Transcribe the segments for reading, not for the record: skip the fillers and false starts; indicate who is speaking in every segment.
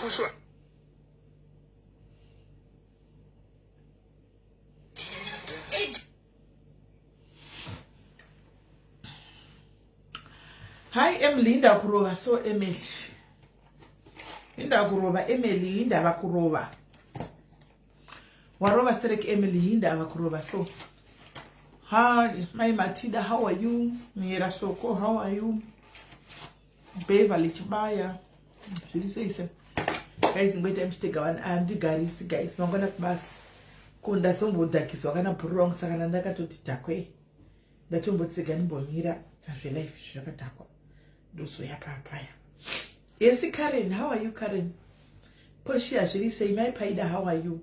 Speaker 1: Kushuwa.
Speaker 2: Hi Emily, inda kurova so Emily. Inda kurova Emily, inda vakurova. Warova sterek Emily, inda vakurova so. Hi, my Matida, how are you? Mira Soko, how are you? Beverly Chibaya. Zviri sei se? Guys, ngoita muchitega vanhu andigarisi guys, mangwana kubasa. Ko ndazombodhakiswa kana bhuru rangu saka ndakatoti dhakwei. Ndatomboti rega ndimbomira tazvelife zvakadhakwa. Ndozoya papaya. Yes Karen, how are you Karen? Poshia zviri sei mai Paida, how are you?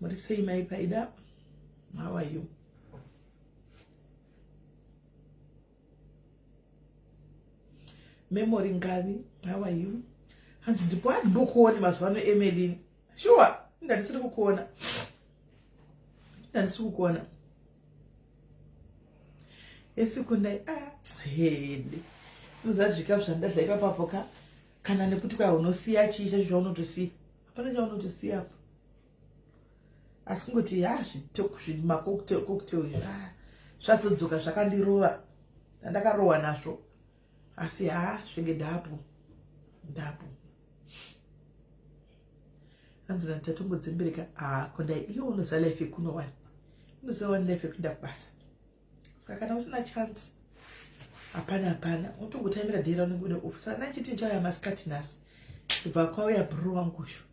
Speaker 2: Muri sei mai Paida? How are you? Memory Ngavi, how are you? Hanzi ndipo handimbokuoni mazuva ano Emeline. Sure, ndandisiri kukuona. Ndandisiri kukuona. Esikundai ah hede. Unozazvika zvandadla ipapapo ka kana nekuti kwa unosiya chii chacho chaunotosiya. Hapana chaunotosiya apo. Asi kungoti ha zvimacocktail cocktail izvi ah, zvazodzoka zvakandirova. Ndakarohwa nazvo. Asi ha zvenge ndapo. Ndapo. Hanzi na tatongodzembereka ah kondai iwe unoziva life yekuno wani. Unoziva wani life yekuenda kubasa. Saka kana usina chance hapana hapana unotongotaimira day raunenge une off. Saka ndachiti ndichauya masikati nhasi. Kubva kwauya bro wangu shu.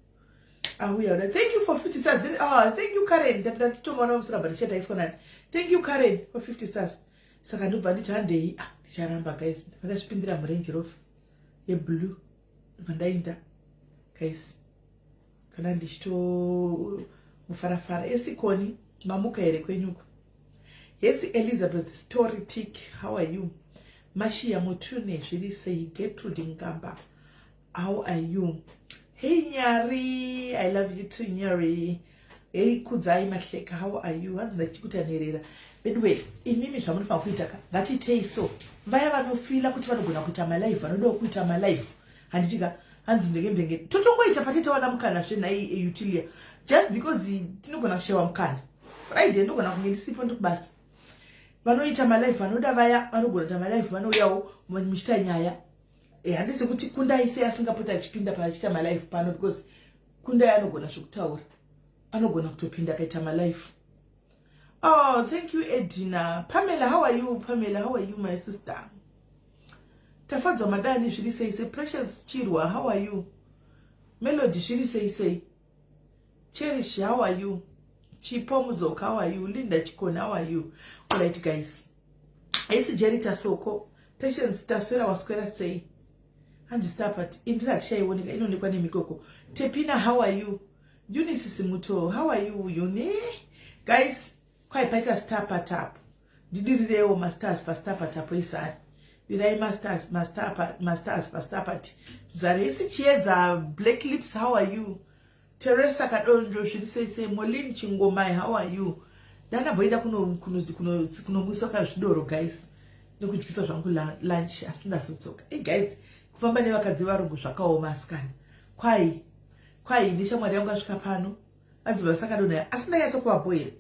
Speaker 2: Auya uda thank you for 50 stars. Then, oh, thank you Karen. Ndatomaona musura but chete aiswa nani. Thank you Karen for 50 stars. Saka ndobva nditi handei ah ndicharamba guys. Ndakazvipindira muRange Rover yeblue. Ndobva ndaenda guys. Kana ndichitomufarafara esikoni mamuka here kwenyuko. Yes Elizabeth story tick how are you? Mashiya Mutune zviri sei Gertrude Ngamba how are you? Hey Nyari, I love you too Nyari. Hey Kudzai Mahleka, how are you? Hanzi ndachikuta nherera. Anyway, imimi zvamunofanira kuita ka ngatiitei so. Vaya vanofila kuti vanogona kuita malive, vanodawo kuita malive. Handiti ka hanzi mvenge mvenge. Totongoita pati tawana mukana zve nhai Utilia. Just because tinogona kushewa mukana. Friday ndogona kunge ndisipo ndikubasa. Vanoita malive vanoda vaya vanogona kuita malive vanouyawo muchiita nyaya. Eh, handisi kuti Kundai sei asingapoti achipinda paachiita malive pano because Kundai anogona zvekutaura. Anogona kutopinda akaita malive. Oh, thank you Edina. Pamela, how are you? Pamela, how are you my sister? Tafadzwa Madani zviri sei sei? Precious Chirwa, how are you? Melody zviri sei sei? Cherish, how are you? Chipo Muzoka, how are you? Linda Chikona, how are you? All right guys. Esi Jerry Tasoko, Patience Taswera waswera sei? Hanzi star part indira tichaioneka inoonekwa nemikoko. Tepina, how are you? Eunice Simuto, how are you Uni? Guys, kwai paita star part apo. Ndidirirewo mastars pastar part apo isari. Dirai mastars, mastar part, mastars pastar part. Zare isi Chiedza, Black Lips, how are you? Teresa Kadonjo, zviri sei sei? Molin Chingomai, how are you? Ndandamboenda kunomwiswa kazvidoro guys. Nekudyisa zvangu lunch asi ndazodzoka. Hey guys, kufamba nevakadzi varungu zvakaoma asikana. Kwai kwai neshamwari yangu asvika pano hanzi vasakadonha asi ndanyatso kuvapo here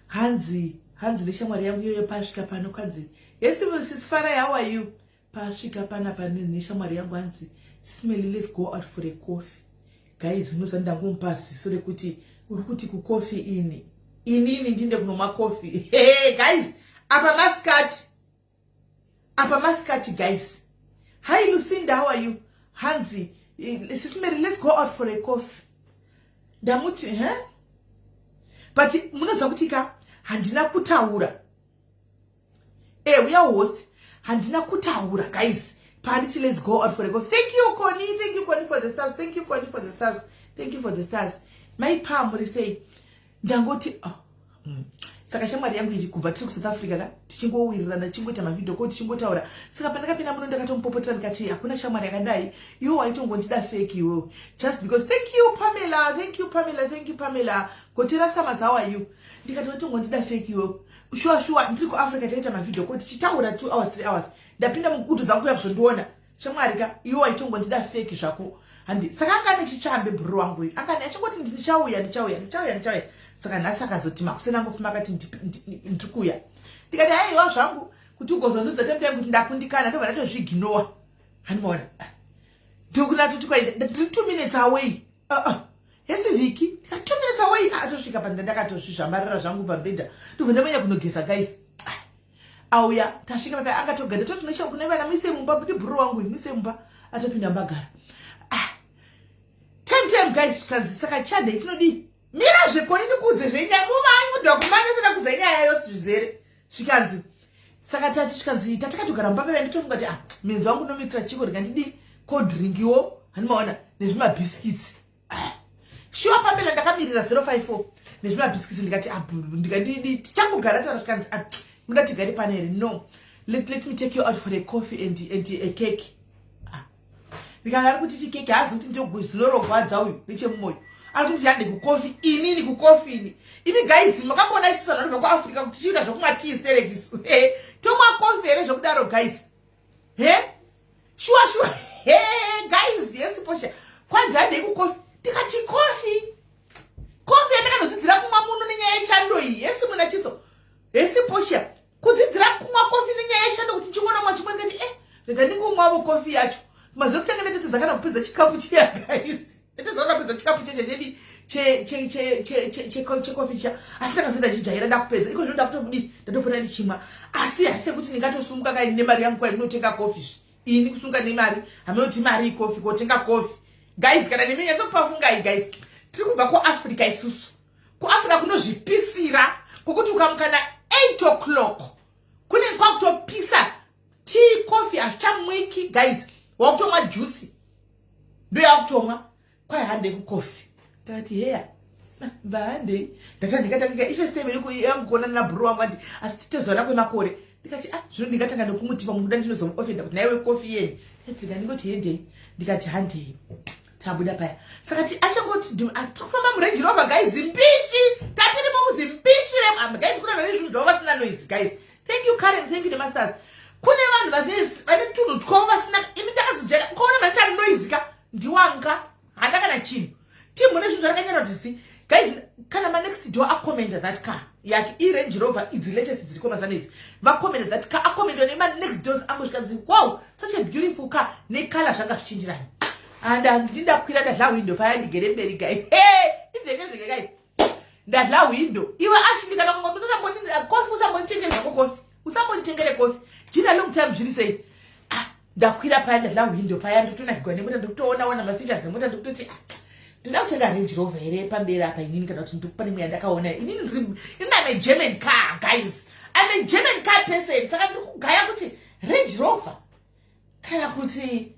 Speaker 2: hanzi hanzi neshamwari yangu iyoyo pasvika pano kwanzi yes sis Farai how are you pasvika panapa neshamwari yangu hanzi sis Melly let's go out for a coffee guys munoziva ndangomupa ziso rekuti uri kuti kucoffee ini inini ndinde kunomwa coffee hey guys apa masikati apa masikati guys hi Lucinda how are you hanzi sis Mary let's go out for a coffee ndamuti he but munoziva kuti ka handina kutaura eh we are host handina kutaura guys panditi let's go out for a coffee thank you Connie thank you Connie for the stars thank you Connie for the stars thank you for the stars mai pa muri sei ndangoti oh. Saka shamwari yangu ichi kubva tiri kuSouth Africa ka tichingowirirana tichingoita mavideo call tichingotaura saka pandakapinda muno ndakatomupopotera ndikati hakuna shamwari yakadai iwe waitongondida fake iwewe just because thank you Pamela thank you Pamela thank you Pamela gotera summers how are you ndikati waitongondida fake iwewe shuwa shuwa ndiri kuAfrica taita mavideo call tichitaura 2 hours 3 hours ndapinda mukutu dzangu kuya kuzondiona. Shamwari ka, iwe waitongondida fake zvako. Handi saka anga ane chitsvambe bhururu wangu uyu. Anga ane achingoti ndichauya, ndichauya, ndichauya, ndichauya. Saka nhasi akazoti makuseni angofuma akati ndiri kuuya. Ndikati haiwa zvangu kuti ugozondudza time time kuti ndakundikana, ndobva ndatozviginowa. Handimaona. Ndiri kwai ndiri 2 minutes away. Hesi Viki, ndikati 2 minutes away. Atosvika pa ndakatozvizvambarira zvangu pabhedha. Ndobva ndamanya kunogeza, guys. Auya, tasvika papa, akatogara. Toti nesha kune vana, muise mumba, kuti bhuru wangu muise mumba. Atopinda mbagara. Ah. Time time, guys, kanzi saka chandei tinodii? Mira zvekoni ndikuudze zvenyaya, mumanyi mudhwa kumanya sina kudza nyaya yose zvizere. Zvikanzi saka tati, zvikanzi tatakatogara mumba peve, nditofunga kuti ah, menzi wangu unomitira chiko, rega ndidi cold drinkiwo, handimaona, nezvimabhisikitsi. Shuwa pamela ndakamirira 054 nezvimabhisikitsi. Ndikati ndikandidi tichangogara tara. Zvikanzi, ah, muda tigare pano here? No, let me take you out for a coffee and a cake. Ah. Ndikati ari kuti chikeke haazi kuti ndizinorogwadza uyu nechemumwoyo, ari kuti hande kukofi. Inini kukofi ini? Imi guys, makamboona isusu vanhu vanobva kuAfrica kuti tichiita zvokumwa tii serekisu? Tomwa kofi here zvokudaro, guys? He, shuwa shuwa, he guys, yes posha, kwanzi handei kukofi. Ndikati kofi? Kofi yandakanodzidzira kumwa muno nenyaya yechando iyi? Yesi muna chiso, hesi posha, kudzidzira kumwa kofi nenyaya yechando kuti ndichingonomwa chimwe. Ndikati rega ndingomwavo kofi yacho. Mazuva ekutanga ndatotiza kana kupedza chikapu chiya, guys. Ndatotiza kana kupedza chikapu checha chedi chekofi chiya, asi ndakazoenda chijaira, ndakupedza iko zvino, ndakutobudi, ndatopota ndichimwa. Asi hasi yekuti ndingatosumuka kaini nemari yangu kwai ndinotenga kofi. Ini kusunga nemari hamunoti mari ikofi kotenga kofi, guys? Kana nemi nyatsokupafungai, guys. Tiri kubva kuAfrica isusu. KuAfrica kunozvipisira kwokuti ukamuka na 8 o'clock kune kwakutopisa. Tea, coffee hazvichamwiki, guys, wakutomwa juice, ndoyakutomwa. Kwai handei kukofi. Ndakati heya, bva handei. Ndati ndingatanga ifirst time yangu kuonana nabhuru wangu andi, asi titezwana kwemakore. Ndikati ah, zvino ndingatanga nekumuti pamwe kuda ndinozomuofenda kuti naiwe kofi yeni. Ndikati ndingoti hendei. Ndikati handei. Tabuda paya, saka ti achangoti tiri kufamba muRange Rover, guys, mbishi tatirimo muzimbishi. Guys, kuna vane zvinhu zvavo vasina noise, guys. Thank you, Karen. Thank you, nemasters. Kune vanhu vane tunhu twavo vasina. Imi ndakazojera ukaona vaita noise ka, ndiwanga handa kana chinhu timu nezvinhu zvakanyara kuti si. Guys, kana manext door akomenda that car yake iRange Rover idzi latest dziriko mazana idzi, vakomenda that car, akomendwa nemanext doors angu, zvikanzi, "Wow, such a beautiful car," necolour zvanga zvichinjirani. And ndindakwira, ndadla window paya, ndigere mberi, guys. Ibveke bveke, guys, ndadla window. Iwe Ashindi, kana kofi, usambonditengere zvako kofi, usambonditengere kofi jina. Long time, zviri sei? Ah, ndakwira paya, ndadla window paya, ndotonakigwa nemota, ndikutoona ona mafeatures emota. Ndikutoti ah, ndinoda kutenga Range Rover here pamberi apa inini, kana kuti pane mwe yandakaona inini? Ndiri ini, I'm a German car, guys, I'm a German car person. Saka ndiri kugaya kuti Range Rover kana kuti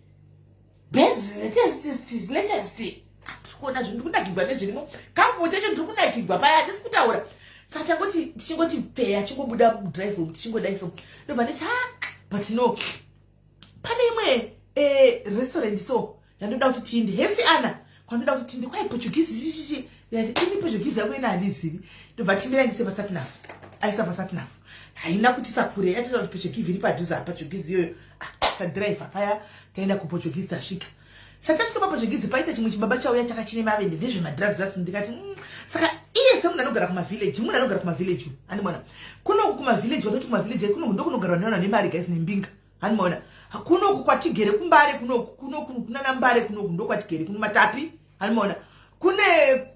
Speaker 2: Benz latest latest. Kuona zvinhu, ndikunakigwa nezvirimo, comfort yacho, ndiri kunakigwa paya, handisi kutaura. Saka tangoti tichingoti peya, chingobuda mudrive room, tichingodai so, ndobva nditi ha, but no, pane imwe restaurant so yandoda kuti tiinde. Hesi ana, kwandoda kuti tiinde kwai Portuguese chichichi. Ini Portuguese yako ina handizivi. Ndobva timira, ndise pasatnav, aisa pasatnav, haina kutisakure, yatisa kuti Portuguese iri padhuze apa, Portuguese iyoyo. Ah, tadhiraivha paya, taenda kuPortuguese. Tasvika, saka tasvika paPortuguese, paita chimwe chibaba chauya chakachine mavende, ndezvemadrugs drugs. Ndikati, Saka iye semunhu anogara kumavillage, munhu anogara kumavillage, handimona kunoku kumavillage, vanoti kumavillage kunoku ndokunogarwa nevanhu vane mari, guys, nembinga, handimaona kunoku kwatigere kuMbare kunoku, kunoku kunana Mbare kunoku ndokwatigere kuno Matapi, handimaona kune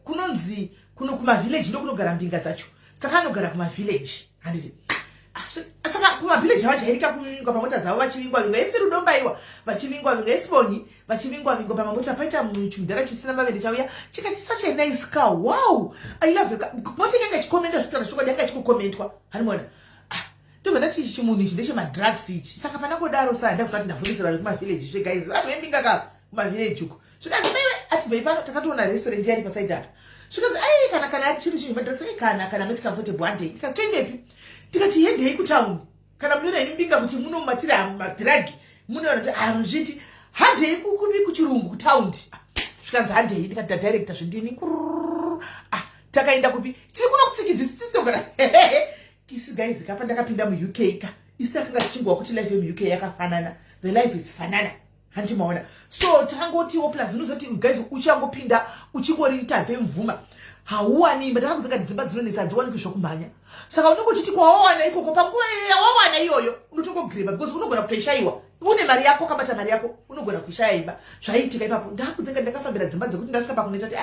Speaker 2: kunonzi kuno kumavillage ndokunogara mbinga dzacho. Saka anogara kumavillage, handiti? Ah, saka kumavillage havajairika kuvingwa pamota dzavo, vachivingwa vingwa isi rudombaiwa, vachivingwa vingwa isibongi, vachivingwa vingwa pamamota. Paita chimudhara chisina mavende chauya chikati, "Such a nice car. Wow, I love your car." Mota yanga ichikomenda, zvitaura chokwadi, yanga ichikukomentwa, handimaona? Ah, ndobva ndati ichi chimunhu ichi ndechemadrugs ichi. Saka pana kudaro saa ndakusati ndavhundisira vanhu kumavillage zve, guys, vanhu vembinga ka kumavillage uko. Zvikanzi maiwe, atibvei pano, takatoona restaurant yari pasaidi apa. Zvikanzi ai, kana ari chinhu chinhu madrugs ai, kana not comfortable, handei. Ndikati toendepi? Ndikati hendei kutauni. Kana munoona ini mbinga kuti muno matiri madhiragi, munoona kuti hamuzviti, handei kupi? Kuchirungu, kutaundi. Zvikanzi handei. Ndikati ndadirecta zvindini. Ah, takaenda kupi? Tiri kuno kutsikidzi, tisitogara isi, guys. Kapa ndakapinda muUK ka, isi takanga tichingwa kuti life yemuUK yakafanana, the life is fanana. Hanti maona? So tangotiwo plus unozoti, guys, uchangopinda uchingori tabve mvuma, hauwani imba. Takakuzengati dzimba dzinonetsa, hadziwaniki zvokumhanya. Saka unenge uchiti kwawawana ikoko, panguva yawawana iyoyo unotongogreba, because unogona kutoishayiwa. Une mari yako, kabata mari yako, unogona kuishaya imba. Zvaiitika ipapo, ndakudzenga ndakafambira dzimba dzekuti ndasvika pakuneta ti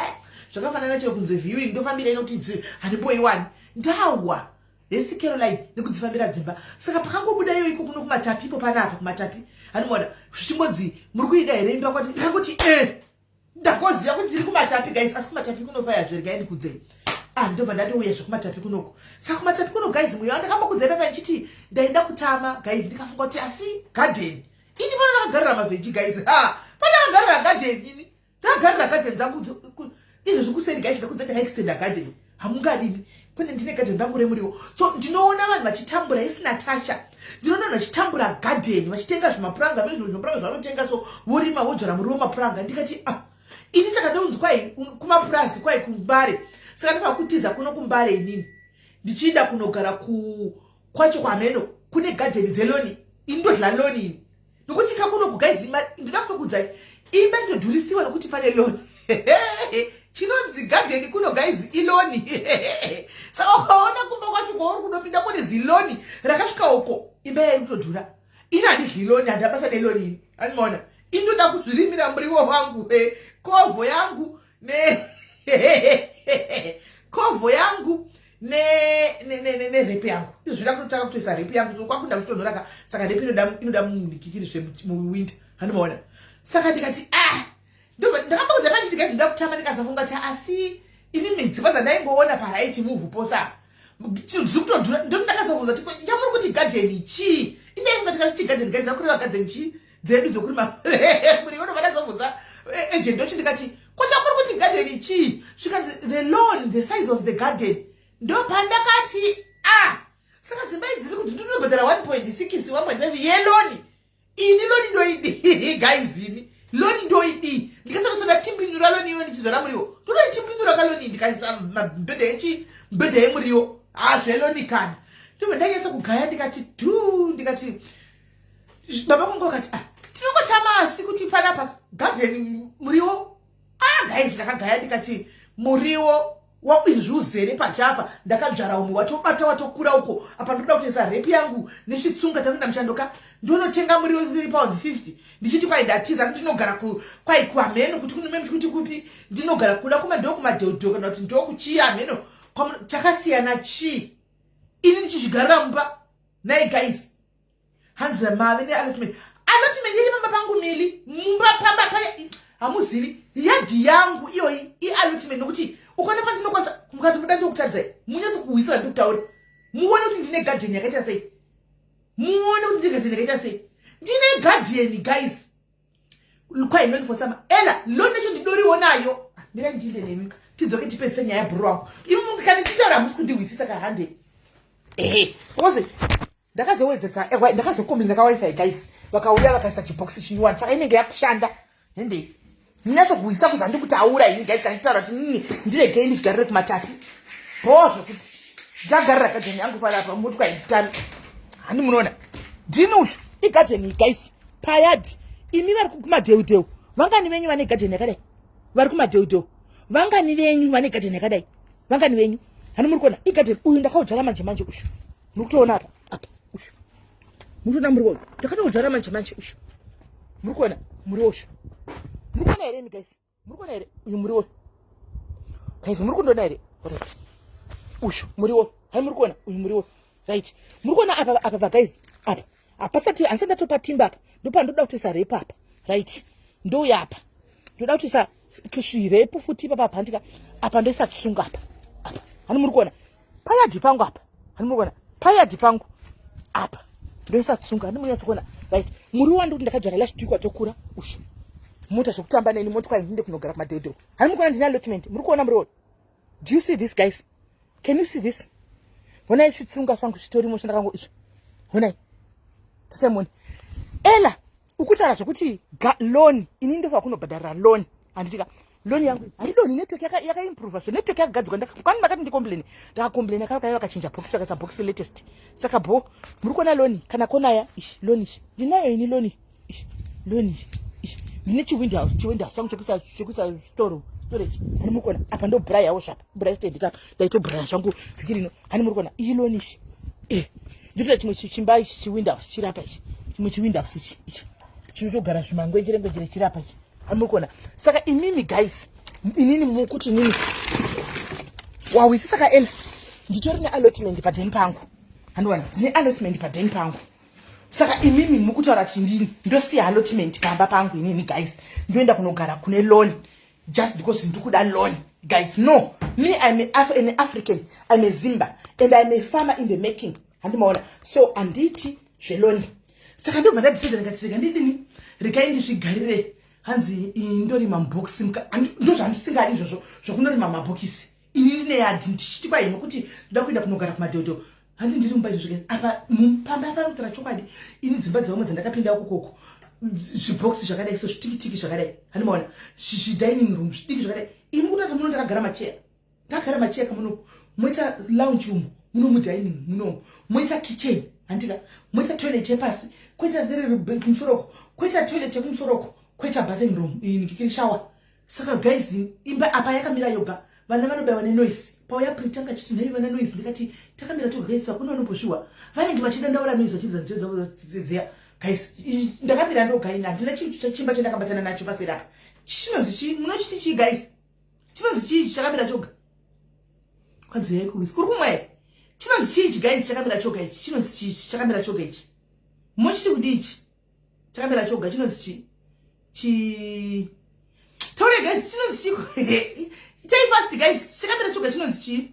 Speaker 2: zvakafanana chero kunze viewing ndofambira inoti handimboiwani. Ndawa hesi Caroline nekudzifambira dzimba. Saka pakangobuda iyo iko kuno kuMatapi, ipo panapa kuMatapi, handimaona zvichingonzi, "Muri kuida here imba?" Kwati ndakangoti ndagoziva kuti ndiri kuMatapi, guys. Asi kuMatapi kunofaya zveregai ndikudzei. Ah, ndobva ndatouya zvekuMatapi kunoko. Saka kuMatapi kuno, guys, mweya wandakambokudzai papa ndichiti ndaida kutama, guys, ndikafunga kuti asi garden ini pano ndakagarira mavheji, guys. Ha, pandakagarira garden, ini ndakagarira garden dzangu izvezvi kuseni, guys, ndakudza ndakaextenda garden. Hamungadini kune ndine garden rangu remuriwo. So ndinoona vanhu vachitambura isina tasha. Ndinoona vanhu vachitambura garden, vachitenga zvimapuranga, zvimapuranga zvavanotenga, so vorima, vodzvara muriwo, mapuranga. Ndikati, "Ah, ini saka ndonzi kwai kumapurazi, kwai kuMbare." Saka ndofana kutiza kuno kuMbare inini ndichienda kunogara kwacho kwameno kune gadheni dzeloni. Ini ndodla lawn ini, nokuti kakunoku, guys, ndoda kutokudzai, imba inodhurisiwa nokuti pane lawn. Chinonzi gadheni kuno, guys, ilawn. Saka ukaona kumba kwacho kwauri kunopinda kune zilawn rakasvika uko, imba yairi kutodhura. Ini handidli lawn, handina basa nelawn ini. Animaona, indoda kuzvirimira muriwo wangu, kovho yangu ne kovho yangu nerape yangu. Izvo zvida kutotanga kutoisa rape yangu. So kwakunda kuchitonhoraka, saka rape inoda mudikikirizve muwinter. Handimaona? Saka ndikati, ah, ndakambokudza panjiti, guys, ndoda kutama. Ndikasafunga kuti asi ini midzimba dzandaingoona paRight Move posa dziri kutodhura. Ndo ndakasabvunza kuti, "Yamuri kuti gadheni chii?" Indaifunga tikachiti gadheni, guys, akureva gadheni chii dzedu dzekurima muriwo. Ndobva ndazobvunza agent wacho, ndikati, "Ko chamuri kuti gadheni chii?" Zvikanzi, "The lawn, the size of the garden." Ndopandakati, "Ah, saka dzimba idzi dziri kuti ndinobhadhara 1.6, 1.5 yelawn. Ini lawn ndoidi, guys? Ini lawn ndoidi?" Ndikasanosoda timbinyura lawn iyo ndichizvara muriwo. Ndodoitimbinura kalawn, ndikaisa mibhedha yechi mibhedha yemuriwo. Hazvelawn kana. Ndobva ndanyatsa kugaya, ndikati dhu, ndikati, baba vangu vakati, "Ah, tinongotama asi kuti panapa gadheni muriwo." Ah, guys, ndakagaya, ndikati muriwo waizvi uzere pachapa. Ndakadzvara umwe, watobata, watokura uko. Apa ndoda kutoisa rape yangu nechitsunga. Takuenda mushandoka, ndonotenga muriwo £3.50, ndichiti kwai ndatiza, ndinogara kwai kuhameno kuti kuti kupi ndinogara, kuda kuma ndokumadheudheu kana kuti ndokuchii hameno. Chakasiyana chii ini ndichizvigarira mumba nai, guys? Hanzi mave neallotment. Allotment iri pamba pangu, mili mumba pamba paya, hamuzivi yadhi yangu iyoyi iallotment, nokuti ukaona pandinokwanisa mukati muda ndokutaridzai, munyatsokuhwisira ndikutaura, muone kuti ndine gadheni yakaita sei, muone kuti ndine gadheni yakaita sei. Ndine gadheni, guys. Kwai lawn for summer, ela lawn yacho ndidoriwo nayo. Ah, mirai ndinde nemi, tidzoke tipedzise nyaya yabhuru wangu. Imi kana ndichitaura hamusi kundihwisisa kahande. Ehe, because ndakazowedzesa, ndakazokomblina kaWiFi, guys. Vakauya vakaisa chibhokisi chinyuwani, saka inenge yakushanda. Hende ndinatsokuhwisa kuzi handikutaura ini, guys. Kana ndichitaura kuti nini, ndiregei ndichigarire kuMatapi bho, zvekuti ndagarira gadheni yangu panapa, moti kwainditami. Hani munoona ndini ushu igadheni, guys, payadhi. Imi vari kumadheudheu, vangani venyu vane gadheni yakadai? Vari kumadheudheu, vangani venyu vane gadheni yakadai? Vangani venyu? Hani muri kuona igadheni? Uyu ndakaudzvara manje manje ushu. Muri kutoona apa apa ushu, muri kuona muriwo? Ndakatoudzvara manje manje ushu. Muri kuona muriwo ushu? Muri kuona here imi, guys? Muri kuona here uyu muriwo, guys? Muri kundoona here ushu muriwo? Hai, muri kuona uyu muriwo? Right, muri kuona apa apa pa, guys? Apa hapasati, handisati ndatopa timba apa. Ndopandoda kutoisa rape apa. Right, ndouya apa, ndoda kutoisa rape futi ipapa apa. Handika apa ndoisa tsunga apa apa. Hani muri kuona payadhi pangu apa? Hani muri kuona payadhi pangu apa? Ndoisa tsunga. Hani munyatsokuona? Right, muriwo wandikuti ndakadzvara last week watokura ushu. Mota zvokutamba neni, moti kwai ndinde kunogara kumadheudheu. Hani muri kuona ndine allotment? Muri kuona muriwo? Do you see this, guys? Can you see this? Honai zvitsunga zvangu zvitorimo zvandakango izvo. Honai tasemoni ela ukutaura zvokuti lawn. Ini ndofa kunobhadharira lawn, handitika? Lawn yangu haidoni. Network yakaimprova zvo, network yakagadzirwa. Kwani makati ndicomplain, ndakacomplaina kaiva vakachinja box, vakaisa box latest. Saka bo, muri kuona lawn kana konaya ishi? Lawn ishi ndinayo ini, lawn ishi, lawn ishi. Ndine chiwindow house, chiwindow house changu chekuisa store, storage. Hani muri kuona apa ndo bra yawo zvapa, bra stand kapa, ndaitobraya zvangu vhiki rino. Hani muri kuona iyi lawn ishi. Ndotoita chimwe chimba ichi, chiwindow house chiri apa ichi, chimwe chiwindow house ichi, ichi chinotogara zvimangwenjere ngwenjere chiri apa ichi. Hani muri kuona. Saka imimi guys, inini mukuti inini wawisi. Saka ela nditori neallotment padeni pangu, handiwana, ndine allotment padeni pangu. Saka imimi mukutaura kuti ndini ndosiya allotment pamba pangu inini guys, ndoenda kunogara kune lawn just because ndikuda lawn? Guys, no. Me, I'm an African, I'm a Zimba and I'm a farmer in the making, handimaona? So handiti zvelawn. Saka ndobva ndadecida, ndikati rega ndidini, regai ndizvigarire. Hanzi indorima mubhokisi, ndo zvandisingadi izvozvo zvokunorima mabhokisi. Ini ndine yadhi, ndichiti kwai nokuti ndoda kuenda kunogara kumadhodho. Handi ndiri mumba izvozvo apa, pamba panotaura chokwadi. Ini dzimba dzevamwe dzandakapinda ukokoko, zvibhokisi zvakadai so, zvitikitiki zvakadai, handimaona, zvidining room zvidiki zvakadai. Ini kutati muno ndakagara macheya, ndakagara macheya kamunoku, moita lounge room muno, mudining munomu, moita kitchen, handika, moita toilet yepasi, koita kumusoroko, koita toilet yekumusoroko, koita bathing room, kikiri shower. Saka guys, imba apa yakamira yoga, vana vanobayiwa nenoise. Pauya pritanga chiti nhai vana, noise. Ndikati takamira toga guys, hakuna vanombozviwa, vanenge vachidandaura noise vachidziya. Guys, ndakamira ndoga ini, handina chimba chandakabatana nacho paseri apa. Chinonzi chii? Munochiti chii guys? Chinonzi chii chakamira choga? Kwanzi yai kuwisi kuri kumwe. Chinonzi chii ichi guys, chakamira choga ichi? Chinonzi chii chakamira choga ichi? Muchiti kudii ichi chakamira choga? Chinonzi chii chi? Taure guys, chinonzi chii? Itai fast guys. Chakamira choga chinonzi chii?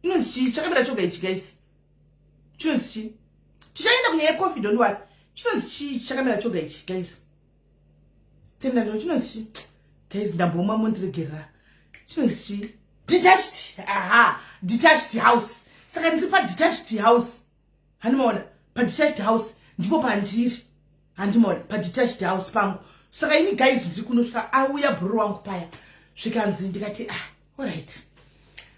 Speaker 2: Inonzi chii chakamira choga ichi guys? Chinonzi chii? Tichaenda kunyaya yecoffee, don't worry. Chinonzi chii chakamira choga ichi guys? Tenda ndo chinonzi chii guys? Ndambomwa, mondiregerera. Chinonzi chii? Detached. Aha, detached house. Saka ndiri padetached house, handimaona? Padetached house ndipo pandiri, handimaona? Padetached house pangu. Saka ini guys, ndiri kunosvika, auya bhururu wangu paya, zvikanzi, ndikati ah, alright.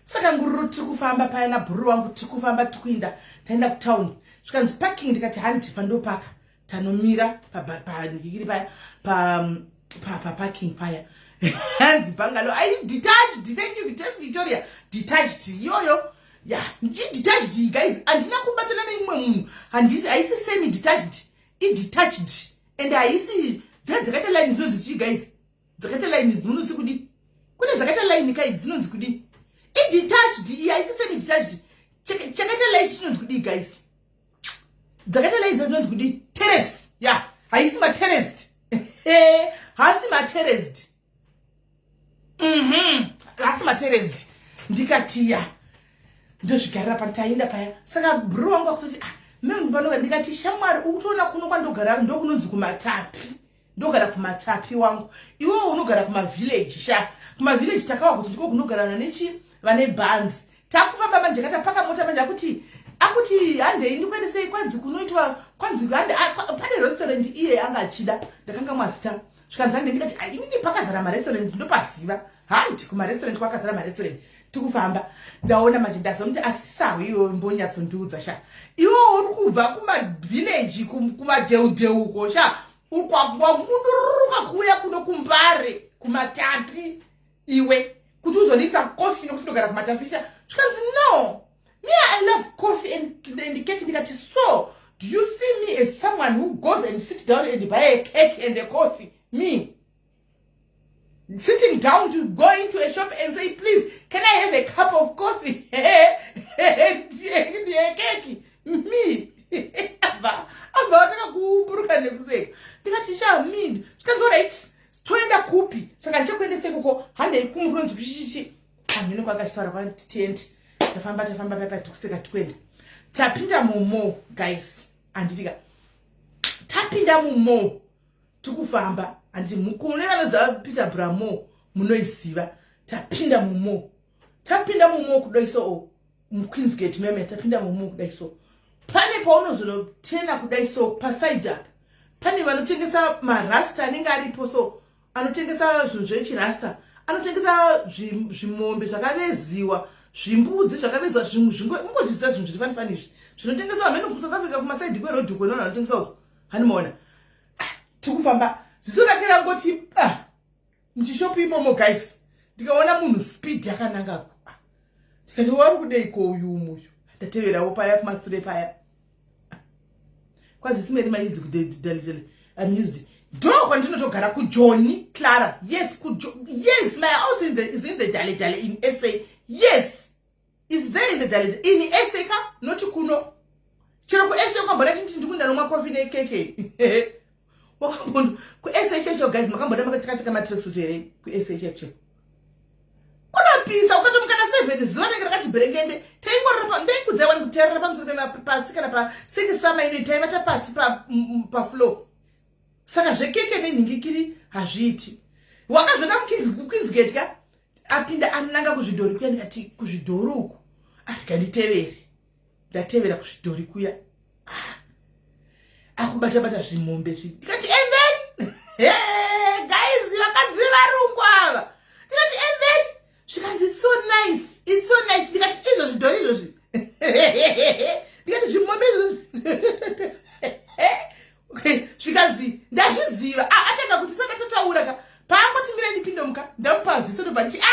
Speaker 2: Saka ngururu tiri kufamba paya nabhururu wangu, tiri kufamba, tiri kuinda, taenda kutown. Zvikanzi parking, ndikati handi pandopaka. Tanomira panikikiri paya, paparking paya. Hanzi bungalow ai detached. Thank you, Victoria. Detached iyoyo ya, detached guys, handina kubatana neimwe munhu, handisi, haisi semi detached, idetached. And haisi dzaa dzakaita line. Dzinonzi chii guys dzakaita line? Dzinonzi kudi? Kune dzakaita line kai, dzinonzi kudi? Idetached iyi, haisi semi detached. Chakaita line chinonzi kudi guys? Dzakaita line dzinonzi kudi? Terrace ya, haisi materraced, haasi materraced, Haasi materraced. Ndikatiya ndozvigarira patainda paya. Saka bro wangu akutoti ah, mimi panoga. Ndikati shamwari, ukutoona kuno kwandogara ndokunonzi kumatapi, ndogara kumatapi wangu, iwewo unogara kumavillage sha. Kumavillage takawa kuti ndiko kunogarana nechi vane bhanzi. Takufamba manje, katapaka mota manje, akuti handei ndikuendesei kwanzi kunoitwa, kwanzi hande pane restaurant iye anga achida, ndakanga mwazita. Zvikanzi hande. Ndikati inini pakazara marestaurant ndopaziva, handi kumarestaurant kwakazara marestaurant. Tikufamba, ndaona manje, ndazomuti asisawo iwe mbonyatsondiudza sha, iwe uri kubva kumavillage, kumadheudheuko sha, wamunduruka kuuya kuno kuMbare kumatapi iwe, kuti uzondiitsa coffee nokuti ndogara kumatapi sha? Zvikanzi no, me, I love coffee and cake. Ndikati so do you see me as someone who goes and sit down and buy a cake and a coffee? Me sitting down to go into a shop and say, "Please, can I have a cup of coffee and a cake?" Me abva vataka kuburuka nekuseka. Ndikati sha, me. Zvikanzi alright, toenda kupi? Saka ndichakuendesei koko, handei kumwe kunonzi kuchichichi amhene kwakachitaura kwatiendi. Tafamba, tafamba paipa, tikuseka, tikuenda. Tapinda mumall guys, handitika? Tapinda mumall, tikufamba, handi mukune vanoziva Peterborough Mall, munoiziva. Tapinda mumall, tapinda mumall kudai so, muQueensgate meme. Tapinda mumall kudai so, pane paunozonotena kudai so, paside apa pane vanotengesa marasta anenge aripo so, anotengesa zvinhu zvechirasta, anotengesa zvimombe zvakaveziwa, zvimbudzi zvakavezwa, ungozviziva zvinhu zviri fanifani izvi zvinotengeswa hamene kuSouth Africa, kumasaidi kwerodhi kwenoona vanotengesa uko, hanimaona? Tikufamba, ziso rake rangoti ah, muchishopu imomo guys, ndikaona munhu speed yakanangako. Ndikati, "Wari kudeiko uyu umuyu?" Ndateverawo paya kumasure paya. Kwanzi simeri maused kudalidali. I'm used ndo kwandinotogara kuJoni Clara. Yes, kujo. Yes, my house is in the Dale in SA. Yes, is there in the Dale in SA ka, noti kuno. Chero kuSA ukambona chiti ndikunda nomwa kofi nekeke wakambondo kuSA checho guys, makambona makapfeka matracksuit here kuSA checho? Kunopisa, ukatomuka na7 zuva rinenge rakati bherekende. Taingorora, ndaikudzai wani, kuteerera pamusoro pepasi kana paseke sama ino taivata pasi pafloor. Saka zvekeke nenhingikiri hazviiti. Wakazvona muQueensgate ka, apinda ananga kuzvidhori kuya. Ndikati kuzvidhori uku arikanditeveri. Ndatevera kuzvidhori kuya. Ah, akubata-bata zvimombe zvi. Ndikati, "And then?" Guys, vakadzi varungu ava. Ndikati, "And then?" Zvikanzi, "It's so nice, it's so nice." Ndikati, "Izvo zvidhori izvozvi?" Ndikati, "Zvimombe izvozvi?" Zvikanzi, "Ndazviziva." Atanga kuti saka totaura ka, paangoti mira ndipindomuka, ndamupa ziso, ndobva nditi,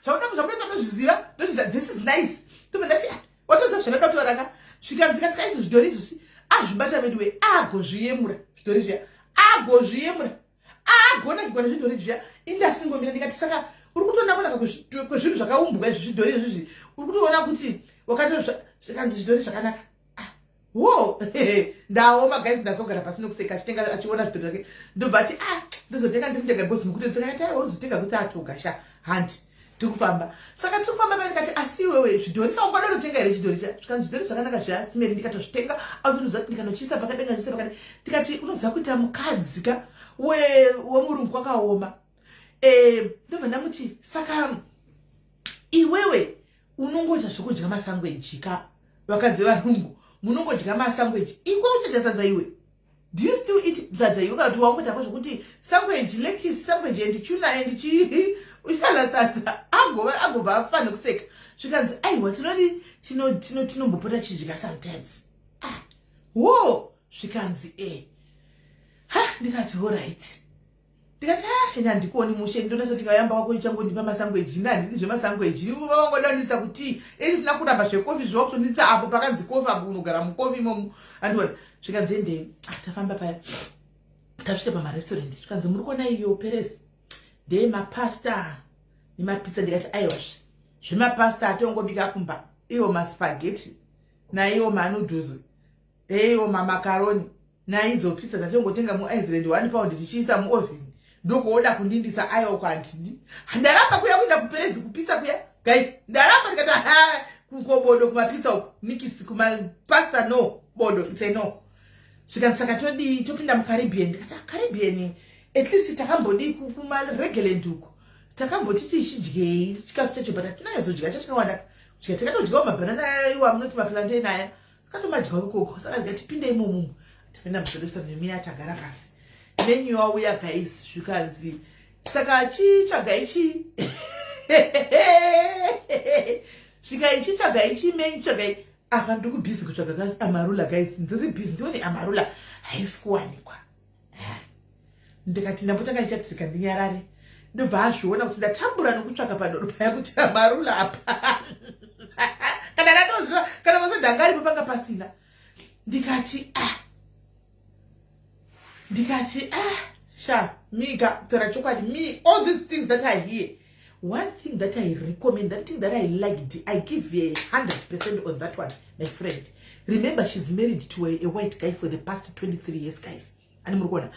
Speaker 2: "Zvamunoita ndozviziva, ndozviziva. This is nice." Ndobva ndati, "Watoziva zvandada kutaura ka." Zvikanzi, katika izvo zvidhori izvozvi azvibata veduwe, agozviyemura zvidhori zviya, agozviyemura, agonakirwa nezvidhori zviya. Indasingomira. Ndikati, "Saka uri kutoona kunaka kwezvinhu zvakaumbwa izvi, zvidhori izvizvi, uri kutoona kuti wakato." Zvikanzi, "Zvidhori zvakanaka." Wo, ndaoma guys, ndazogara pasi nokuseka achitenga, achiona zvidhori zvake. Ndobva ati, "Ah, ndozotenga ndiri ndega because mukuti." Saka tai unozotenga kuti atoga sha handi. Tiri kufamba, saka tiri kufamba pa, ndikati, "Asi iwewe zvidhori saka ungada kutotenga here chidhori cha?" Zvikanzi, "Zvidhori zvakanaka zvasimeri." Ndikatozvitenga. Autonoziva kuti ndikanochiisa pakadenga, ndichiisa pakadai. Ndikati, "Unoziva kuita mukadzi ka wemurungu kwakaoma." Ndobva ndamuti, "Saka iwewe unongoita zvokudya masangweji ka? Vakadzi varungu munongodya masangweji. Ikwe uchadya sadza iwe? Do you still eat sadza iwe, kana kuti wangoitako zvokuti sandwich, lettuce sandwich and tuna and chi, uchadya sadza?" Agobva afa nekuseka. Zvikanzi, "Aiwa, tinodi tinombopota chidya sometimes." Ah, wo, zvikanzi, "E ha." Ndikati, "Alright." Ndikati, "Ah, ine handikuoni mushe. Ndonasa tikayamba wako ichangondipa masangweji. Ine handidi zvemasangweji. Vangodandisa kuti endisina kuramba zvekofi zvawakutonditsa apo pakanzi kofi apo, unogara mukofi imomo, andiona." Zvikanzi, "Endei." Ah, tafamba paya, tasvika pamarestaurant. Zvikanzi, "Muri kuona iyo Perez ndeyemapasta nemapizza." Ndikati, "Aiwazve, zvemapasta atongobika kumba, iwo maspaghetti naiwo manoodles, eiwo mamakaroni naidzo pizza dzatongotenga muIceland, £1 tichiisa muoven. Ndokuoda kundindisa. Aiwa, kwandidi. Ndaramba kuya kuenda kuPerezi kupizza kuya guys, ndaramba." Ndikati, "Ha, kukobodo kumapizza uku, nikisi kumapasta, no, bodo, it's a no." Zvikanzi, "Saka todii? Topinda muCaribbean?" Ndikati, "Ah, Caribbean at least takambodii kumaregeland uku, takamboti tichidyei chikafu chacho, but hatinanyazodya chachakawanda kudya. Takatodyawo mabhanana iwa munoti maplantain aya, takatomadyawo ikoko. Saka ndikati tipinde imomumu." Tapinda murestaurant miya, tagara pasi, menu wauya guys. Zvikanzi, "Saka chitsvaga ichi." Svika ichitsvaga ichi menu, tsvagai apa. Ndiri kubusy kutsvaga Amarula guys, ndiri busy ndione Amarula, haisi kuwanikwa. Ndikati ndambotanga ichatsika ndinyarare. Ndobva azviona kuti ndatambura nokutsvaka padoro paya kuti Amarula hapana, kana ndatoziva kana masadhanga aripo panga pasina. Ndikati, "Ah," ndikati, "Ah, sha mika kutaura chokwadi, me, all these things that I hear, one thing that I recommend, that thing that I liked, I give 100% on that one. My friend, remember she's married to a white guy for the past 23 years guys. Ani muri kuona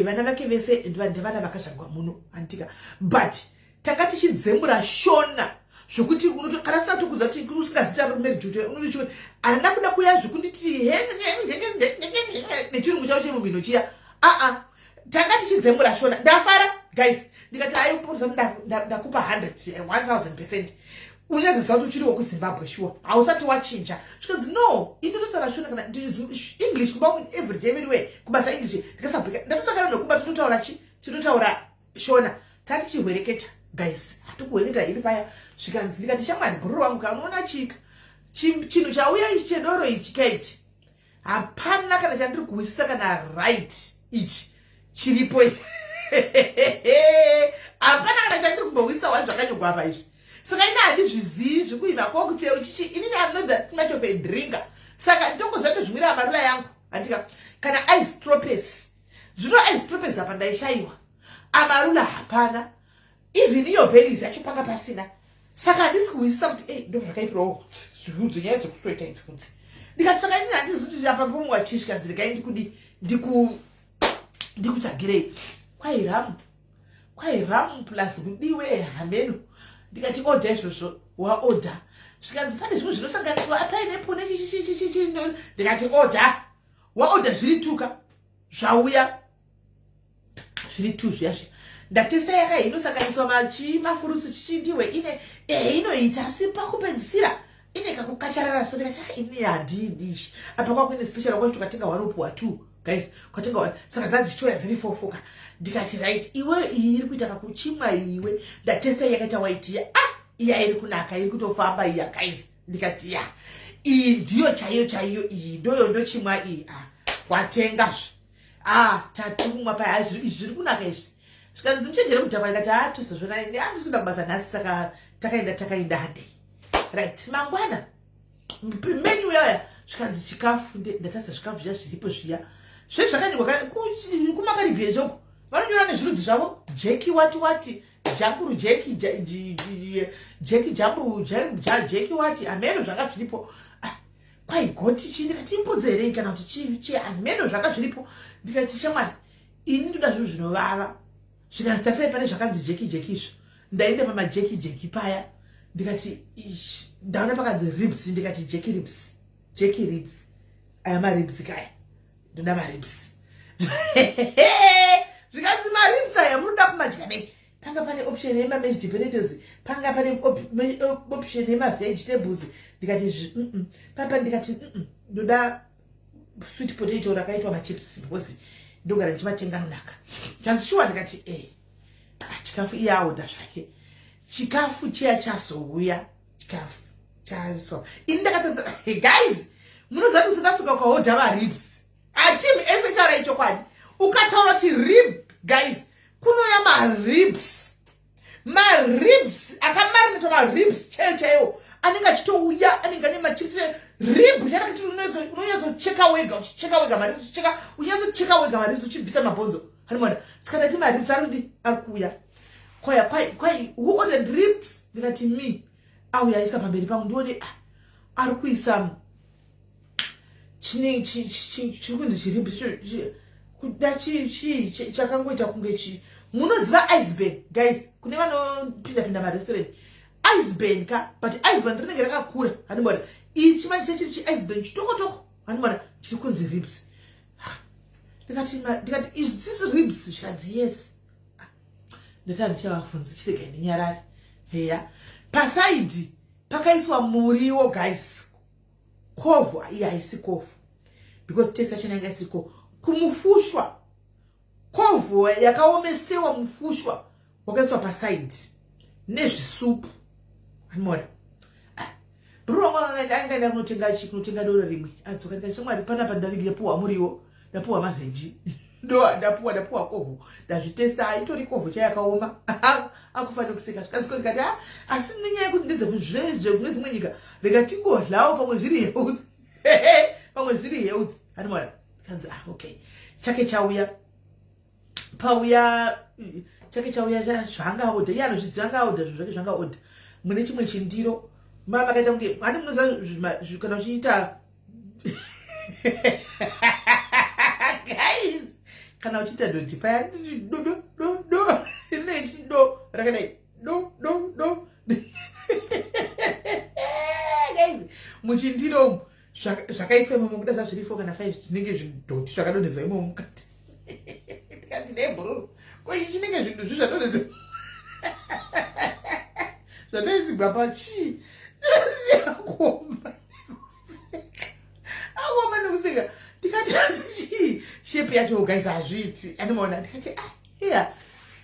Speaker 2: vana vake vese ndevana vakazvarwa muno, anditika? But tanga tichidzemura Shona zvokuti kana sina tokuziva kuti usingazita marriage, unotichi handina kuda kuya zvekunditi nechirungu chavo chemumhino chiya. Aa, tanga tichidzemura Shona. Ndafara guys. Ndikati, aiposa ndakupa 100 1000%. Unyazoziva kuti uchiri wekuZimbabwe shuwa, hausati wachinja." Zvikanzi, "No, indototaura Shona kana English kumba everyday, everywhere, kubasa English. Ndikasabhika ndatosangana nokumba tototaura chi, tinotaura Shona." Tati chihwereketa guys, hatikuhwereketa iri paya. Zvikanzi, ndikati, "Shamwari, bhururu wangu, kanoona chika chinhu chauya ichi chedoro ichi kaichi, hapana kana chandiri kuhwisisa kana right ichi." Chiripo hapana kana chandiri kumbowisisa wani zvakanyorwa apa izvi. Saka ini handizvizivi zvekuima cocktail chichi. Inini am not that much of a drinker, saka ndongoziva ndozvimwira amarula yangu, handika? Kana ice tropes zvino, ice tropes apa ndaishayiwa, amarula hapana, even iyo Baileys yacho panga pasina. Saka handisi kuhwisisa kuti ei, ndo zvakaipirawo zviudze nyaya dzekutoita idzi kunzi. Ndikati, saka inini handizi kuti apa pomwa chii. Zvikanzi, regai ndikudi ndikutsvagirei. Kwai rum, kwai rum plus kudiwe hameno. Ndikati, order izvozvo. Waorder, zvikanzi pane zvimwe zvinosanganiswa, pineapple nechichichichichi. Ndikati, order. Waorder, zviri tuka zvauya, zviri tu zviya zviya. Ndatesta yaka inosanganiswa machi mafruits chichindiwe ine inoita, asi pakupedzisira ine kakukacharara. So ndikati, ah, ini handidi apa. Kwakuine special kwacho, tukatenga one upuwa two, guys, ukatenga one, saka dzadzichitoya dziri four four ka. Ndikati, right, iwe iyi iri kuita kakuchimwa iwe. Ndatesta yakaita white iya, ah, iya iri kunaka, iri kutofamba iya, guys. Ndikati, ya, iyi ndiyo chaiyo chaiyo, iyi ndoyo ndochimwa iyi. Ah, watengazve. Ah, tatumwa paya, izvi zviri kunaka izvi. Zvikanzi, muchenjere kudhakwa. Ndikati, ha, tozozvona, handisi kuenda kubasa nhasi. Saka takaenda, takaenda handei. Right, mangwana menu yaya, zvikanzi chikafu. Ndatarisa zvikafu zviya zviripo zviya zve zvakanyorwa kumaCaribbean zvoko, vanonyora nezvirudzi zvavo, jerk wati wati, jakuru jerk, jerk jambu, jerk wati, hameno zvanga zviripo. Ah, kwaigoti chii? Ndikati, imbudzi herei kana kuti chii chii? Hameno zvanga zviripo. Ndikati, shamwari, ini ndoda zvinhu zvinovava. Zvikanzi, tasai pane zvakanzi jerk jerk izvo. Ndaenda pamajerk jerk paya, ndikati, ndaona pakanzi ribs. Ndikati, jerk ribs, jerk ribs, aya maribs kaya, ndoda maribs. Zvikanzi, maribs aya munoda kumadya nei? Panga pane option yemamashed potatoes, panga pane option yemavegetables. Ndikati papa, ndikati, ndoda sweet potato rakaitwa machips, because ndogara ndichimatenga, anonaka. Chanzi, sure? Ndikati, e. Ah, chikafu iye aorder zvake, chikafu chiya chazouya, chikafu chaso ini ndakatadza. Guys, munoziva kuti South Africa ukaorder maribs, atim ese, taurai chokwadi, ukataura kuti rib, guys, kunoya maribs, maribs akamarinatwa, maribs chaiyo chaiwo anenge achitouya, anenge ane machips. Rib charakati unonyatsocheka wega, uchicheka wega maribs, uchicheka, uchinyatsocheka wega maribs, uchibvisa mabhonzo, hanimona? Saka ndati maribs ari kudi, ari kuuya kwaya kwai kwai, who ordered ribs? Ndikati, me. Auya, aisa pamberi pangu, ndione, ah, ari kuisa chine chiri kunzi chirib, kuda chii chakangoita kunge chi, munoziva iceberg, guys, kune vanopinda pinda marestaurant, iceberg ka, but iceberg rinenge rakakura, hanimona? Ichi manje chachiri chiiceberg chitokotoko, hanimona? Chiri kunzi ribs. Ndikati, is this ribs? Zvikanzi, yes. Ndati, handichavabvunzi, chiregai ndinyarare. Heya, paside pakaiswa muriwo, guys, kovhu. Iye haisi kovhu because taste yacho yanga isiri kumufushwa, kovhu yakaomesewa, mufushwa wakaiswa paside nezvisupu, hanimona? Bhuru wangu angaenda kunotenga chi, kunotenga doro rimwe, adzoka. Ndikati, shamwari, panapa ndavigira puwa muriwo, ndapuwa maveggie, ndo ndapuwa, ndapuwa kovhu, ndazvitesta, itori kovhu chai yakaoma. Akufanira kuseka. Zvikanziko, ndikati, ah, asi nenyaya yekuti ndedzekuzvezve kune dzimwe nyika, rega tingodlawo, pamwe zviri health, pamwe zviri health, hanimona? Kanzi, ah, okay. Chake chauya, pauya chake chauya, zvanga order, iye anozviziva, anga order zvinhu zvake, zvanga order mune chimwe chindiro. Mama vakaita kunge hani, munoziva kana uchiita, guys, kana uchiita dhodhi paya, do do do do, rinenge do rakadai, do do do, guys, muchindiro umu zvakaiswa imomo, kuda zvazviri four kana five, zvinenge zvidhoti zvakadonhedzwa imomo mukati. Ndikati, nebhururu, ko ichi chinenge zvinhu zvi zvadonhedzwa, zvadaisigwa pachii? Akuoma nekuseka, akuoma nekuseka. Ndikati, asi chii? Shape yacho, guys, hazviiti, anomaona? Ndikati, ah, iya,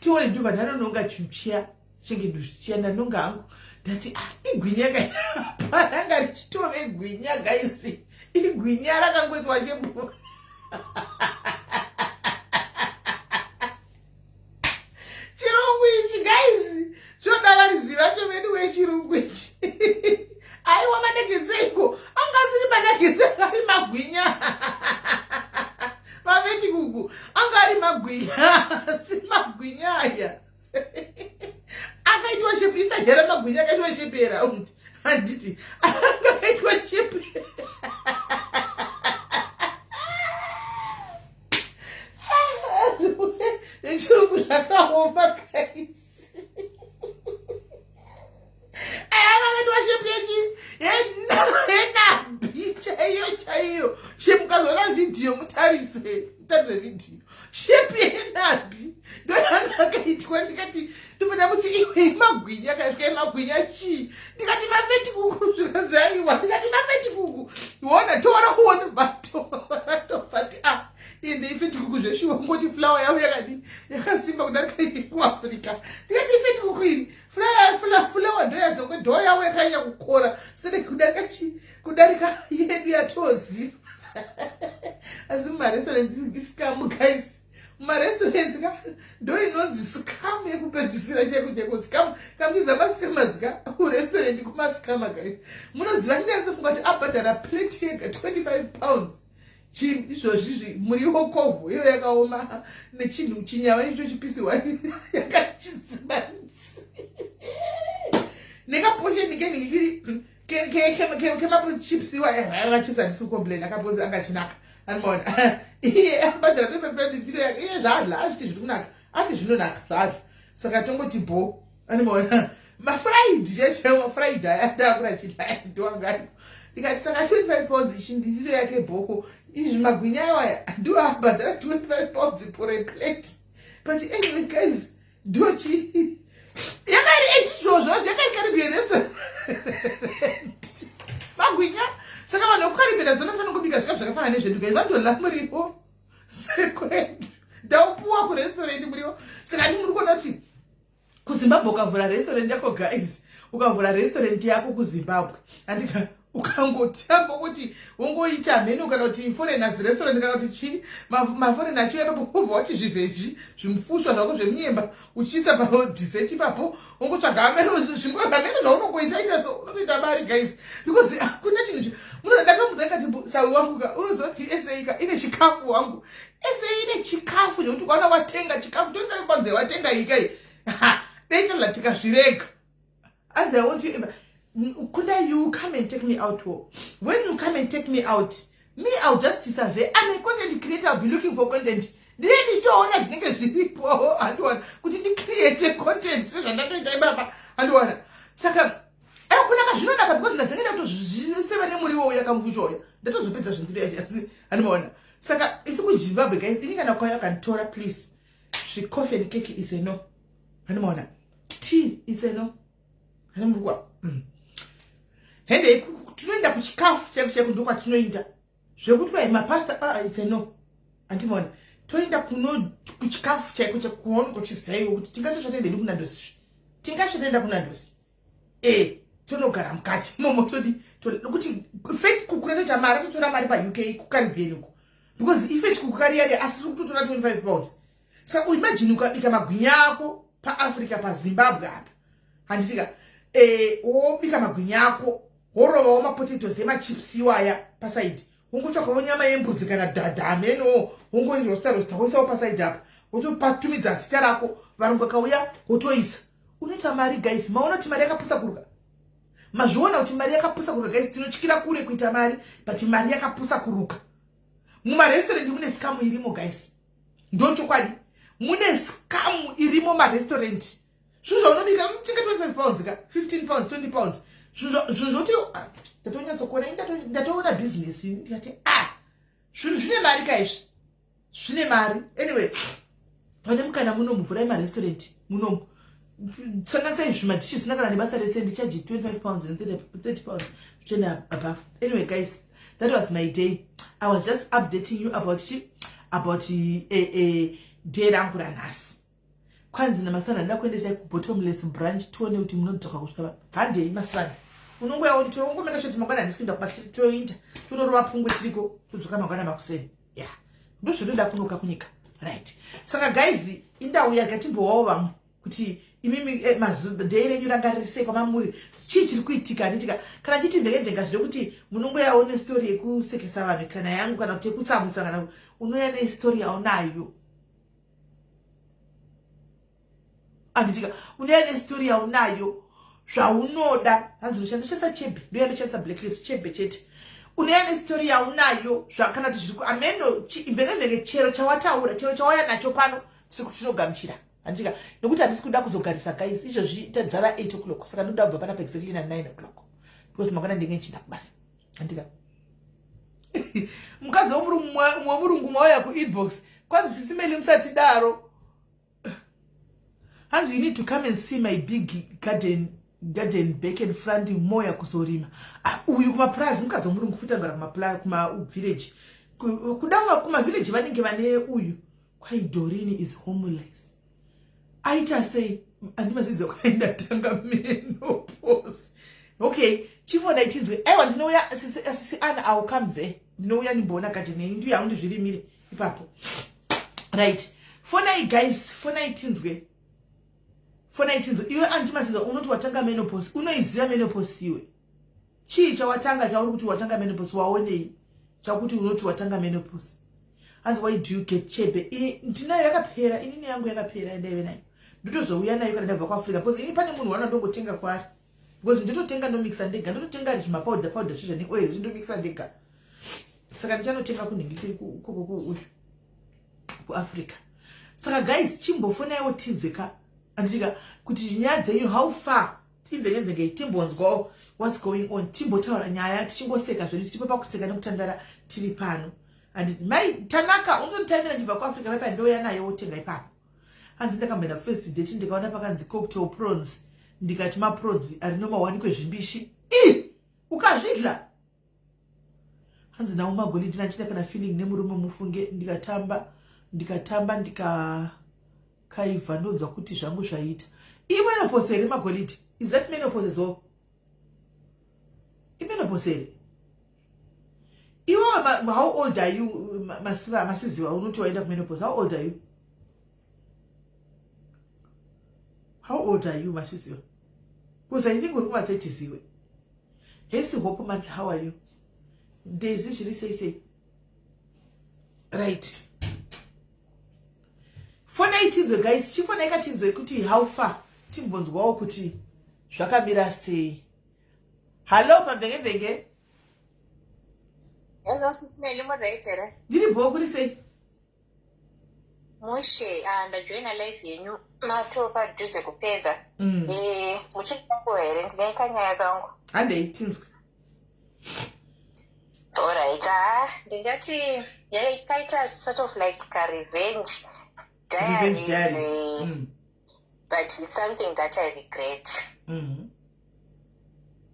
Speaker 2: tione. Ndobva ndanononga chinhu chiya chenge duzvi chiya, ndanonga hangu. Ndati, ah, igwinya kaapa, ranga richitove gwinya, guys, igwinya rakangoiswa chembu. chirungu ichi. Aiwa, manuggets eiko? Anga asiri manuggets, anga ari magwinya. Mavetkoek anga ari magwinya, si magwinya aya akaitwa shape isajara. Magwinya akaitwa shape yeround, handiti? Anga akaitwa shape. Zvechirungu zvakaoma, guys. Aya akaitwa shape yechi yenabi chaiyo chaiyo. Shape, mukazoona vhidhiyo, mutarise, mutarise vhidhiyo. Shape yenabi ndoyanga akaitwa. Ndikati ndofana kuti iwe magwinya kasvika magwinya chii? Ndikati mavetkoek. Zvikanzi aiwa. Ndikati mavetkoek, ona, tora uone. Vatora, ndobvati a ende ivetkoek zveshuwa. Ngoti flour yavo yakadi yakasimba kudarika yekuAfrica. Ndikati ivetkoek iri, flour ndoyazokwe dough yavo yakanyanya kukora sene kudarika chi kudarika yedu yatoziva. Asi mumarestaurant iscam, guys. Mumarestaurants ka ndo inonzi scam yekupedzisira cheko cheko. Scam kamuchiziva mascammers ka kurestaurant kumascammer, guys. Munoziva, ndinyatsofunga kuti abhadhara plate yega £25 izvozvizvi muriwo kovho iyo yakaoma nechinhu chinyama icho chipisiwa yakachidzibanisi nekaportion kenhikiri kemachips iwa. Machips handisi kucomplain, akapozi angachinaka, anomaona. Iye abhadhara 25 yake, iye zvaadla azviti zviri kunaka, ati zvinonaka zvaadla. Saka tongoti bo, anomaona mafried chaichaiwo, mafried aya ndakura chida ndoangaripo. Ndikati saka £25 ichi ndiro yake bhoko izvi magwinya ayo aya ndiwo abhadhara £25 for a plate. But anyway, guys, ndochi yakairi endizvozvo yakairi Caribbean restaurant magwinya. Saka vanhu vekuCaribbean dzinofanira kubika zvikafu zvakafanana nezvedu, guys. Vandola muriwo sekwedu, ndaupuwa kurestaurant muriwo. Saka ndi muri kuona kuti kuZimbabwe ukavhura restaurant yako, guys, ukavhura restaurant yako kuZimbabwe, andika ukangotamba kuti wongoita mheno kana kuti foreigners restaurant kana kuti chii, maforeigner achiuya ipapo, ubva wati zviveggie, zvimufushwa zvako zvemunyemba uchiisa padessert ipapo, wongotsvaga hameno zvimwe hameno zvaunongoita ita. So unotoita mari, guys, because hakuna chinhu ndakamudza ndikati sawi wangu ka, unoziva kuti SA ka ine chikafu wangu. SA ine chikafu zvekuti ukaona watenga chikafu 25 pounds watenga ikai deitala tikazvirega. As I want you, Kunda, you come and take me out. When you come and take me out, me, I'll just survey. I'm a content creator. I'll be looking for content. Ndine ndichitoona zvinenge zviripo, handiwana kuti ndicreate content sezvandatoita ipapa, handiwana. Saka kunaka zvinonaka because ndazenge ndatozviseva nemuriwo uya kamvucho uya, ndatozopedza zvindiro yacho, asi handimaona. Saka isi kuZimbabwe, guys, ini kana kwauya kanditora, please, zvicoffee and cake is a no, handimaona. Tea is a no, hanimurikwa. Hendei tinoenda kuchikafu chaiko chaiko, ndokwatinoenda. Zvekuti kwai mapasta, ah, it's a no, handimaona. Toenda kuno kuchikafu chaiko chakuona kuchizaiwo kuti tingatosvatoenda kuNandos, tingasvatoenda kuNandos e tonogara mukati momo todi kuti vetkoek ratoita mari, atotora mari paUK kuCaribbean uko, because ivetkoek kariyari asi tiri kutotora £25. Saka imagine ukabika magwinya ako paAfrica, paZimbabwe apa, handitika wobika magwinya ako, worovawo mapotatoes emachips iwaya paside, wongotsvakawo nyama yembudzi kana dhadha hamenowo, wongorirosta rosta, woisawo paside apa, wotopatumidza zita rako. Varungu vakauya, wotoisa, unoita mari. Guys, maona kuti mari yakapusa kuruka? Mazviona kuti mari yakapusa kuruka? Guys, tinotyira kure kuita mari, but mari yakapusa kuruka. Mumarestaurant mune scam irimo, guys, ndo chokwadi. Mune scam irimo marestaurant. Zvinhu zvaunobika tinga £25 ka, £15, £20, zvinhu zvoti ah, ndatonyatsokuona, ndatoona bhizinesi, ndikati ah, zvinhu zvine mari kaizvi, zvine mari. Anyway, pane mukana muno, muvhurai marestaurant munomu, sanganisai zvimadishes zvisina kana nebasa rese, ndicharge £25 and £30 zvichienda above. Anyway, guys, that was my day. I was just updating you about chi about day rangu ranhasi. Kwanzi namasana ndida kuendesai kuBottomless Brunch, tione kuti munodzoka kusvika handei. Masana unongoya unditora, ungomeka choti mangwana handisi kuenda kubasa, toinda tonorova pungwe tiriko, todzoka mangwana makuseni. Ya, ndozvotoda kunoka kunyika, right? Saka guys, indauya gatimbowawo vamwe kuti Imimi eh, day renyu ranga riri sei kwamamuri? Chii chiri kuitika? Handitika kana chiti mvenge zvine kuti munongoyawo nestori yekusekesa vanhu kana yangu kana kuti yekutsamwisa, kana unouya nestori yaunayo. Anditika unouya nestori yaunayo zvaunoda. Hanzi ndoshandisa chebe, ndoya ndoshandisa Black Lips chebe chete. Unouya nestori yaunayo kana kuti zviri ameno mvenge, chero chawataura, chero chawauya nacho pano, tinogamuchira, handika? Nokuti handisi kuda kuzogarisa, guys. Izvozvi tadzava 8 o'clock, saka ndoda kubva panapa exactly na 9 o'clock because mangwana ndinge ndichienda kubasa, handika? Mukadzi womurungu mauya kuinbox, kwanzi, "Sisi Meli, musati daro." Hanzi, "You need to come and see my big garden back and front." Moya kuzorima. Ah, uyu kumapurazi, mukadzi womurungu futi anogara kumavillage. Kuda kumavillage vanenge vane uyu. Kwai Dorini is homeless, aita sei? Handimaziza. Kwai ndatanga menopause. Okay, chifona ichinzwe. Aiwa, ndinouya, sisi Ana. I will come there. Ndinouya ndimboona garden yenyu, ndiyo yangu, ndizvirimire ipapo. Right, fonai guys, fonai tinzwe, fonai tinzwe. Iwe Antimasiza, unoti watanga menopause, unoiziva menopause iwe? Chii chawatanga chauri kuti watanga menopause? Waonei chakuti unoti watanga menopause? Hanzi, "Why do you get chebe?" Ndinayo, yakapera. Inini yangu yakapera, ndaive nayo, ndotozouya nayo kana ndabva kuAfrica, because ini pane munhu wana ndongotenga kwaari, because nditotenga ndomixa ndega, ndototenga zvimapowder powder zvezvo neoil, zvindomixa ndega. Saka ndichanotenga kunhingi koko uyu kuAfrica. Saka guys, chimbofonaiwo tinzwe ka, anditika kuti nyaya dzenyu how far. Timvenge timbonzwawo what's going on, timbotaura nyaya tichingoseka zvedu, tichipo pakuseka nekutandara tiri pano. And mai Tanaka, unozonditaimira ndibva kuAfrica paipa, ndouya nayo, wotenga ipapo. Hanzi, "Ndakamboenda kufirst date, ndikaona pakanzi cocktail prawns, ndikati maprawns ari nomawanikwe zvimbishi i ukazvidla." Hanzi, "Nawo magolidi nachida kana feeling nemurume, mufunge. Ndikatamba, ndikatamba, ndikakaivha, ndonzwa kuti zvangu zvaita." Imenopause here, magolidi? Is that menopause as well? Imenopause here iwe? How old are you, Masiziva, unoti waenda kumenopause? How old are you? How old are you, Masiziva? Because I think uri kuma-30s iwe. Hesi Hope Mandla, how are you? Ndezi zviri sei sei? Right, fonai tinzwe guys, chifonai katinzwe kuti how far, timbonzwawo kuti zvakamira sei. Hallo, pamvenge.
Speaker 1: Hello, Sisi Meli, muri here?
Speaker 2: Ndiri bho, kuri sei?
Speaker 1: Mushe, ah, ndajoina live yenyu mato padhuze kupedza. Eh, muchiri here? Ndine kanyaya kangu.
Speaker 2: Handei tinzwe.
Speaker 1: Alright, ah, ndingati yakaita sort of like ka revenge
Speaker 2: Revenge
Speaker 1: diaries,
Speaker 2: diaries.
Speaker 1: eh, but it's something that I regret.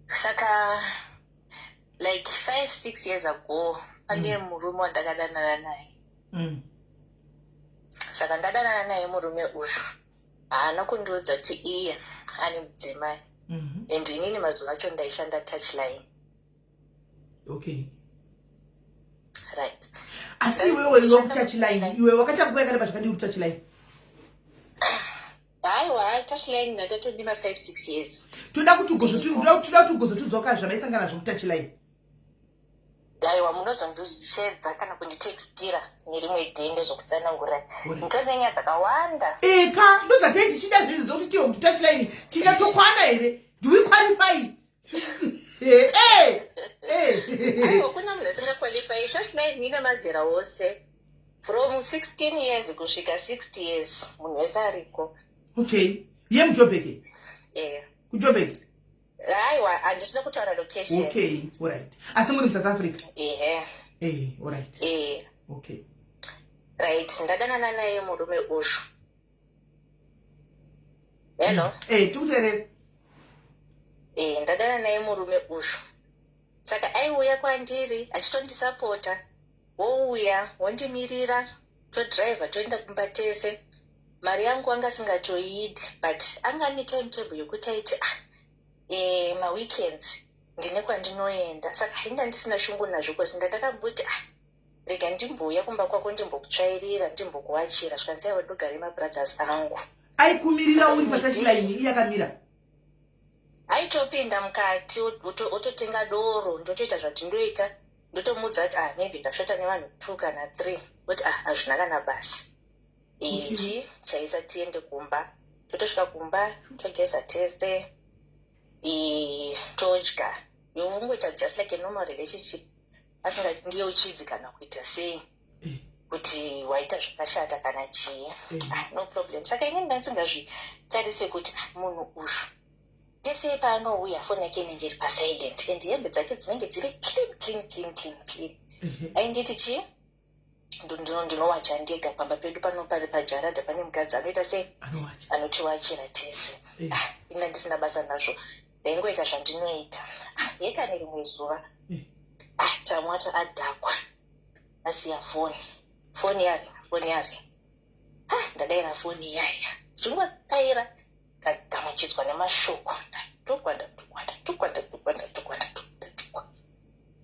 Speaker 1: Saka like 5, 6 years ago, pane murume wandakadanana naye. Saka ndadanana naye murume uyu, haana kundiudza kuti iye ane mudzimai. And inini mazuva acho ndaishanda touchline. Right.
Speaker 2: Asi iwewe, iwe kutouchline, iwe wakatanga nguva yakareba zvakadii kutouchline?
Speaker 1: Haiwa, touchline ndatotodima 5, 6 years.
Speaker 2: Toda kuti ugozotudzoka zvamaisangana nazvo kutouchline.
Speaker 1: Aiwa, munozondishedza kana kunditextira nerimwe day, ndezvokutsanangura. Nditori nenyaya dzakawanda.
Speaker 2: Eka, ndodzatei tichida zvinhu zokuti tiwe kuti touchline tingatokwana here? Do we qualify? Eh, eh, eh.
Speaker 1: Aiwa, kuna munhu asingaqualify. Touchline ine mazera ose, from 16 years kusvika 60 years, munhu wese ariko.
Speaker 2: Okay, yemuJobek?
Speaker 1: Eh.
Speaker 2: KuJobek?
Speaker 1: Aiwa, handisina kutaura location.
Speaker 2: Okay, alright, asi muri muSouth Africa?
Speaker 1: Ehe.
Speaker 2: Eh, alright.
Speaker 1: Eh.
Speaker 2: Okay.
Speaker 1: Right, ndadanana naye murume uyu. Hello?
Speaker 2: Eh, tikuteerera.
Speaker 1: Eh, ndadana naye murume uyu. Saka aiuya kwandiri achitondisapota, wouya wondimirira, todhiraivha toenda kumba tese. Mari yangu anga asingatoidi, but anga ane timetable yekuti aiti, ah, e, maweekends ndine kwandinoenda. Saka hainda ndisina shungu nazvo, cause ndandakamboti, ah, rega ndimbouya kumba kwako, ndimbokutsvairira, ndimbokuwachira. Zvikanzi, aiwa, ndogara nemabrothers angu.
Speaker 2: Aikumirira uri patouchline, iye akamira?
Speaker 1: Aitopinda mukati, ototenga doro, ndotoita zvatindoita, ndotomuudza kuti, "Ah, maybe ndashota nevanhu two kana three." Oti, "Ah, hazvina kana basa." Ichi chaisa tiende kumba, totosvika kumba, togeza tese, todya, yongoita just like a normal relationship, asingandiyeuchidzi kana kuita sei kuti waita zvakashata kana chii. Ah, no problem. Saka inini ndandisingazvitarise kuti, ah, munhu uyu pese paanouya foni yake inenge iri pasilent and hembe dzake dzinenge dziri clean, clean, clean, clean, clean. Ainditi chii, "Ndinowacha ndega pamba pedu pano, pari pajaradha, pane mukadzi anoita sei?"
Speaker 2: Anowacha.
Speaker 1: Anotiwachira tese. Ah, ini ndisina basa nazvo, ndaingoita zvandinoita. Ah, yekane rimwe zuva, ah, tamwata adhakwa, asiya foni, foni yari, foni yari. Ah, ndadayira foni iyaya, ndichingodayira kagamuchidzwa nemashoko, ndatukwa, ndatukwa, ndatukwa, ndatukwa, ndatukwa, ndatukwa, ndatukwa.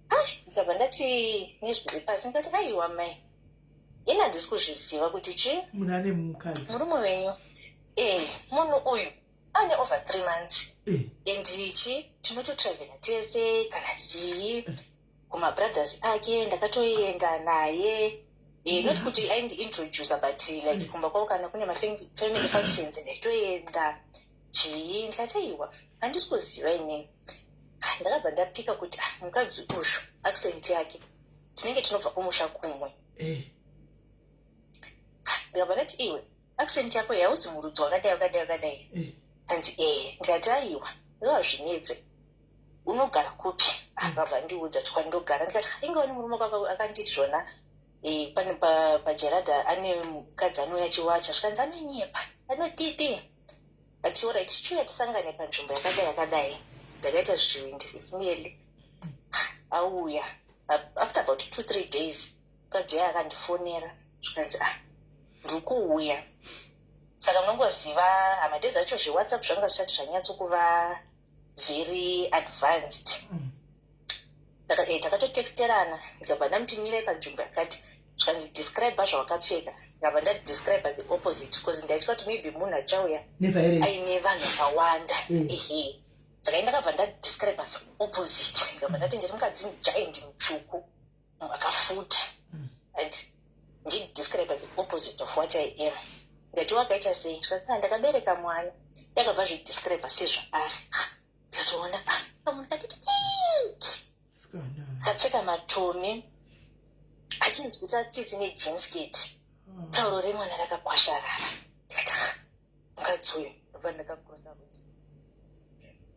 Speaker 1: Ah, ndikabva ndati nezwi repasi, ndikati, "Aiwa mai, ini handisi kuzviziva kuti chii."
Speaker 2: Munhu ane mukadzi.
Speaker 1: Murume wenyu, munhu uyu ane over 3 months and chi tinototravhela tese kana chii kumabrothers ake, ndakatoenda naye. Not kuti aindiintroducer, but like kumba kwavo kana kune mafamily functions ndaitoenda chii. Ndikati, "Aiwa, handisi kuziva inini." Ndakabva ndapika kuti, ah, mukadzi uyu accent yake tinenge tinobva kumusha kumwe. Ndikabva ndati, "Iwe, accent yako hauzi murudzi wakadai, wakadai, wakadai." Hanzi, "Ee." Ndikati, "Aiwa, iwazvinetse, unogara kupi?" Akabva ndiudza kuti kwandogara. Ndikati, "Ingaoni murume wako akanditi zvona, pane pajaradha ane mukadzi anouya achiwacha." Zvikanzi, "Anonyepa, anodidi." Ati, "Alright, chiuya tisangane panzvimbo yakadai, yakadai." Ndakaita zvivindi sisimeli, auya after about 2-3 days. Mukadzi uya akandifonera, zvikanzi, "Ah, ndiri kuuya." Saka munongoziva hamadays acho zveWhatsApp zvanga zvisati zvanyatsokuva very advanced. Saka takatotexterana, ndikabva ndamuti, "Mirai panzvimbo yakati." Zvikanzi, "Describe zvawakapfeka." Ndikabva ndadescribe the opposite because ndaitya kuti maybe munhu achauya
Speaker 2: nevirus
Speaker 1: aine vanhu vakawanda. Ehe, saka ndakabva ndadescribe the opposite, ndikabva ndati ndiri mukadzi giant, mutsvuku, akafuta and ndidescribe the opposite of what I am. Ndati, "Wakaita sei?" Zvikanzi, "Ah, ndakabereka mwana." Yakabva zvidescribe sezvaari. Ndikatoona, ah, kamunhu kadiki diki
Speaker 2: Sikana.
Speaker 1: Akapfeka matomi, achinzwisa tsitsi, nejean skirt, tauro remwana rakakwasharara. Ndikati, "Ah, mukadzi uyu." Ndobva ndakakurosa kuti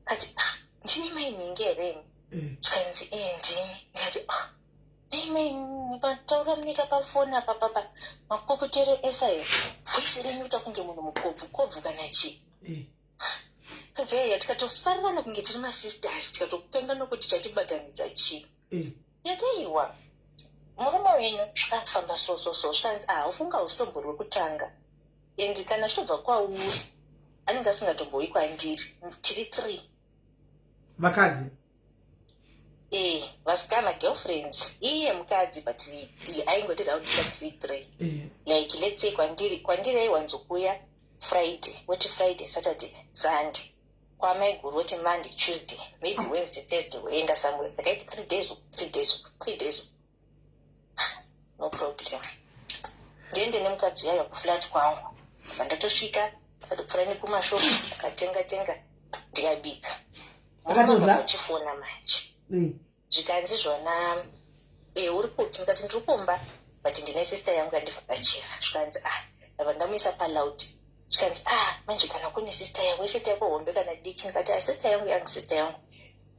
Speaker 1: kati, "Ah, ndimi mainhingi here imi?" Zvikanzi, "Ee, ndini." Ndikati, "Ah, nei mai, mataura munoita pafoni apa papa makokotero esa here, voice renyu kuita kunge munhu mukobvu kobvu kana chii?" Kadzi, tikatofarirana kunge tiri masisters, tikatopenga nokuti chatibatanidza chii. Yataiwa murume wenyu zvakafamba so so so. Zvikanzi, "Ah, ufunga usitombori wekutanga and kana zvichitobva kwauri anenge asingatomboyi kwandiri, tiri three."
Speaker 2: Vakadzi?
Speaker 1: E, vasikana, girlfriends, iye mukadzi, but aingoti raundisa tiri three. Like let's say kwandiri aiwanzokuya Friday, woti Friday, Saturday, Sunday. Kwamaiguru woti Monday, Tuesday, maybe Wednesday, Thursday woenda somewhere. Saka iti 3 days, 3 days, 3 days, no problem. Ndiende nemukadzi yayo kuflat kwangu. Bva ndatosvika, ndikatopfuura nekumashopu, ndikatenga tenga, ndikabika.
Speaker 2: Akatodya?
Speaker 1: Achifona manje. Zvikanzi zvona, "Uri kupi?" Ndikati, "Ndiri kumba, but ndine sister yangu yandivhakachira." Zvikanzi, "Ah." Ndabva ndamuisa paloud. Zvikanzi, "Ah, manje kana kune sister yako, sister yako hombe kana diki?" Ndikati, "Ah, sister yangu yangu, sister yangu."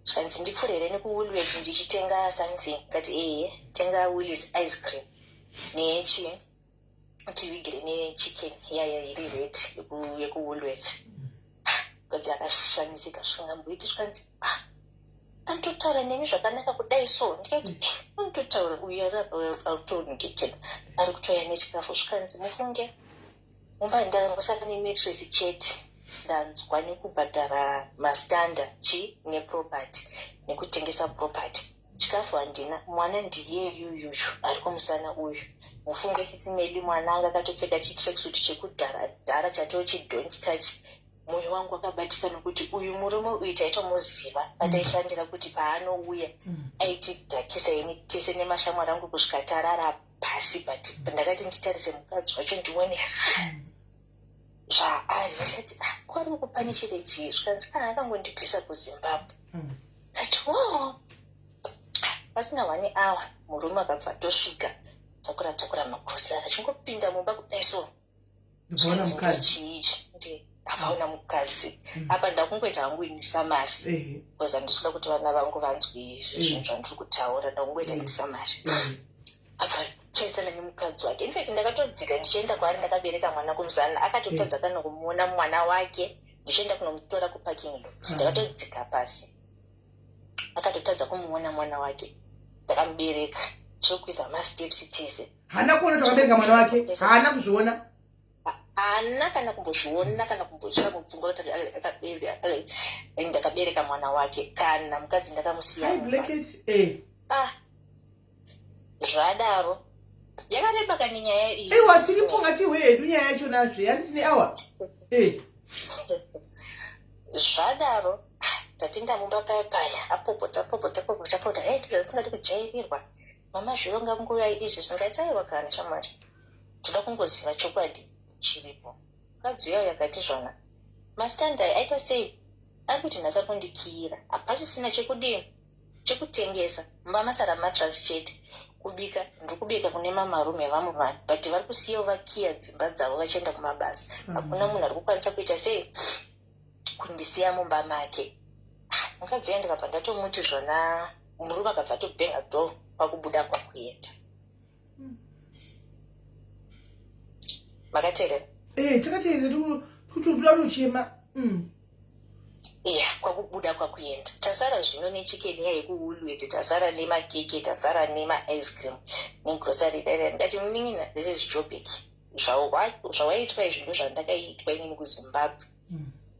Speaker 1: Zvikanzi, "Ndipfuure nekuWoolworths ndichitenga something." Ndikati, "Ehe, tenga Woolies ice cream nechi tivigire nechicken iyaya iri ready yekuWoolworths." Kadzi akashamisika zvisingamboiti. Zvikanzi, "Ah, anototaura nemi zvakanaka kudai so?" Ndikati, "Eh, anototaura uyu ari autondikena, ari kutoya nechikafu." Zvikanzi, "Mufunge mumba ndangosara nemattress chete, ndanzwa nekubhadhara mastanda chi neproperty nekutengesa property, chikafu handina, mwana ndiyeyuyuyu ari kumusana uyu." Mufunge sisi Meli, mwana anga akatopfeka chitracksuit chekudhara dhara chatoo chidon't touch. Mwoyo wangu wakabatika nokuti uyu murume uyu taitomuziva pataishandira kuti paanouya aitidhakisa ini tese nemashamwari angu kusvika tarara pasi. But ndakati nditarise mukadzi wacho ndione zvaari. Ndikati, "Ah, kwari kupanishire chii?" Zvikanzi, "Ah, akangondibvisa kuZimbabwe." Kati wo pasina one hour murume akabva atosvika, takura takura magrosari, achingopinda mumba kudai so,
Speaker 2: ndikaona mukadzi.
Speaker 1: Chiichi ndi akaona mukadzi. Apa ndakungoita hangu ini summary because handisi kuda kuti vana vangu vanzwe zvinhu zvandiri kutaura. Ndakungoita ini summary. Abva chaisana nemukadzi wake. In fact, ndakatodzika ndichienda kwaari ndakabereka mwana kumusana. Akatotadza kana kumuona mwana wake ndichienda kunomutora kuparking lot. Ndakatodzika pasi, akatotadza kumuona mwana wake ndakamubereka, tichokwiza masteps tese.
Speaker 2: Haana kuona kuti wakabereka mwana wake? Haana kuzviona?
Speaker 1: Haana kana kumbozviona, kana kumboisa mupfungwa kuti ndakabereka mwana wake. Kana mukadzi ndakamusiya
Speaker 2: Hi
Speaker 1: mumba.
Speaker 2: Blacket.
Speaker 1: Ah, zvadaro yakareba kani nyaya iyi.
Speaker 2: Aiwa, tiripo, ngatihwe hedu nyaya yacho nazve. Handiti neawa.
Speaker 1: Zvadaro tapinda mumba paya paya, apopota popota popota popota. Ei, ndozvatisingadi kujairirwa mama, zvironga nguva izvi zvingati. Aiwa kana shamwari, toda kungoziva chokwadi chiripo. Mukadzi uya yakati zvona mastandai aita sei, ari kuti nhasi ari kundikiyira, hapasisina chekudini chekutengesa mumba, masara mattress chete. Kubika ndiri kubika kune mamarume vamwe vanhu, but vari kusiyawo vakiya dzimba dzavo vachienda kumabasa. Hakuna munhu ari kukwanisa kuita sei kundisiya mumba make. Mukadzi uya ndikabva ndatomuti zvona, murume akabva atobhenga door kwakubuda kwakuenda. Makateerera?
Speaker 2: Takateerera, kutoda kutochema.
Speaker 1: Iya, kwakubuda kwakuenda. Tasara zvino nechicken iya yekuWoolworths, tasara nemakeke, tasara nemaice cream negrocery rere. Ndikati, "Munin'ina, this is Joburg. Zvawaitwa izvi ndo zvandakaitwa inini kuZimbabwe."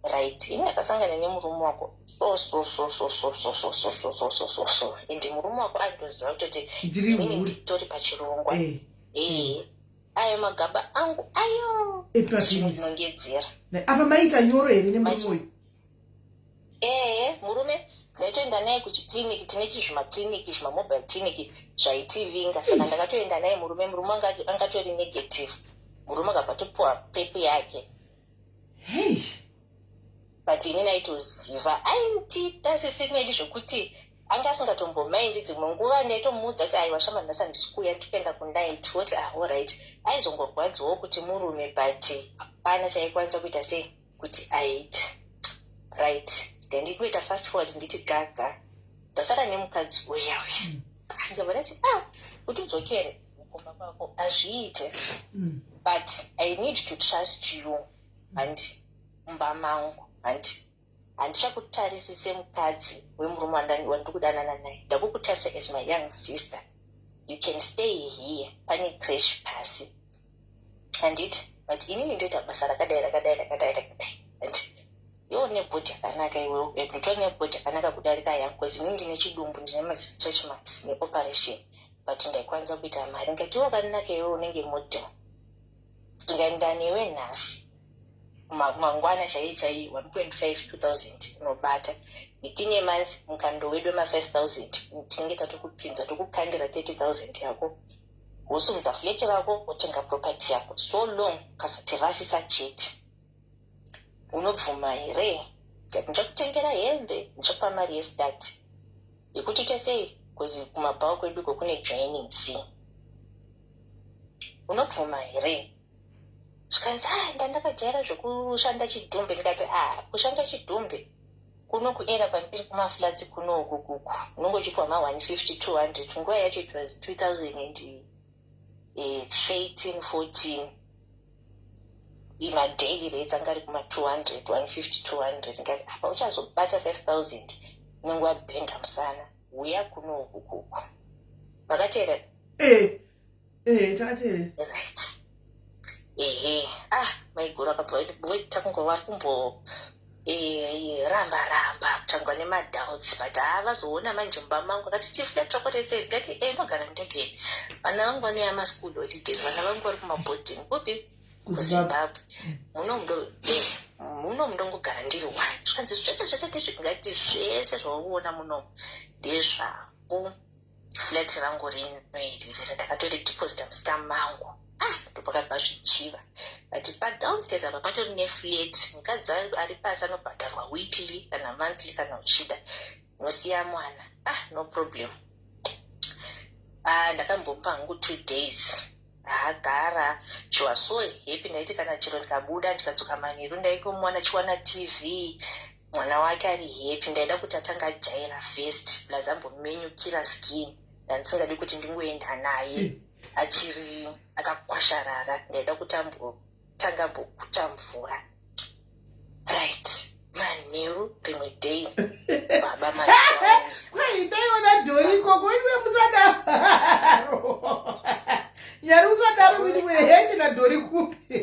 Speaker 1: Right, ini ndakasangana nemurume wako so so so so so so so so so so so so so, and murume wako andoziva kutoti
Speaker 2: ndiri
Speaker 1: inini
Speaker 2: hure.
Speaker 1: Nditori pachirongwa. Ee, ayo magaba angu ayo.
Speaker 2: Epapirisi.
Speaker 1: Ndinongedzera.
Speaker 2: Apa maita nyoro here nemurume uyu?
Speaker 1: Ehe, murume ndaitoenda naye kuchikliniki. Tine chizvimakliniki, zvimamobile clinic zvaitivinga, saka ndakatoenda naye murume. Murume angatori negative. Murume akabva topiwa PEP yake.
Speaker 2: Hei.
Speaker 1: But ini naitoziva aitiita sisimeli zvokuti anga asingatombomaindi. Dzimwe nguva ndaitomuudza kuti, "Aiwa shama, nhasi handisi kuuya, ndikuenda kunight." Woti, "Ah, alright." Aizongorwadziwawo kuti murume, but hapana chaikwanisa kuita sei kuti aite. Right, ndandikuita fast forward, nditi gaga ndasara nemukadzi uya uya. Ndikabva ndati, "Ah, kuti udzokere kumba kwako hazviite, but I need to trust you. Handi mumba mangu, handi handichakutarisi semukadzi wemurume wandiri kudanana naye. Ndakukutarisa as my young sister. You can stay here, pane creche pasi, handiti? But inini ndoita basa rakadai rakadai rakadai rakadai, handi iwo nebhodhi yakanaka iwewo, nditori nebhodhi yakanaka kudarika yangu, because inini ndine chidumbu, ndine mastretch marks neoperation, but ndaikwanisa kuita mari." Ngati wakanaka iwewe, unenge model. Ndikaenda newe nhasi, mangwana chaiye chaiye 1.5 2000 unobata. Within a month mukando wedu wema5000 tinenge tatokupinza, tokukandira 30 000 yako, wosumudza flat rako, wotenga property yako. So long kasatirasisa chete. Unobvuma here?" Ndikati, "Ndichakutengera hembe, ndichakupa mari yestart yekuti uite sei, because kumabhawa kwedu iko kune joining fee. Unobvuma here?" Zvikanzi, "A, ndandakajaira zvekushanda chidhumbe." Ndikati, "A, kushanda chidhumbe kuno kuera kwandiri kumaflats kunoku kuku unonge uchipiwa ma150 200." Nguva yacho it was 2013 14. Madaily rates anga ari kuma200 150 200. Ndikati, "Apa uchazobata 5000 unenge wabhenga musana. Uya kunoku kuku." Makateerera?
Speaker 2: Takateerera.
Speaker 1: Right, ehe. Ah, maiguru akabva takungo vari kumbo Ramba ramba kutangwa nemadoubts, but haa, vazoona manje mumba mangu, akati, "Chiflat chako sei?" Ndikati, "E, ndogara ndegeni. Vana vangu vanoya maschool holidays, vana vangu vari kumaboarding kupi?" "KuZimbabwe. Muno mundongogara ndiri one." Zvikanzi, "Zvese zvese ndezvi?" Ngati, "Zvese zvauona munomu ndezvangu. Flat rangu rino iri ndakatorideposita muzita mangu." Ah, ndopakabva zvichiva. But padownstairs apa patori neflat. Mukadzi ari pasi anobhadharwa weekly kana monthly kana uchida. Unosiya mwana. Ah, no problem. Ah, ndakambomupa hangu 2 days, haagara. She was so happy. Ndaiti kana chero ndikabuda, ndikadzoka manheru, ndaikomuwana achiwana TV, mwana wake ari happy. Ndaida kuti atanga ajaira first, plus ambomenyukira skin. Ndandisingadi kuti ndingoenda naye achiri akakwasharara. Ndaida kuti ambotanga ambokuta mvura. Right, manheru rimwe day, baba manje.
Speaker 2: Kwai, ndaiona dhori ikoko. Iwe, musadaro Nyari, usadaro. Winiwe, hende nadhori kupi?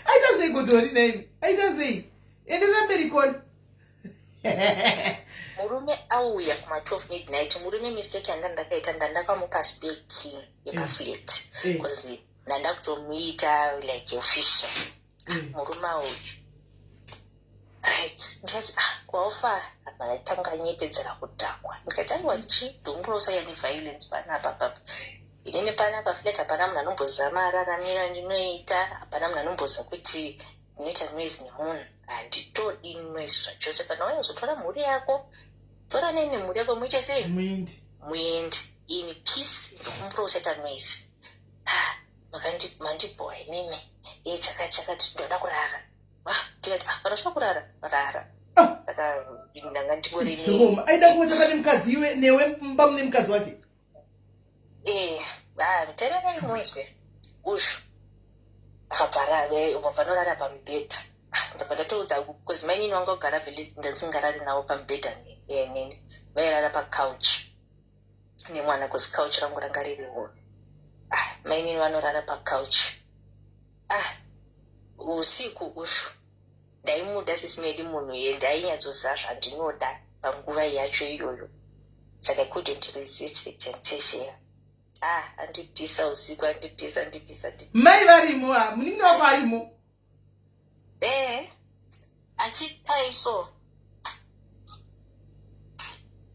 Speaker 2: Aita sei godhori nai? Aita sei? Enderera mberi koni.
Speaker 1: Murume auya kuma12 midnight. Murume, mistake yanga ndakaita, ndandakamupa spare key yepaflat because ndanda kutomuita like official. Murume auya, right, ndikati, "Ah, kwaufa?" Apa atanga anyepedzera kudhakwa. Ndikati, "Aiwa, chidhumbulo, usauya neviolence panapa papa. Inini panapa flat hapana munhu anomboziva mararamiro andinoita, hapana munhu anomboziva kuti ndinoita noise nemunhu. Handitodi noise zvachose. Kana wauya kuzotora mhuri yako, tora neni nemhuri yako, muite sei?"
Speaker 2: Muindi.
Speaker 1: "Muende in peace. Ndokumbura usaita noise." "Ah, mandibhowa imimi. Ye, chakati chakati, ndoda kurara." Ah, ndikati, "Ah, kana uchida kurara, rara."
Speaker 2: Ah.
Speaker 1: Saka ndanga ndingori
Speaker 2: Zvoma, aida kuota pane mukadzi iwe newe mumba mune mukadzi wake?
Speaker 1: Eh, ah, tererai munzwe. Uzvu akabva vanorara pamubhedha. Ndabva ndatoudza, because mainini wanga kugara vhele, ndandingarari navo pamubhedha neni. Vairara pacouch nemwana, because couch rangu ranga riri huru. Ah, mainini vanorara pacouch. Ah, usiku ushu, ndaimuda sisi Medi munhu iye, ndainyatsoziva zvandinoda panguva yacho iyoyo, saka I couldn't resist the temptation. Ah, andipisa usiku, andipisa, andipisa, andipisa.
Speaker 2: Mai varimo? Ah, munin'ina wako arimo?
Speaker 1: Eh, achidai so,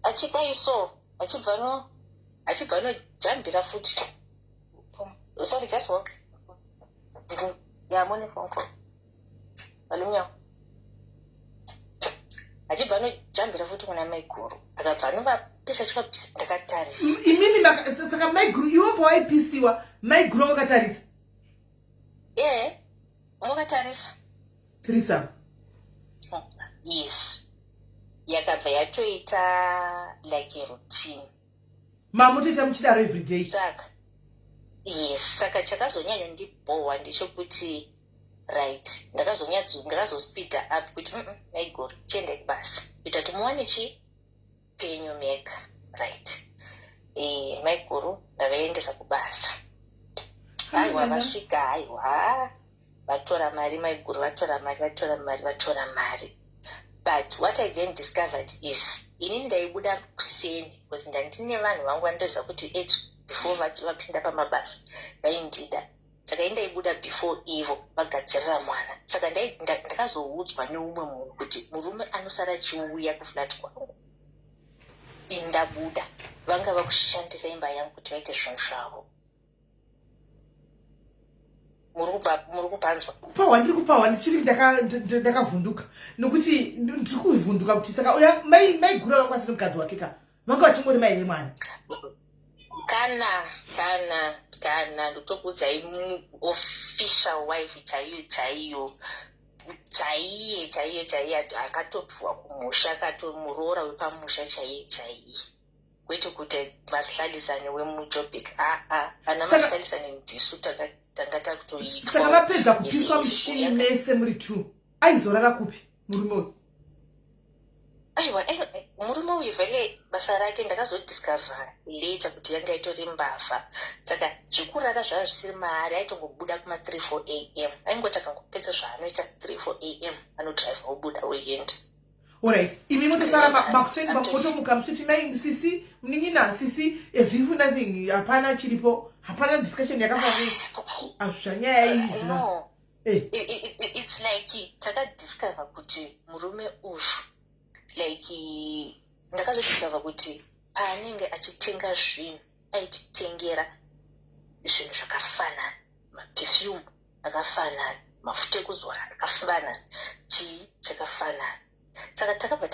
Speaker 1: achidai so, achibva no, achibva nojambira futi. Sorry, just walk. Yeah, I'm on a phone call. Malumya. Achibva nojambira futi kuna maiguru, akabva anovapisa, chivapisa ndakatarisa.
Speaker 2: Imimi saka maiguru, iwe pawaipisiwa, maiguru vakatarisa?
Speaker 1: Eh, vakatarisa.
Speaker 2: Threesome?
Speaker 1: Yes, yakabva yatoita like a routine.
Speaker 2: Mamutoita muchidaro every day?
Speaker 1: Saka yes, saka chakazonyanyondibhohwa ndechekuti, right, ndakazospeeda up kuti, maiguru, chiendai kubasa kuita kuti muwane chi penyu mega." Right, e, maiguru ndavaendesa kubasa. Aiwa, vasvika, aiwa, vatora mari. Maiguru vatora mari, vatora mari, vatora mari. But what I then discovered is, inini ndaibuda kuseni because ndandine vanhu vangu vandoziva kuti 8 before vapinda pamabasa vaindida. Saka indaibuda before ivo vagadzirira mwana. Saka ndakazoudzwa neumwe munhu kuti murume anosara achiuya kuflat kwangu indabuda. Vanga vakushandisa imba yangu kuti vaite zvinhu zvavo. Muri kupanzwa?
Speaker 2: Kupahwa, ndiri kupahwa. Ndichiri ndakavhunduka nokuti ndiri kuvhunduka kuti saka uya maiguru vanga vasiri mukadzi wake ka, vanga vachingori mai vemwana?
Speaker 1: Kana ndotokuudzai, official wife chaiyo chaiyo, chaiye chaiye chaiye, akatobviwa kumusha, akatomuroora wepamusha chaiye chaiye, kwete kuti masihlalisane wemuJobek. Aa, ana masihlalisane ndisu tanga takutoitwa.
Speaker 2: Saka vapedza kupiswa mushini mese muri two, aizorara kupi murume uyu?
Speaker 1: Aiwa, murume uyu vhele basa rake ndakazodiscover later kuti yanga itori mbavha. Saka zvekurara zvava zvisiri maari. Aitongobuda kuma3 4 a.m. Aingoti akangopedza zvaanoita, 3 4 a.m., anodhiraivha, obuda, oenda.
Speaker 2: Alright, imi motosara makuseni, motomuka muchitoti mai, sisi, munin'ina, sisi, as if nothing, hapana chiripo, hapana discussion yakafana zvanyaya iyi.
Speaker 1: No. It's like takadiscover kuti murume uyu, like, ndakazodiscover kuti paanenge achitenga zvinhu, aititengera zvinhu zvakafanana, maperfume akafanana, mafuta ekuzora akafanana, chii chakafanana. Saka takabva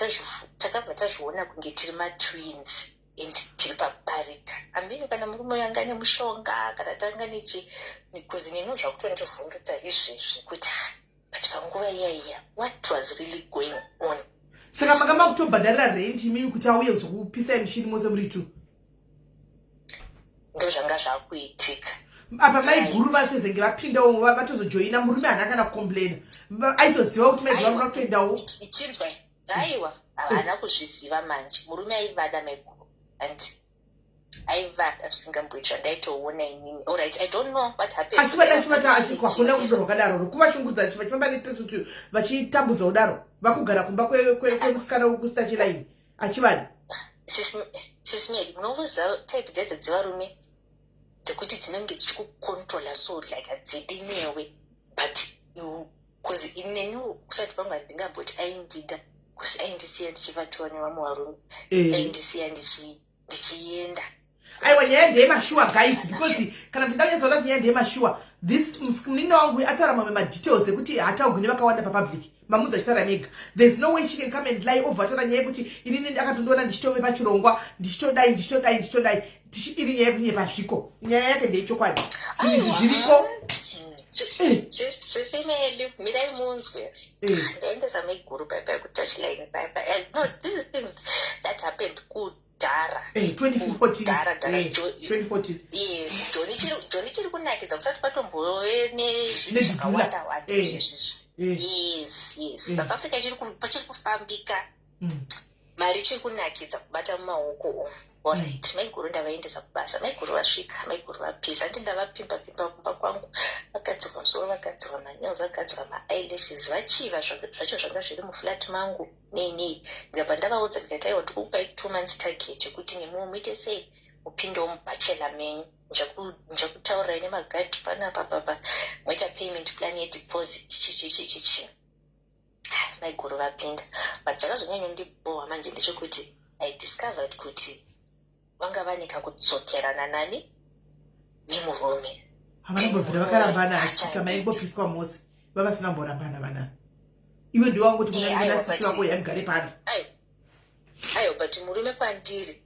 Speaker 1: tazviona kunge tiri matwins and tiri pabarika. Ambini kana murume uyu anga nemushonga kana tanga nechi, because neno zvakutondivhundutsa izvezvi kuti, ah, but panguva iyaiya, what was really going on?
Speaker 2: Saka manga makutobhadharira rent imimi kuti auye kuzokupisai mushini mose muri two?
Speaker 1: Ndo zvanga zvakuitika.
Speaker 2: Apa maiguru vatozenge vapindawo, vatozojoina. Murume haana kana kucomplaina, aitoziva kuti maiguru vanoda kutoendawo.
Speaker 1: Ichinzwa, aiwa, havana kuzviziva manje. Murume aivada maiguru and aivada zvisingamboiti zvandaitoona inini. Alright, I don't know what happened.
Speaker 2: Achivada, achivata, hakuna rudo rwakadaro rwekuvashungurudza vachifamba netesutu, vachitambudza kudaro, vakugara kumba kwemusikana wekustachilaini achivada.
Speaker 1: Sis Mary, munomboziva type dzedzo dzevarume dzekuti dzinenge dzichikucontrola, so like hadzidi newe, but because ineni kusati kwangu handingamboti aindida, because aindisiya ndichivatora nevamwe varume. Aindisiya ndichienda.
Speaker 2: Aiwa, nyaya ndeyemashuwa, guys, because kana ndida kunyatsoona kuti nyaya ndeyemashuwa, this munin'ina wangu ataura mamwe madetails ekuti hataugwi nevakawanda papublic. Mamudzi achitaura mega. There is no way she can come and lie, obva ataura nyaya yekuti inini akatondiona ndichitove pachirongwa, ndichitodai, ndichitodai, ndichitodai. Iri nyaya yekunyepa zviko. Nyaya yake ndeyechokwadi, zvinhu izvi zviriko.
Speaker 1: Sis Mary, mirai munzwe. Ndaendesa maiguru paipai kutouchline paipai. No, this is things that happened kudhara.
Speaker 2: 2014.
Speaker 1: Kudhara dhara.
Speaker 2: 2014.
Speaker 1: Yes, Joni chiri kunakidza kusati kwatombove nezvinhu
Speaker 2: Nezvidhula.
Speaker 1: zvakawanda wanda izvezvizvi. Yes. South Africa pachiri kufambika. Mari ichiri kunakidza kubata mumaoko umu. Alright, maiguru ndavaendesa kubasa. Maiguru vasvika, maiguru vapisa. Handi ndavapimba pimba kumba kwangu, vagadzirwa musoro, vagadzirwa manails, vagadzirwa maeyelashes, vachiva zvacho zvanga zviri muflat mangu nei nei. Ndikabva ndavaudza ndikati, "Aiwa, ndikukupai 2 months target yekuti nemiwo muite sei, mupindewo mubachelor menyu. Ndichakutaurirai nemagadhi panapa papa, moita payment plan yedeposit, chichichichichi." Maiguru vapinda, but chakazonyanyondibhowa manje ndechekuti I discovered kuti vanga vane kakudzokerana nani, nemurume.
Speaker 2: Havanombobvira vakarambana, asika maingopiswa mose, vavasina kumborambana vana. Iwe ndiwe wangoti
Speaker 1: Aiwa,
Speaker 2: kuna sisi vako yagare pano.
Speaker 1: Aiwa, but murume kwandiri,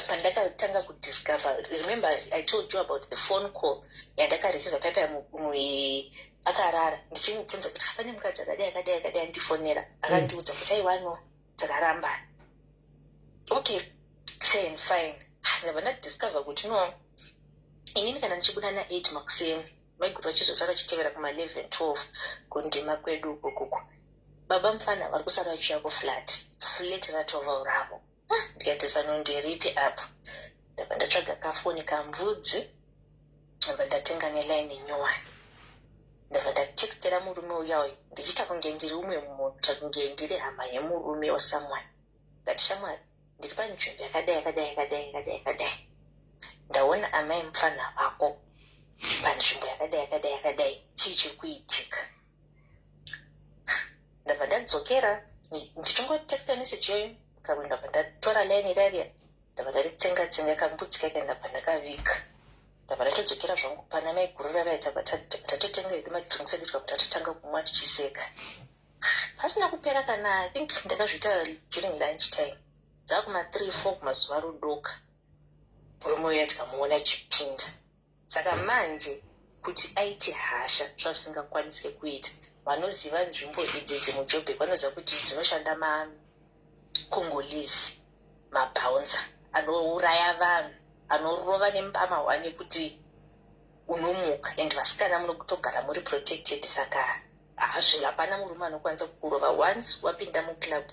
Speaker 1: pandakatanga kudiscover, remember I told you about the phone call yandakareceiva paipai akarara, ndichimubvunza kuti pane mukadzi akadai akadai akadai andifonera, akandiudza kuti aiwano takarambana. Okay, fair and fine. Ndabva ndadiscover kuti no, inini kana ndichibuda na8 makuseni, maiguru vachizosara vachitevera kuma11 12 kundima kwedu ukokoko, baba mufana vari kusara vachiuya kuflat, flat ratova ravo. Ah, ndikati sano nderipi apo? Ndabva ndatsvaga kafoni kambudzi, ndabva ndatenga nelaini nyowani, ndabva ndatextera murume uya uyu ndichiita kunge ndiri umwe munhu, kunge ndiri hama yemurume or someone. Ndati, "Shamwari, ndiri panzvimbo yakadai yakadai yakadai yakadai yakadai, ndaona amai mufana vako panzvimbo yakadai yakadai yakadai, chii chiri kuitika?" Ndabva ndadzokera ndichingotexta message iyoyo kamwe, ndabva ndatora line rariya, ndabva ndaritsenga tsenga kambudzi kake, ndabva ndakaviga, ndabva ndatodzokera zvangu pana maiguru vavai. Tabva tatotenga hedu madrinks edu, tikabva tatotanga kumwa tichiseka. Pasina kupera kana, I think ndakazviita during lunch time, dzakuma3 4 kumazuva rudoka, murume uya tikamuona achipinda. Saka manje kuti aite hasha zvazvisingakwanisike kuita. Vanoziva nzvimbo idzi dzemuJobek vanoziva kuti dzinoshanda maCongolese, mabouncer anouraya vanhu, anorova nembama hwani kuti unomuka, and vasikana munotogara muri protected. Saka Hazvi, hapana murume anokwanisa kukurova once wapinda muclub.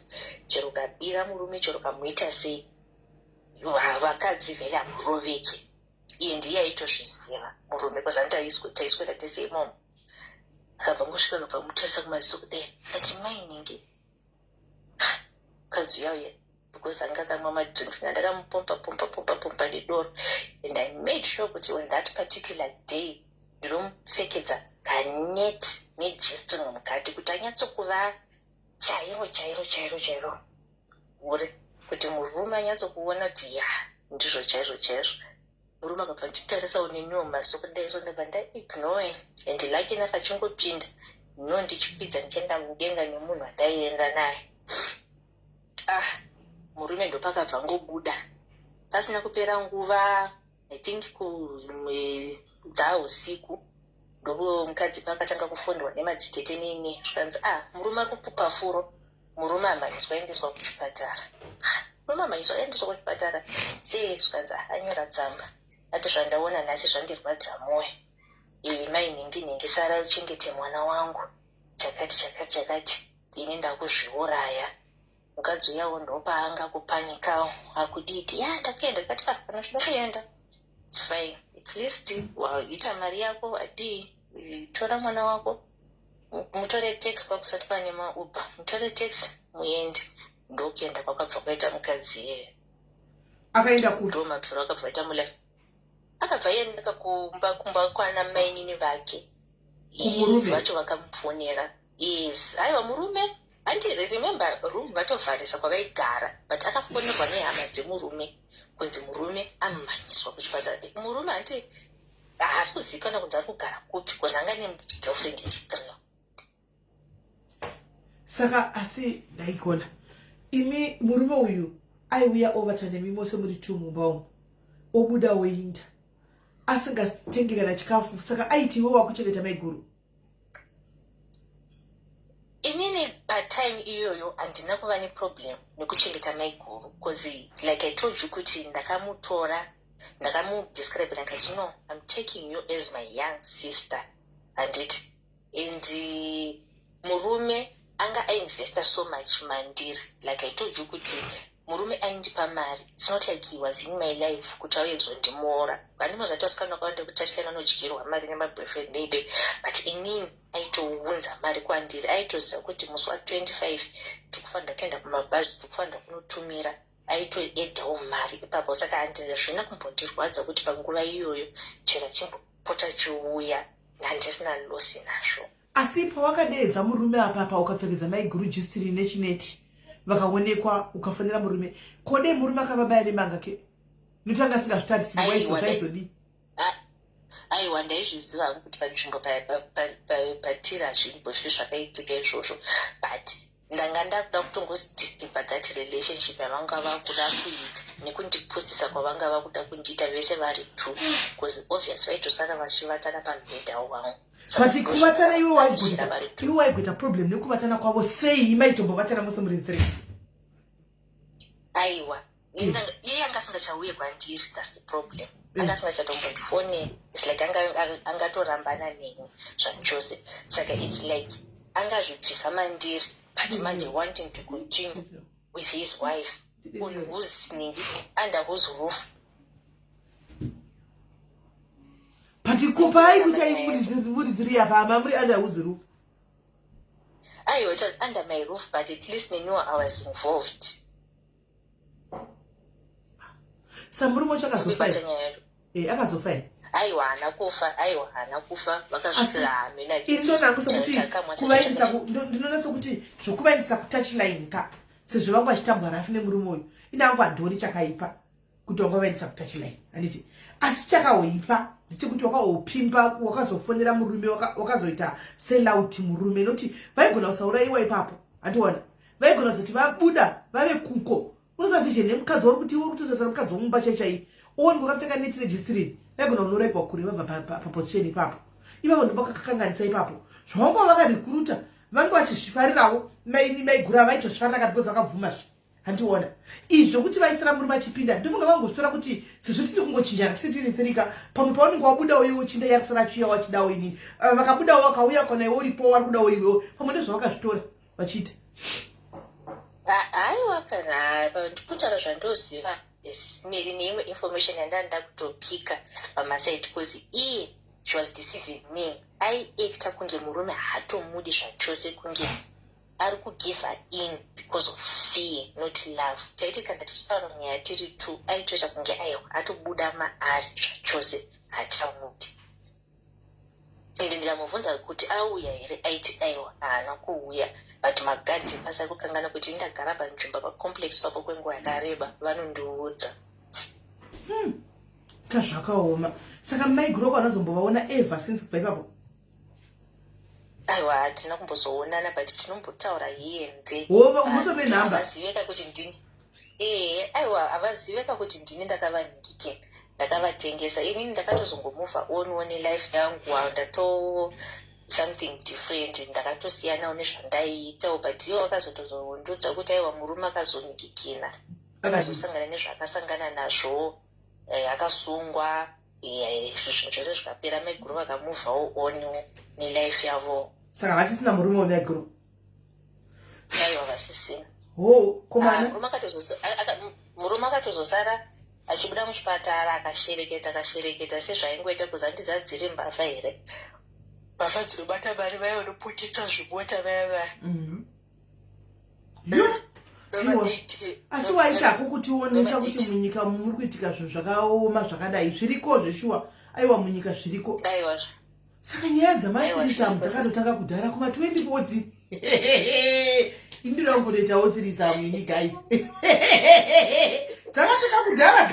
Speaker 1: Chero ukabira murume, chero ukamuita sei, vakadzi vhele hamuroveki. Iye ndiye aitozviziva murume, because anti taiswera tese imomo. Akabva ngosvika, akabva mutarisa kumaziso kudai, ati, "Mainingi." Mukadzi uya uya, because anga akamwa madrinks, nandakamupompa pompa pompa pompa nedoro, and I made sure kuti on that particular day ndinomupfekedza kanet neG-string mukati, kuti anyatsokuva chairo chairo chairo chairo hure, kuti murume anyatsokuona kuti ya, ndizvo chaizvo chaizvo. Murume akabva nditarisawo neniwo maziso kudai, so ndabva ndaignore. And lucky enough, achingopinda no, ndichikwidza ndichienda mudenga nemunhu andaienda naye. Ah, murume ndopakabva ngobuda. Pasina kupera nguva, I think dzausiku, ndo mukadzi paakatanga kufonderwa nemadzitete nini, zvikanzi, "Ah, murume ari kupupa furo, murume amhanyiswa aendeswa kuchipatara." Ah, murume amhanyiswa aendeswa kuchipatara sei? Zvikanzi, "Ah, anyora tsamba, ati zvandaona nhasi zvandirwadza mwoyo. Mai nhingi nhingi, sara uchengete mwana wangu, chakati chakati chakati, ini ndakuzviuraya." Mukadzi uyawo ndopaanga kupanikawo, akudidi ya, ndakuenda. Ndikati, "Ah, kana uchida kuenda, it's fine. At least waita mari yako, adii, tora mwana wako, mutore taxi." Kwakusati pane maUber. "Mutore taxi muende." Ndokuenda kwakabva kwaita mukadzi iyeye.
Speaker 2: Akaenda kupi?
Speaker 1: Ndo mabviro akabva aita mulife. Akabva aenda kumba kwana mainini vake.
Speaker 2: Kumurume?
Speaker 1: Vacho vakamufonera. Yes, aiwa, murume handi, remember, room vatovharisa kwavaigara, but akafonerwa nehama dzemurume kunzi murume amumhanyiswa kuchipatara. Murume handi haasi kuzivikanwa kunzi ari kugara kupi, because anga negirlfriend yechithree.
Speaker 2: Saka asi ndaigona imi, murume uyu aiuya ovata nemi mose muri two mumba umu, obuda oinda asingatengi kana chikafu. Saka aiti iwe wakuchengeta maiguru?
Speaker 1: Inini patime iyoyo handina kuva neproblem nekuchengeta maiguru, because like I told you kuti ndakamutora, ndakamudescribe, ndakati, "No, I'm taking you as my young sister," handiti? And murume anga ainvesta so much mandiri. Like I told you kuti murume aindipa mari. It's not like he was in my life kuti auye kuzondimoora. Handimozati vasikana vakawanda kuti achitana vanodyirwa mari nemaboyfriend neibe, but inini aitounza mari kwandiri. Aitoziva kuti musi wa25 tikufanira kuenda kumabhazi, tikufanira kunotumira, aitoedhawo mari ipapo. Saka handizvina kumbondirwadza kuti panguva iyoyo chero chimbopota chiuya, handisina loss nazvo.
Speaker 2: Asi pawakadeedza murume apapa, ukapfekedza maiguru G-string nechineti, vakaonekwa, ukafonera murume, kodei murume akavabaya nemanga ke, nokuti anga asingazvitarisiri?
Speaker 1: Aiwa,
Speaker 2: Waizodii?
Speaker 1: Aiwa, ndaizviziva hangu kuti panzvimbo patiri hazvimbozvi zvakaitika izvozvo, but ndanga ndakuda kutongodisturba that relationship yavanga vakuda kuita nekundipusisa kwavanga vakuda kundiita vese vari two, because obvious vaitosara vachivatana pamubhedha wangu.
Speaker 2: But kuvatana, iwe
Speaker 1: waigona vari two.
Speaker 2: Iwe waigota problem nekuvatana kwavo sei? Maitombovatana mose muri three?
Speaker 1: Aiwa, iye anga asingachauye kwandiri, that's the problem. Anga asingachatombondifoneri. It's like angatorambana neni zvachose. Saka it's like angazvibvisa mandiri, but manje wanting to continue with his wife on whose nini, under whose roof?
Speaker 2: But kupai kuti muri three apa, ama muri under whose roof?
Speaker 1: Aiwa, it was under my roof, but at least neniwo I was involved.
Speaker 2: Sa murume wacho akazofa?
Speaker 1: Kubata nyaya yedu.
Speaker 2: Akazofa here?
Speaker 1: Aiwa, haana kufa. Aiwa, haana kufa. Vakasvikira hamena.
Speaker 2: Ini ndonangu sekuti kuvaendesa ndinoona sekuti zvokuvaendesa kutouchline ka, sezvo vangu vachitambwa rafu nemurume uyu, ini angu handioni chakaipa kuti wanga vaendesa kutouchline, handiti? Asi chakaoipa ndechekuti wakaopimba, wakazofonera murume, wakazoita sellout murume, nokuti vaigona kusaurayiwa ipapo, handiona? Vaigona kuzoti vabuda vave kuko, unoza vision yemukadzi wari kuti uri kutozotora mukadzi womumba chaichai, ooni wakapfeka neti neG-string, vaigona kunoraikwa kure vabva paposition ipapo. Ipapo ndopakakanganisa ipapo. Zvavanga vakarecruita, vange vachizvifarirawo. Maigura vaitozvifarira ka, because vakabvuma zve. Handiona izvi zvokuti vaisira murume achipinda, ndofunga vangozvitora kuti sezvo tiri kungochinjana tisi tiri tirika, pamwe paunenge wabudawo iwe uchinda iye akusara achiuya wachidawo ini, vakabudawo vakauya kana iwe uripo wari kudawo iwewo, pamwe ndozvavakazvitora vachiita.
Speaker 1: Aiwa, kana ndikutaura zvandoziva simeri neimwe information yandanga kutopika pamasaidi, because iye, she was deceiving me. Aiacta kunge murume haatomudi zvachose, kunge ari kugive in because of fear, not love. Taiti kana tichitaura nyaya tiri two, aitoita kunge aiwa, atobuda maari zvachose, haachamudi. Ende ndikamubvunza kuti auya here, aiti aiwa, haana kuuya, but magadhi pasai kukangana kuti ndagara panzvimbo pacomplex papo kwenguva yakareba, vanondiudza.
Speaker 2: Kazvakaoma. Saka maiguru vanozombovaona ever since kubva ipapo?
Speaker 1: Aiwa, hatina kumbozoonana, but tinombotaura here and there.
Speaker 2: Hova umutori nenhamba?
Speaker 1: Havaziveka kuti ndini. Ee, aiwa, havaziveka kuti ndini ndakavanhikike, ndakavatengesa. Inini ndakatozongomova on nelife yangu, ndato something different, ndakatosiyanawo nezvandaiitawo, but ivo vakazotozondudza kuti aiwa, murume akazonhikikina, akazosangana nezvaakasangana nazvo, akasungwa, zvinhu zvose zvikapera. Maiguru vakamovawo on nelife yavo.
Speaker 2: Saka vachisina murume wemaiguru?
Speaker 1: Aiwa, vasisina.
Speaker 2: Ho, komana.
Speaker 1: Murume akatozosara achibuda muchipatara, akashereketa, akashereketa sezvaingoita, kuzandidza dziri mbavha here, mbavha dzinobata mari, vaya vanoputitsa zvimota vaya vaya.
Speaker 2: Yo. Asi waitako kutionesa kuti munyika muri kuitika zvinhu zvakaoma zvakadai, zviriko zveshuwa. Aiwa, munyika zviriko.
Speaker 1: Aiwa.
Speaker 2: Saka nyaya dzamathreesome dzakatotanga kudhara kuma 2040. Indinoda kumbotoitawo threesome ini, guys. Dzakatanga kudhara.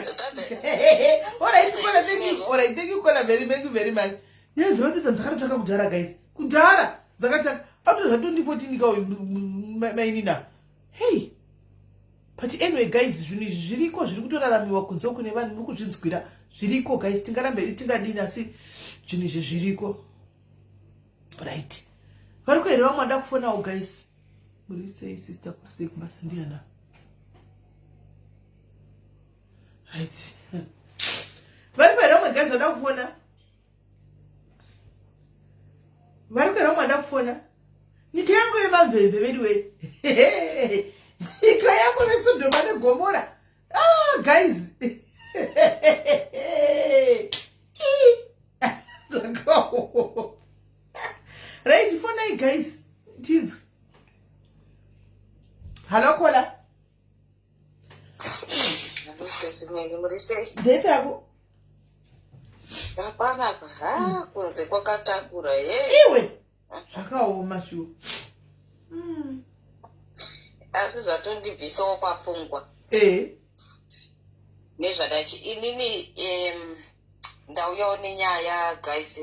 Speaker 2: Alright caller, thank you. Alright, thank you caller, very, thank you very much. Nyaya dzemathreesome dzakatotanga kudhara, guys, kudhara dzakatanga auto zva 2014 ka uyu mainina. Hey, but anyway guys, zvinhu izvi zviriko, zviri kutoraramiwa kunze kune vanhu, muri kuzvinzwira, zviriko guys. Tingarambe hedu, tingadini, asi zvinhu izvi zviriko. Right, variko here vamwe vada kufonawo guys? Muri sei sister? Kuri sei kubasa? Ndiana? Right, variko here vamwe guys vada kufona? Variko here vamwe vada kufona? Nyika yangu yemamvemve veduwe, nyika yangu veSodhoma neGomora. Ah, guys. Ii. Zvakaoma. Right, fonai guys, tinzwe. Hello caller.
Speaker 1: Muri sei?
Speaker 2: Ndepi ako?
Speaker 1: Hapana, ha, kunze kwakatakura ye.
Speaker 2: Iwe, zvakaoma shuwa.
Speaker 1: Asi zvatondibvisawo papfungwa nezvadachi inini, ndauyawo nenyaya guys.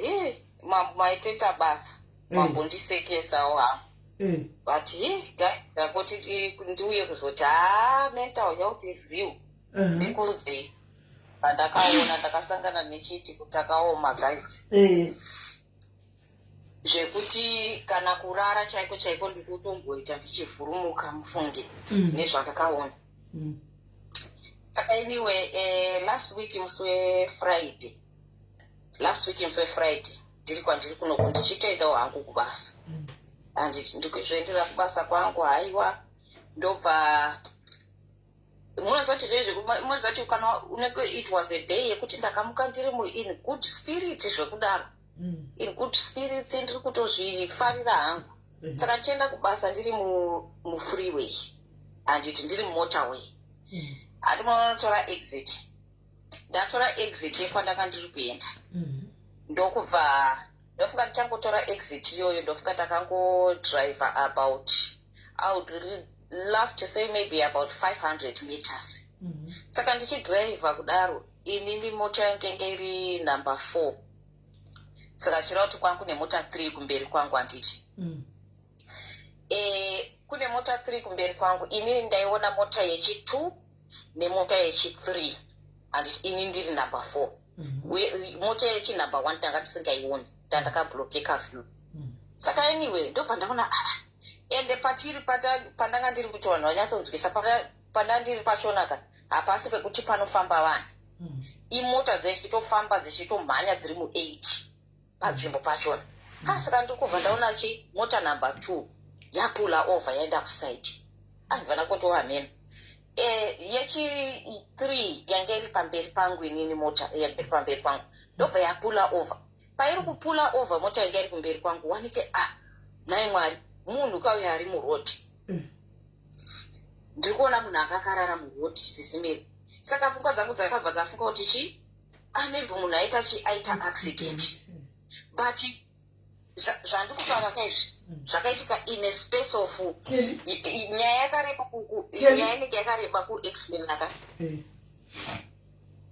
Speaker 1: Maitoita basa, mambondisekesawo ha, but guys, ndakoti ndiuye kuzoti ha, mental health is real. Ndikuudzei, pandakaona, ndakasangana nechiitiko chakaoma guys, zvekuti kana kurara chaiko chaiko ndikutomboita ndichivhurumuka, mufunge, nezvandakaona. Saka anyway, last week musi weFriday, last week musi weFriday, ndiri kwandiri kunoku ndichitoendawo hangu kubasa. Handiti ndikuzoendera kubasa kwangu, haiwa, ndobva munoziva kuti zvezvi, munoziva kuti kana unenge, it was a day yekuti ndakamuka ndiri in good spirit zvekudaro, in good spirit, ndiri kutozvifarira hangu. Saka ndichienda kubasa ndiri mufreeway, handiti ndiri mumotorway, handimonotora exit. Ndatora exit yekwandanga ndiri kuenda, ndokubva ndofunga ndichangotora exit iyoyo, ndofunga ndakangodriver about, I would really love to say maybe about 500 meters. Saka ndichidhiraivha kudaro, inini mota yangu yange iri number 4, saka chireva kuti kwangu nemota 3 kumberi kwangu, handiti? Kune mota 3 kumberi kwangu. Inini ndaiona mota yechi2 nemota yechi3, handiti? Ini ndiri number 4. Uye mota yechinumber 1 ndanga ndisingaioni, ndandakablokeka view. Saka anyway, ndobva ndaona, ah, ende patiri pandanga ndiri, kuti vanhu vanyatsonzwisa. Pandandiri pachonaka hapasi pekuti panofamba vanhu. Imota dzichitofamba, dzichitomhanya, dziri mu8 panzvimbo pachona. Kasaka ndiri kubva ndaona chi mota number 2 yapula over, yaenda kuside. Andibva kutowamhena yechi3 yange iri pamberi pangu inini. Mota yange iri pamberi pangu ndobva yapula over. Pairi kupula over mota yange iri kumberi kwangu, wanike, ah, nhai Mwari, munhu kauya ari muroad. Ndiri kuona munhu anga akarara muroad, Sis Mary. Saka pfungwa dzangu dzakabva dzafunga kuti chi, ah, maybe munhu aita chi, aita accident. But zvandiri kutaura kaizvi zvakaitika in a space of nyaya yakareba, nyaya inenge yakareba kuexplainaka.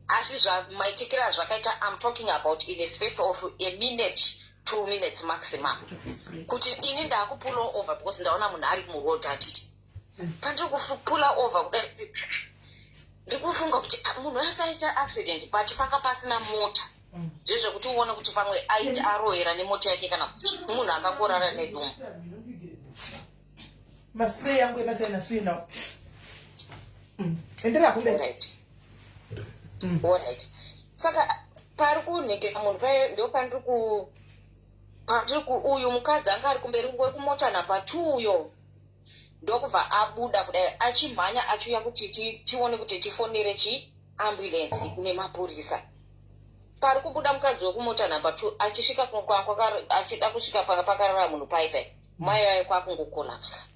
Speaker 1: Asi zvamaitikiro azvakaita, I'm talking about in a space of a minute, 2 minutes maximum, kuti ini ndaakupula over because ndaona munhu ari muroad, handiti? Pandiri kupula over kudai, ndikufunga kuti, ah, munhu asaita accident, but panga pasina mota zvezvekuti uone kuti pamwe arohera nemota yake kana kuti munhu akangorara nedumbu.
Speaker 2: Maspray yangu emasainasinawo. Endera kumberi.
Speaker 1: Alright. Alright, saka pari kunhekeka munhu paye, ndo pandiri ku uyu mukadzi anga ari kumberi wekumota number 2 uyo ndokubva abuda kudai achimhanya achiuya kuti tione kuti tifonere chi ambulance nemapurisa. Pari kubuda mukadzi wekumota number 2 achisvika achida kusvika pakarara munhu paipai, mai vayo kwakungokolapsa.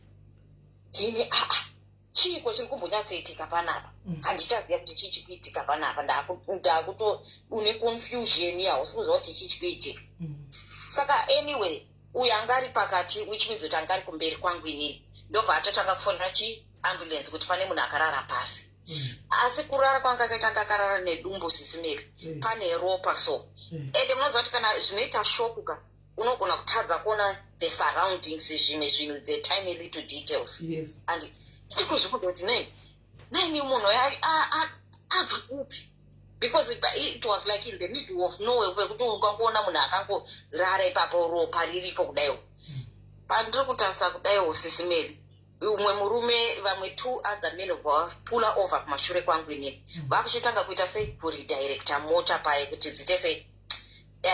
Speaker 1: Ini, aa, chiiko chiri kumbonyatsoitika panapa? Handichaziva kuti chii chikuitika panapa. Ndakuto une confusion, hausi kuziva kuti chii chikuitika. Saka anyway, uyu anga ari pakati, which means kuti anga ari kumberi kwangu inini, ndobva atotanga kufonera chiambulance kuti pane munhu akarara pasi. Asi kurara kwanga akaita, anga akarara nedumbu, Sis Mary. Pane ropa so. Ende munoziva kuti kana zvinoita shock ka, unogona kutadza kuona the surroundings, zvimwe zvinhu, the tiny little details. And tikuzvikuda kuti nei naini munhu abva kupi, because it was like in the middle of nowhere, kwekuti ungangoona munhu akangorara ipapo, ropa riripo kudaiwo. Pandiri kutarisa kudaiwo, Sis Mary, umwe murume, vamwe two other men vapula over kumashure kwangu inini. Vakuchitanga kuita sei, kuredirecta mota paye kuti dzite sei, kuti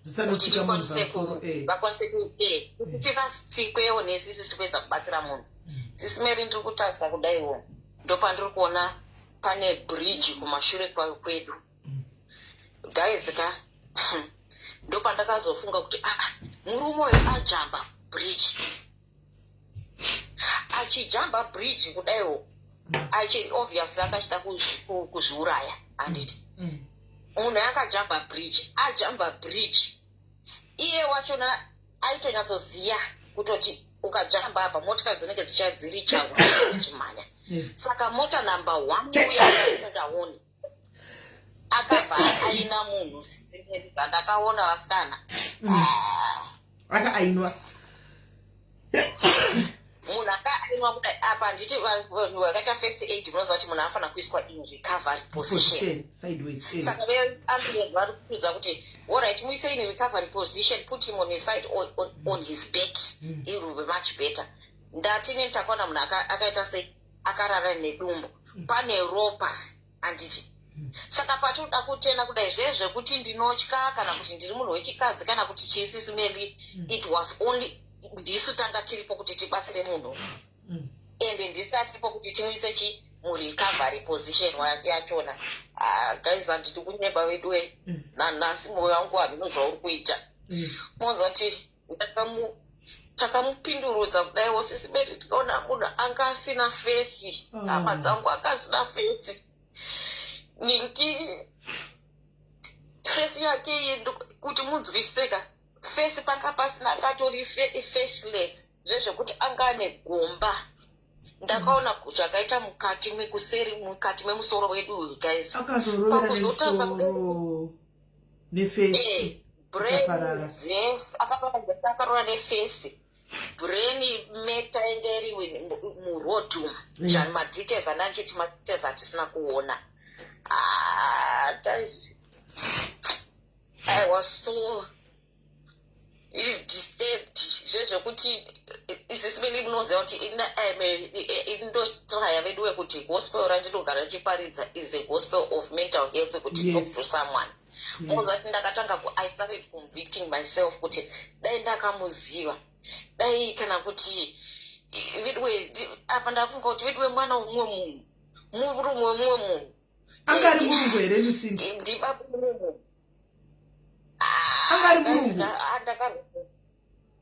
Speaker 2: Zvisanotsika munhu
Speaker 1: tikwanise
Speaker 2: pamusoro.
Speaker 1: Vakwanise kuti tisatsikwewo nesisi tiri kuedza kubatsira munhu. Sis Mary, ndiri kutarisa kudaiwo, ndopandiri kuona pane bridge kumashure kwedu. Guys ka, ndopandakazofunga kuti, ah, murume uyu ajamba bridge. Achijamba bridge kudaiwo, achi obviously akachida kuzviuraya, handiti? Munhu akajamba bridge, ajamba bridge, iye wachona aitonyatsoziya kutoti ukajamba apa motikari dzinenge dziri chawa dzichimhanya. Saka mota number one uya asingaoni akabva aina munhu. Zvandakaona, vasikana. Ah,
Speaker 2: Akaainwa.
Speaker 1: Munhu akaainwa kudai apa, handiti vanhu vakaita first aid munoziva kuti munhu anofanira kuiswa in recovery position?
Speaker 2: Position sideways.
Speaker 1: Saka veambulance vari kutiudza kuti, alright, muise in recovery position, put him on his side, on his back. It will be much better. Ndati nini takaona munhu akaita sei, akarara nedumbu, pane ropa, handiti? Saka patinoda kutena kudai, zvezvekuti ndinotya kana kuti ndiri munhu wechikadzi kana kuti chii, Sis Mary, it was only ndisu tanga tiripo kuti tibatsire munhu. Ende ndisatiripo kuti timuise chi murecovery position yachona. Ah, guys, handidi kunyeba veduwe. Nanhasi mwoyo wangu hamino zvauri kuita. Mozati takamupindurudza kudaiwo, Sis Mary, tikaona munhu anga asina face.
Speaker 2: Oh.
Speaker 1: Hama dzangu, anga asina face ningi, face yake iyi, kuti munzwisiseka, face panga pasina, akatori faceless, zvezvekuti anga ane gomba. Ndakaona zvakaita mukati mekuseri, mukati memusoro wedu uyu, guys.
Speaker 2: Akatorovera
Speaker 1: Pakuzotarisa
Speaker 2: nemusoro neface.
Speaker 1: Brain
Speaker 2: Ikaparara.
Speaker 1: Yes, akarora neface, brain matter inge iri muroad umu. Madetails andanchiti madetails atisina kuona. Ah, guys, I was so disturbed, zvezvekuti Sis Melly, munoziva kuti indotraya veduwe kuti gospel randinogara ndichiparidza is a gospel of mental health, kuti talk to someone. Munoziva kuti ndakatanga, I started convicting myself kuti dai ndakamuziva, dai kana kuti veduwe, apa ndafunga kuti veduwe, mwana womumwe munhu, murume wemumwe munhu.
Speaker 2: Anga ari murungu here, Lucinda?
Speaker 1: Ndibaba mumwe munhu.
Speaker 2: Anga ari murungu?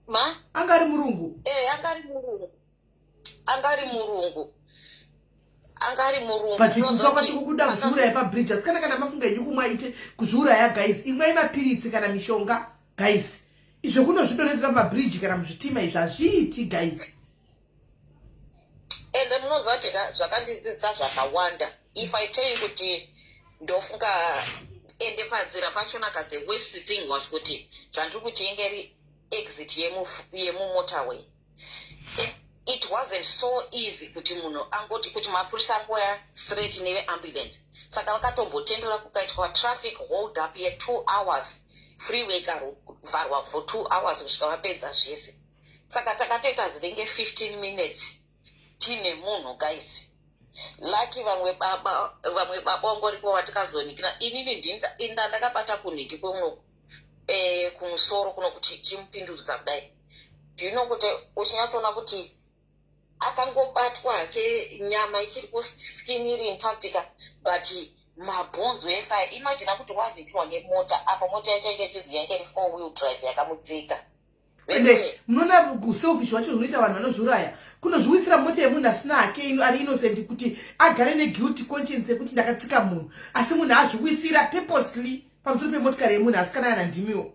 Speaker 1: Ma?
Speaker 2: Anga ari murungu?
Speaker 1: Eh, anga ari murungu, anga ari murungu, anga ari murungu.
Speaker 2: But kufa kwacho kukuda kuzviuraya pabridge, asi kana mafunga enyu kumwa ite kuzviuraya, guys, imwai mapiritsi kana mishonga, guys. Izvo kunozvidonhedzera pamabridge kana muzvitima, izvi hazviiti, guys.
Speaker 1: Ende munoziva kuti zvakandidzidzisa zvakawanda. If I tell you kuti ndofunga, ende panzira pachonaka, the worst thing was kuti zvandiri kuti inge iri exit yemumotorway. It wasn't so easy kuti munhu angoti kuti mapurisa angoya straight neveambulance. Saka vakatombotendera kukaitwa traffic hold up ye2 hours, freeway ikavharwa for 2 hours kusvika vapedza zvese. Saka takatoita zinenge 15 minutes tiine munhu, guys. Lucky vamwe baba vangoripo vatikazonikira. Inini inda ndakabata kunhiki kuno, kumusoro kuno, kuti chimupindurudza kudai. Do you know kuti uchinyatsoona kuti akangobatwa hake, nyama ichiri kuskin iri intact ka, but mabhonzo ese aya. Imagina kuti wavhikirwa nemota, apa mota yacho yange ichinzi yange iri four wheel drive, yakamutsika.
Speaker 2: Ende munoona kuselfish wacho hunoita vanhu vanozviuraya, kunozviwisira mota yemunhu asina hake, ari innocent, kuti agare neguilty conscience yekuti ndakatsika munhu, asi munhu azviwisira purposely pamusoro pemotikari yemunhu. Asi kana yana ndimiwo,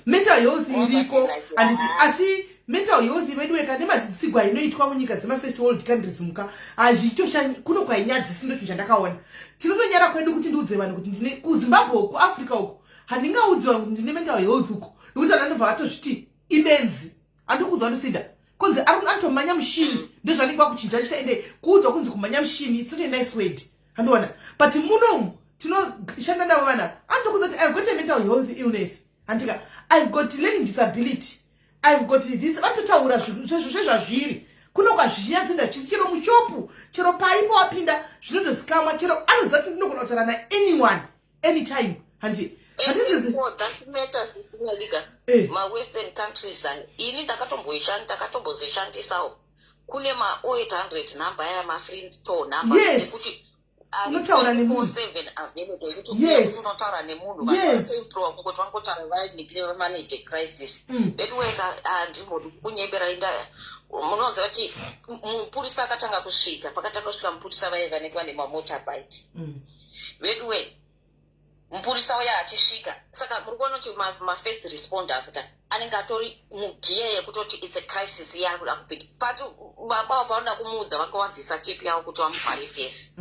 Speaker 2: mental health iriko, handiti? Asi mental health veduweka nemadzidzisigwa ainoitwa munyika dzemafirst world countries muka hazviitosha kuno kwainyadzisi. Ndo chinhu chandakaona, tinotonyara kwedu kuti ndiudze vanhu kuti ndine kuZimbabwe, kuAfrica uko handingaudzi vanhu kuti ndine mental health uko, nekuti vanhu vanobva vatozviti ibenzi. Handikuudzwa, Lucinda, kunzi anotomanya mushini, ndozvanenge vakuchinja achita. Ende kuudzwa kunzi kumanya mushini is not a nice word, handiona? But munomu tinoshanda navo vana, anotokuudza kuti I've got a mental health illness, handika? I've got learning disability, I've got this. Vanototaura zvezvazviri. Kuno kwazvichinyatsinda chisi, chero mushopu, chero paipo wapinda, zvinotozikamwa. Chero anoziva kuti ndinogona kutaura naanyone anytime, handiti? Handisizi
Speaker 1: Mawestern countries aya, ini ndakatombozvishandisawo. Kune ma0800 number aya, mafree toll number ekuti
Speaker 2: Unotaura nemunhu.
Speaker 1: 7 available, ekuti unotaura nemunhu. Vanhu kungoti vangotaura, vaningire, vamanage crisis. Beduweka, handimbodi kunyembera inda. Munoziva kuti mupurisa akatanga kusvika, pakatanga kusvika mupurisa, vaiva vanenge vane mamotorbike. Veduwe, mupurisa uya achisvika, saka muri kuona kuti mafirst responders ka anenge atori mugiya yekutoti it's a crisis yakuda kupinda. Pati baba pavanoda kumuudza, vanga vabvisa kepi yavo kuti vamuvhare face.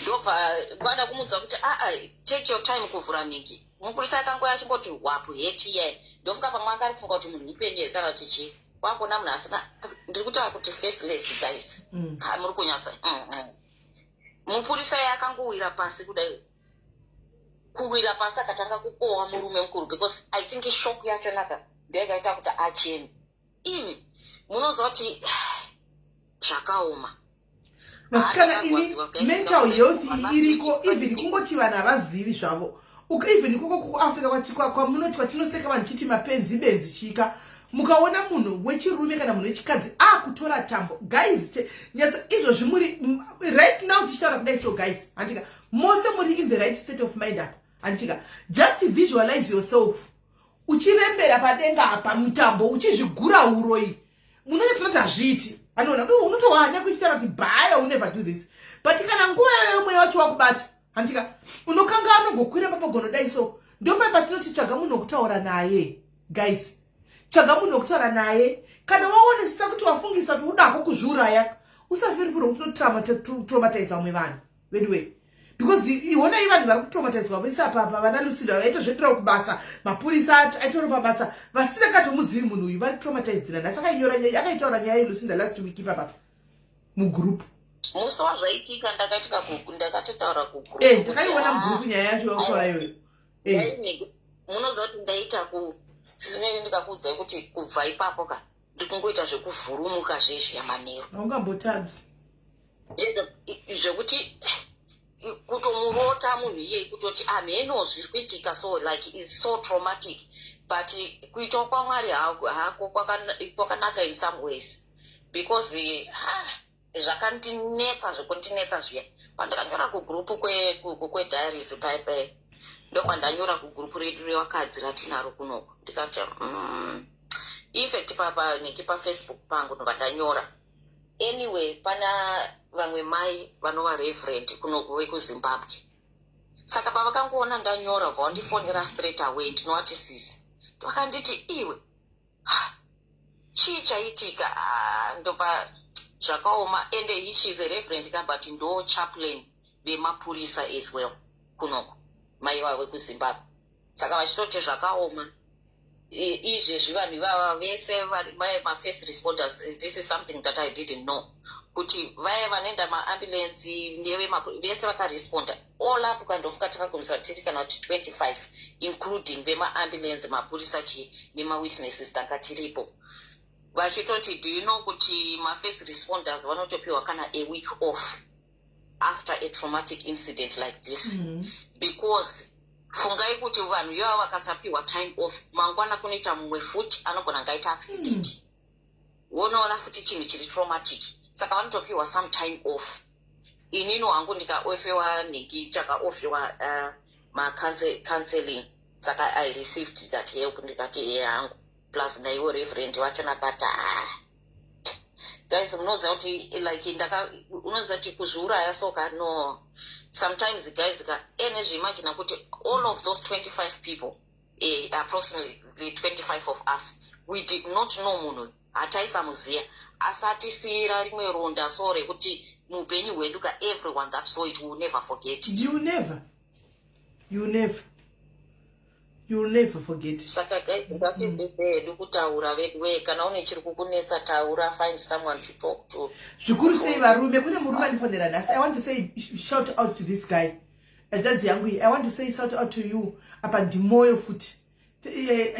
Speaker 1: Ndobva vada kumuudza kuti, "Aa, take your time kuvhura nhingi." Mupurisa akangoya achimboti hwapu heti iyayi. Ndofunga pamwe anga ari kufunga kuti munhu mupenyu here kana kuti chii. Kwakuona munhu asina, ndiri kutaura kuti faceless, guys. Ha, muri kunyatsa mupurisa iye akangowira pasi kudai, kuwira pasi, akatanga kukohwa murume mukuru, because I think shock yacho naka ndoyakaita kuti acheme. Imi munoziva kuti zvakaoma.
Speaker 2: Vasikana, ini mental health iyi iriko, even kungoti vanhu havazivi zvavo. Even ikoko kuAfrica kwamunoti kwatinoseka vanhu chiti mapenzi, benzi, chika, mukaona munhu wechirume kana munhu wechikadzi akutora tambo, guys, nyatso izvozvi muri right now tichitaura kudai so, guys, handika mose muri in the right state of mind apa, handika? Just visualize yourself uchirembera padenga apa mutambo, uchizvigura uroi. Munonyatsoona hazviiti, anoona unotohanya kuchitaura kuti bye, will never do this. But kana nguva yayo mweya wacho wakubata, handika, unokanga anogokwira papagonodai. So ndopai patinoti tsvaga munhu wekutaura naye, guys. Tsvaga munhu wekutaura naye. Kana waonesesa kuti wafungisa kuti udako kuzviuraya, usafirifura kuti unotraumatize vamwe vanhu veduwe, because ionai vanhu vari kutraumatizwa vese apapa. Vana Lucinda vaitozvenderawo kubasa, mapurisa aitori pabasa vasina katomuzivi munhu uyu, vari traumatized nanhasi. Akainyora nyaya, akaitaura nyaya yeLucinda last week ipapapa mugroup.
Speaker 1: Musi wazvaitika ndakaitika, ndakatotaura kugroup.
Speaker 2: Takaiona mugroup nyaya yacho yakutaura iyoyo.
Speaker 1: Munoziva kuti ndaita ku Sis Melly, ndikakuudzai kuti kubva ipapo ka, ndikungoita zvekuvhurumuka zvezviya manheru.
Speaker 2: Haungambotadzi.
Speaker 1: Zvekuti kutomurota munhu iyei, kutoti amheno zviri kuitika, so like is so traumatic. But kuitawo kwaMwari hako kwakanaka in some ways, because ah, zvakandinetsa zvekundinetsa zviya. Pandakanyora kugroup kwediaries paipai, ndokwandanyora kugroup redu revakadzi ratinaro kunoko, ndikati infact paniki paFacebook pangu ndobva ndanyora. Anyway, pana vamwe mai vanova reverend kunoko vekuZimbabwe. Saka pavakangoona ndanyora, bva vandifonera straight away. Ndinovati sisi, vakanditi, "Iwe, chii chaitika?" Ah, ndobva zvakaoma. Ende she is a reverend ka, but ndo chaplain vemapurisa as well kunoko, mai vavo vekuZimbabwe. Saka vachitoti zvakaoma. Izvezvi vanhu ivava vese vaya mafirst responders, this is something that I didn't know, kuti vaya vanoenda maambulensi vese vakaresponda all up, kandofuka takagumisa tiri kana kuti 25, including vemaambulensi, mapurisa, chii, nemawitnesses tanga tiripo. Vachitoti, "Do you know kuti mafirst responders vanotopiwa kana a week off after a traumatic incident like this?" Because fungai kuti vanhu ivava vakasapiwa time off, mangwana kunoita mumwe futi anogona ngaita accident, wonoona futi chinhu chiri traumatic. Saka vanotopiwa some time off. Inini hangu ndikaofewa nhingi, takaofewa macounseling. Saka I received that help. Ndikati iye hangu plus naiwo reverend vachona. But ah, guys, munoziva kuti like ndaka, unoziva kuti kuzviuraya soka, no. Sometimes, guys ka, enezviimagina kuti all of those 25 people, approximately 25 of us, we did not know munhu, hataisamuziya, asi atisiyira rimwe ronda so rekuti muupenyu hwedu ka, everyone that saw it will never forget it.
Speaker 2: You never, you never, you never forget.
Speaker 1: Saka guys, ngatidzidze hedu kutaura vedu wee. Kana une chiri kukunetsa, taura. Find someone to talk to.
Speaker 2: Zvikuru sei varume. Kune murume andifonera nhasi. I want to say shout out to this guy, hanzvadzi yangu iyi. I want to say shout out to you. Apa ndimoyo futi.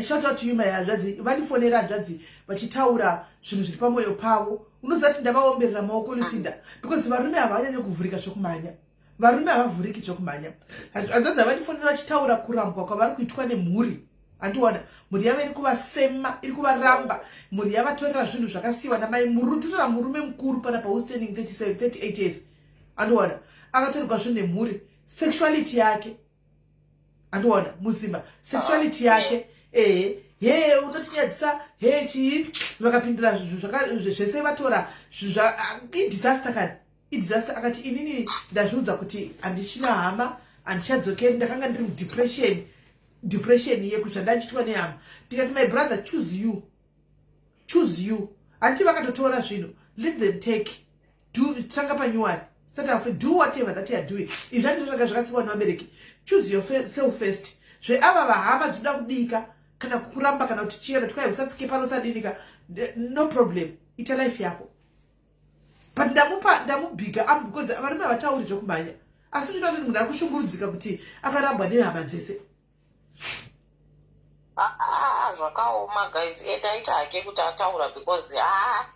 Speaker 2: Shout out to you, my hanzvadzi. Vandifonera hanzvadzi vachitaura zvinhu zviri pamwoyo pavo. Unoziva kuti ndavaomberera maoko, Lucinda, because varume havanyanye kuvhurika zvokumhanya. Varume havavhuriki zvokumhanya. Hanzvadzi havandifonera vachitaura kurambwa kwavari kuitwa nemhuri. Handiona mhuri yavo iri kuvasema, iri kuvaramba. Mhuri yavatorera zvinhu zvakasiyiwa namai. Totora murume mukuru panapa who's turning 37, 38 years. Andiona akatorerwa zvinhu nemhuri, sexuality yake. Andiona muzimba, sexuality yake. Ehe, he, unotinyadzisa, he, chii. Vakapindira zvinhu zvese, vatora zvinhu. Idisaster kani, idisaster. Akati, "Inini ndazviudza kuti handichina hama, handichadzokeri. Ndakanga ndiri mudepression, depression yekuzvandachiitwa nehama." Ndikati, "My brother, choose you, choose you." Handiti vakatotora zvinhu? Let them take. Do tanga panyuwani, start afresh, do whatever that you are doing. Izvi handizvo zvanga zvakatsikwa nevabereki. Choose yourself first. Zveava vahama dzinoda kubika kana kukuramba kana kuti chienda twai, usatsike pano, usadinika, no problem. Ita life yako. But ndamupa, ndamubhiga up because varume havatauri zvokumhanya, asi ndinoda kuti munhu ari kushungurudzika kuti akarambwa nehama dzese.
Speaker 1: Ah, zvakaoma guys. Etaita hake kuti ataura, because ah,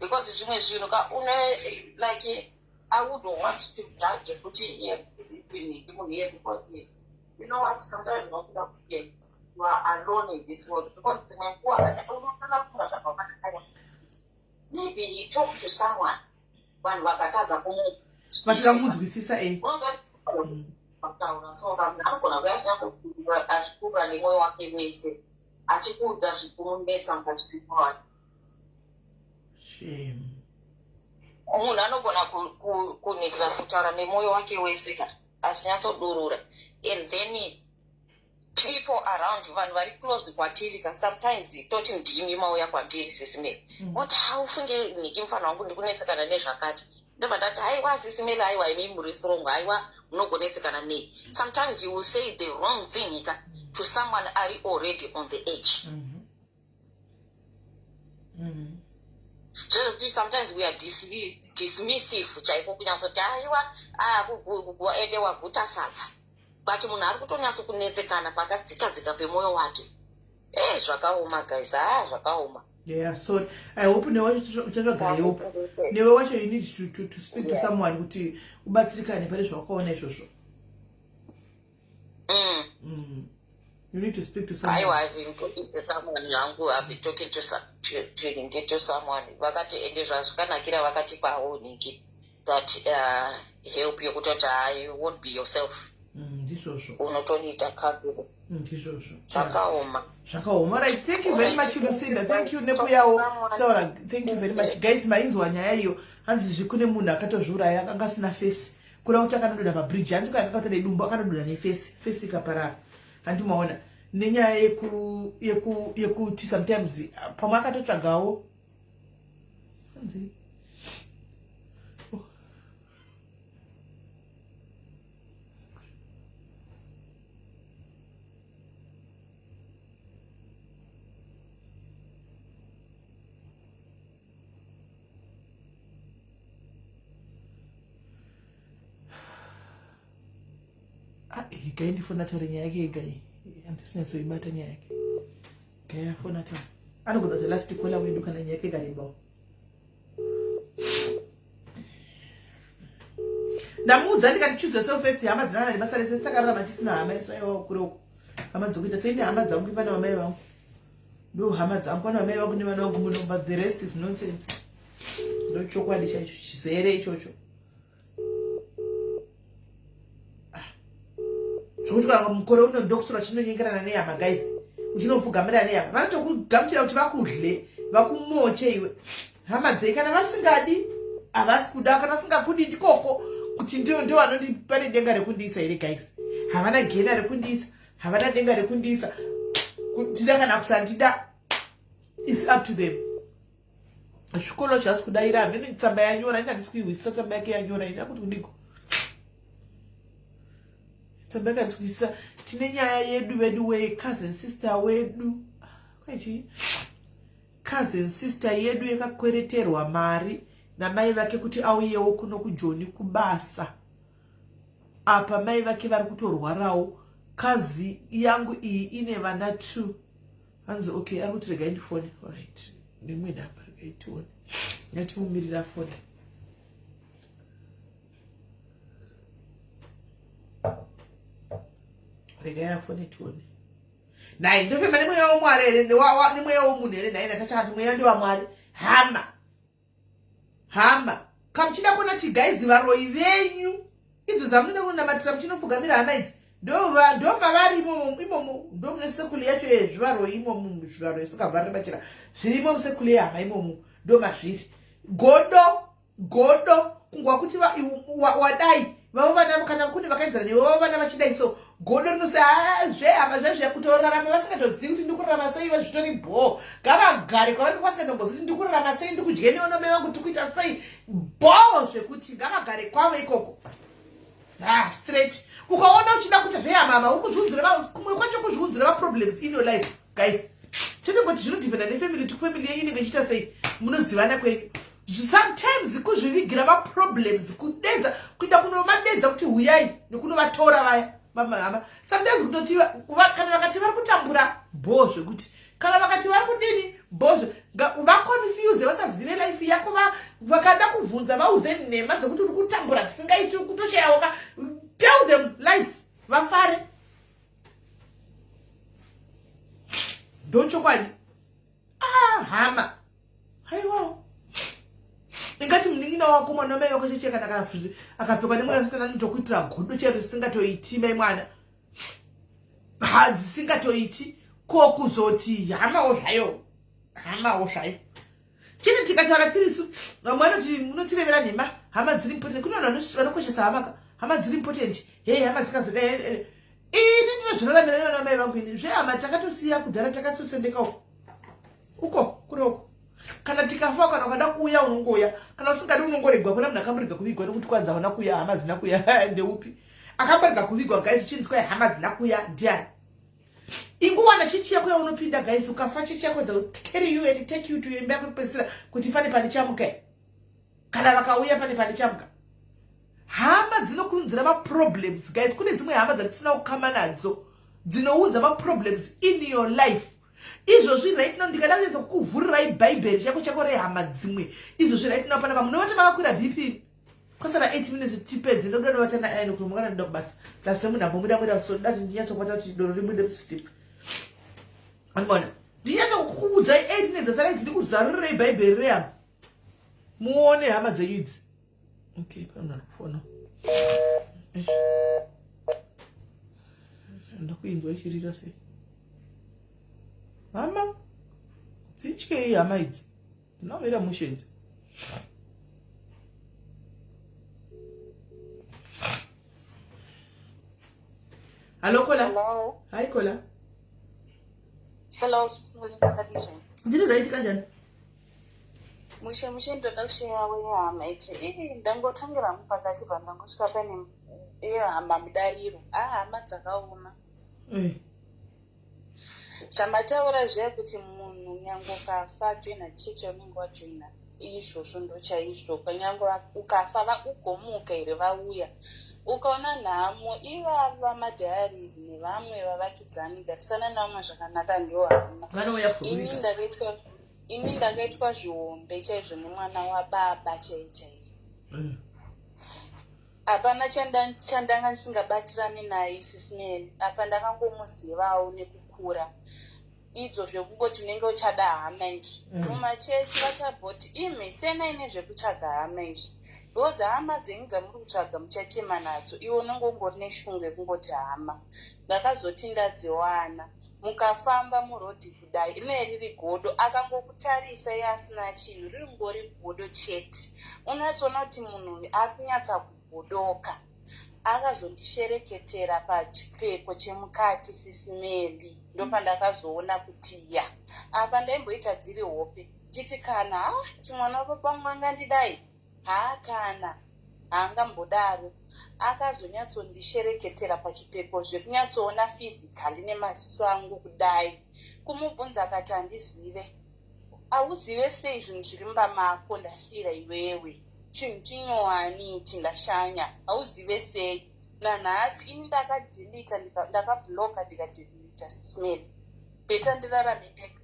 Speaker 1: because zvimwe zvinhu ka, une like I would want to judge kuti iye munhu iye, because you know what, sometimes unokuda kuti you are alone in this world, because dzimwe nguva unotanga kufunga zvakawanda. Maybe he talked to someone, vanhu vakatadza kumu
Speaker 2: Vatikamuzwisisa e.
Speaker 1: Kutaura so, vanhu anogona kuya achinyatsokuura, achikura nemwoyo wake wese, achikuudza zvikumunetsa mukati memwoyo wake.
Speaker 2: Shame.
Speaker 1: Munhu anogona kunikira kutaura nemwoyo wake wese ka, achinyatsodurura, and then people around, vanhu vari close kwatiri ka, sometimes toti ndimi mauya kwandiri, Sis Melly, oti, "Haufunge niki, mufana wangu, ndikunetsekana nezvakati." Ndobva ndati, "Haiwa, Sis Melly, haiwa, imi muri strong, haiwa, munogonetsekana nei?" Sometimes you will say the wrong thing ka to someone ari already on the edge. Zvezvekuti sometimes we are dismissive chaiko, kunyatsoti, "Aiwa, ende waguta sadza," but munhu ari kutonyatso kunetsekana pakadzika dzika pemwoyo wake. Eh, zvakaoma guys, ah, zvakaoma.
Speaker 2: Yeah, so I hope newe wacho uchatsvaga help. Newe wacho you need to speak to someone kuti ubatsirikane pane zvawakaona izvozvo. You need to speak to someone.
Speaker 1: Aiwa, I've been talking to someone yangu, I've been talking to, to, to, to someone. Vakati ende zvazvakanakira vakatipawo nhingi that help yekutoti you won't be yourself.
Speaker 2: Ndizvozvo.
Speaker 1: Unotoniita counseling.
Speaker 2: Ndizvozvo.
Speaker 1: Zvakaoma.
Speaker 2: Zvakaoma. Right, thank you very much, Lucinda. Thank you nekuyawo taura. Thank you very much guys. Mainzwa nyaya iyo. Hanzi zvikune munhu akatozviuraya, akanga asina face, kuda kuti akanodonha pabridge. Hanzi kaya akakata nedumbu, akanodonha neface, face ikaparara. Handi maona nenyaya yekuti sometimes pamwe akatotsvagawo. Hanzi oh. Ah, gai ndifona taure nyaya yake ega iyi, handisinyatsoibata nyaya yake. Gai afona taure, anogona kuti last caller wedu kana nyaya yake ikarebawo. Ndamuudza ndikati choose yourself first. Hama dzinana nebasa rese, takararama tisina hama isu. Aiwa, kure uko hama dzokuita seine hama dzangu, vana vamai vangu ndo hama dzangu, vana vamai vangu nevana vangu muno, but the rest is nonsense. Ndo chokwadi chaicho chizere ichocho. Zvokuti kana mukore uno ndokusura chinonyengerana nehama guys, uchinopfugamira nehama, vanotokugamuchira kuti vakudle, vakumoche iwe. Hama dzei kana vasingadi, havasi kuda. Kana vasingakudi, ndikoko kuti ndio vanondipa nedenga rekundiisa here guys? Havana gena rekundiisa, havana denga rekundiisa. Kutida kana kusandida is up to them. Zvikolo zvasi kudaira, hamene tsamba yanyora ini handisi kuihwisisa. Tsamba yake yanyora ina kuti kudiko, tsamba yake handisi kuhwisisa. Tine nyaya yedu vedu we cousin sister wedu, kwaichii, cousin sister yedu yakakwereterwa mari namai vake kuti auyewo kuno kuJoni kubasa. Apa mai vake vari kutorwarawo. Kazi yangu iyi ine vana two. Hanzi okay, ari kuti regai ndifone. Alright, nemwe namba, regai tione, ngatimumirira fone. Regai afone tione. Nai ndofema nemweya womwari here, nemweya womunhu here? Nai natachakati mweya ndewamwari. Hama, hama, kamuchida kuona ti guys, varoi venyu idzo dzamunoda kunamatira, muchinopfugamira hama idzi, ndo mavari imomo. Imomo ndo mune sekuli yacho yezvivaroi imomo. Zvivaroi zvisingavhariri machira zvirimo musekuli yehama imomo, ndo mazviri. Godo, godo, kungwa kuti wadai vavo vana, kana kune vakaenzana newe, vavo vana vachidai. So godo rinosi zvehama zvezve kutorarama vasingatozivi kuti ndikurarama sei, vazvitori bho. Ngavagare kwavanenge vasingatombozivi kuti ndikurarama sei, ndikudye nevanome vangu, tikuita sei, bho zvekuti ngavagare kwavo ikoko. Ah, straight. Ukaona uchida kuita zvehama, uri kuzviunzira kumwe kwacho, kuzviunzira maproblems in your life guys. Tinongoti zvinodhipenda nefamily, kuti family yenyu inenge ichiita sei, munozivana kwenyu. Sometimes kuzvivigira maproblems, kudedza, kuenda kunomadedza kuti huyai nekunovatora vaya hama. Sometimes kutoti kana vakati vari kutambura, bho zvekuti kana vakati vari kudini, bhozvo vaconfuse, vasazive life yako. Vakada kubvunza, vaudze nhema dzekuti uri kutambura zvisingaiti, kutoshayawoka. Tell them lies, vafare. Ndochokwadi. Ah, hama, haiwawo. Ingati munin'ina wako, mwana wamai vako cheche, kana akapfekwa nemweya Satani, anotokuitira godo chero zvisingatoiti. Mai mwana hadzisingatoiti. Ko kuzoti hamawo zvayo, hamawo zvayo. Chete tikataura tirisu, vamwe vanoti munotirevera nhema. Hama dziri important. Kune vanhu vanokoshesa hama ka, hama dziri important. Hei, hama dzikazodai, ini ndinozviraramira nevana mai vangu. Ini zvehama takatosiya kudhara, takatosendeka uko uko kure uko. Kana tikafa, kana ukada kuuya unongouya, kana usingadi unongoregwa. Kuna munhu akamborega kuvigwa nekuti kwanzi havana kuuya, hama dzina kuuya? Ndeupi akamborega kuvigwa guys chinzi kwai hama dzina kuuya? Ndiani? Inguwana chechi yako yaunopinda guys. Ukafa, chechi yako, they'll carry you and take you to imba yako kupedzisira, kuti pane pandichamuka. Kana vakauya, pane pandichamuka. Hama dzinokunzira maproblems guys. Kune dzimwe hama dzatisina kukama nadzo dzinounza maproblems in your life. Izvozvi right now ndikada kuedza kukuvhurirai bhaibheri chako chako rehama dzimwe. Izvozvi right now panapa munovata makakwira BP. Kwasara 8 minutes tipedze ndoda novata na 9 kuno mukana ndoda kubasa. Plus munhu ambomuda muda so ndoda kuti ndinyatsokubata kuti doro ribude sleep. Andibona. Ndinyatsa kukuudzai 8 minutes dzasara idzi ndikuzarurirei bhaibheri rehama. Muone hama dzenyu idzi. Okay, pane munhu ari kufona. Ndakuinzwa ichirira sei? Hama dzityei hama idzi dzinomira mushe idzi. Hello Kola.
Speaker 1: Hello.
Speaker 2: Hi Kola.
Speaker 1: Hello,
Speaker 2: Ndine right kanjani?
Speaker 1: Mushe mushe ndoda kusheya wehama ichi. Ii ndangotangira mupakati pandangosvika pane yehama mudariro. Ah hama dzakaoma.
Speaker 2: Eh.
Speaker 1: Zvamataura zviya kuti munhu nyange ukafa joina chechi yaunenge wajoina izvozvo ndochaizvo nyange ukafa ugomuka here vauya ukaona nhamo ivava madiaries nevamwe vavakidzani garisana nevamwe zvakanaka ndiwo hama. Ini ndakaitwa ini ndakaitwa zvihombe chaizvo nemwana wababa chaiye chaiye. Hapana chandanga ndisingabatirani naye Sis Melly apa ndakangomuzivawo nekukura idzo zvekungoti unenge uchada hama izvi mumachechi vachaboti imi siyanai nezvekutsvaga hama izvi because hama dzenyu dzamuri kutsvaga muchachema nadzo iwe unenge ungori neshungu yekungoti hama ndakazoti ndadziwana mukafamba muroad kudai rinenge riri godo akangokutarisa iye asina chinhu riringori godo chete unonyatsoona kuti munhu uyu akunyatsa kugodoka akazondishereketera pachipfeko chemukati Sisi Melly ndopandakazoona kuti ya apa ndaimboita dziri hope ndichiti kana ha kuti mwana wababa vangu angandidai Haa kana, haangambodaro. Akazonyatsondishereketera pachipfeko zvekunyatsoona physically nemaziso angu kudai. Kumubvunza akati handizive. Hauzive sei zvinhu zviri mumba mako ndasiira iwewe? Chinhu chinyowani ichi ndashanya. Hauzive sei? Nanhasi ini ndakadeleter ndakablocker ndikadeleter Sis Melly. Better ndirarame ndega.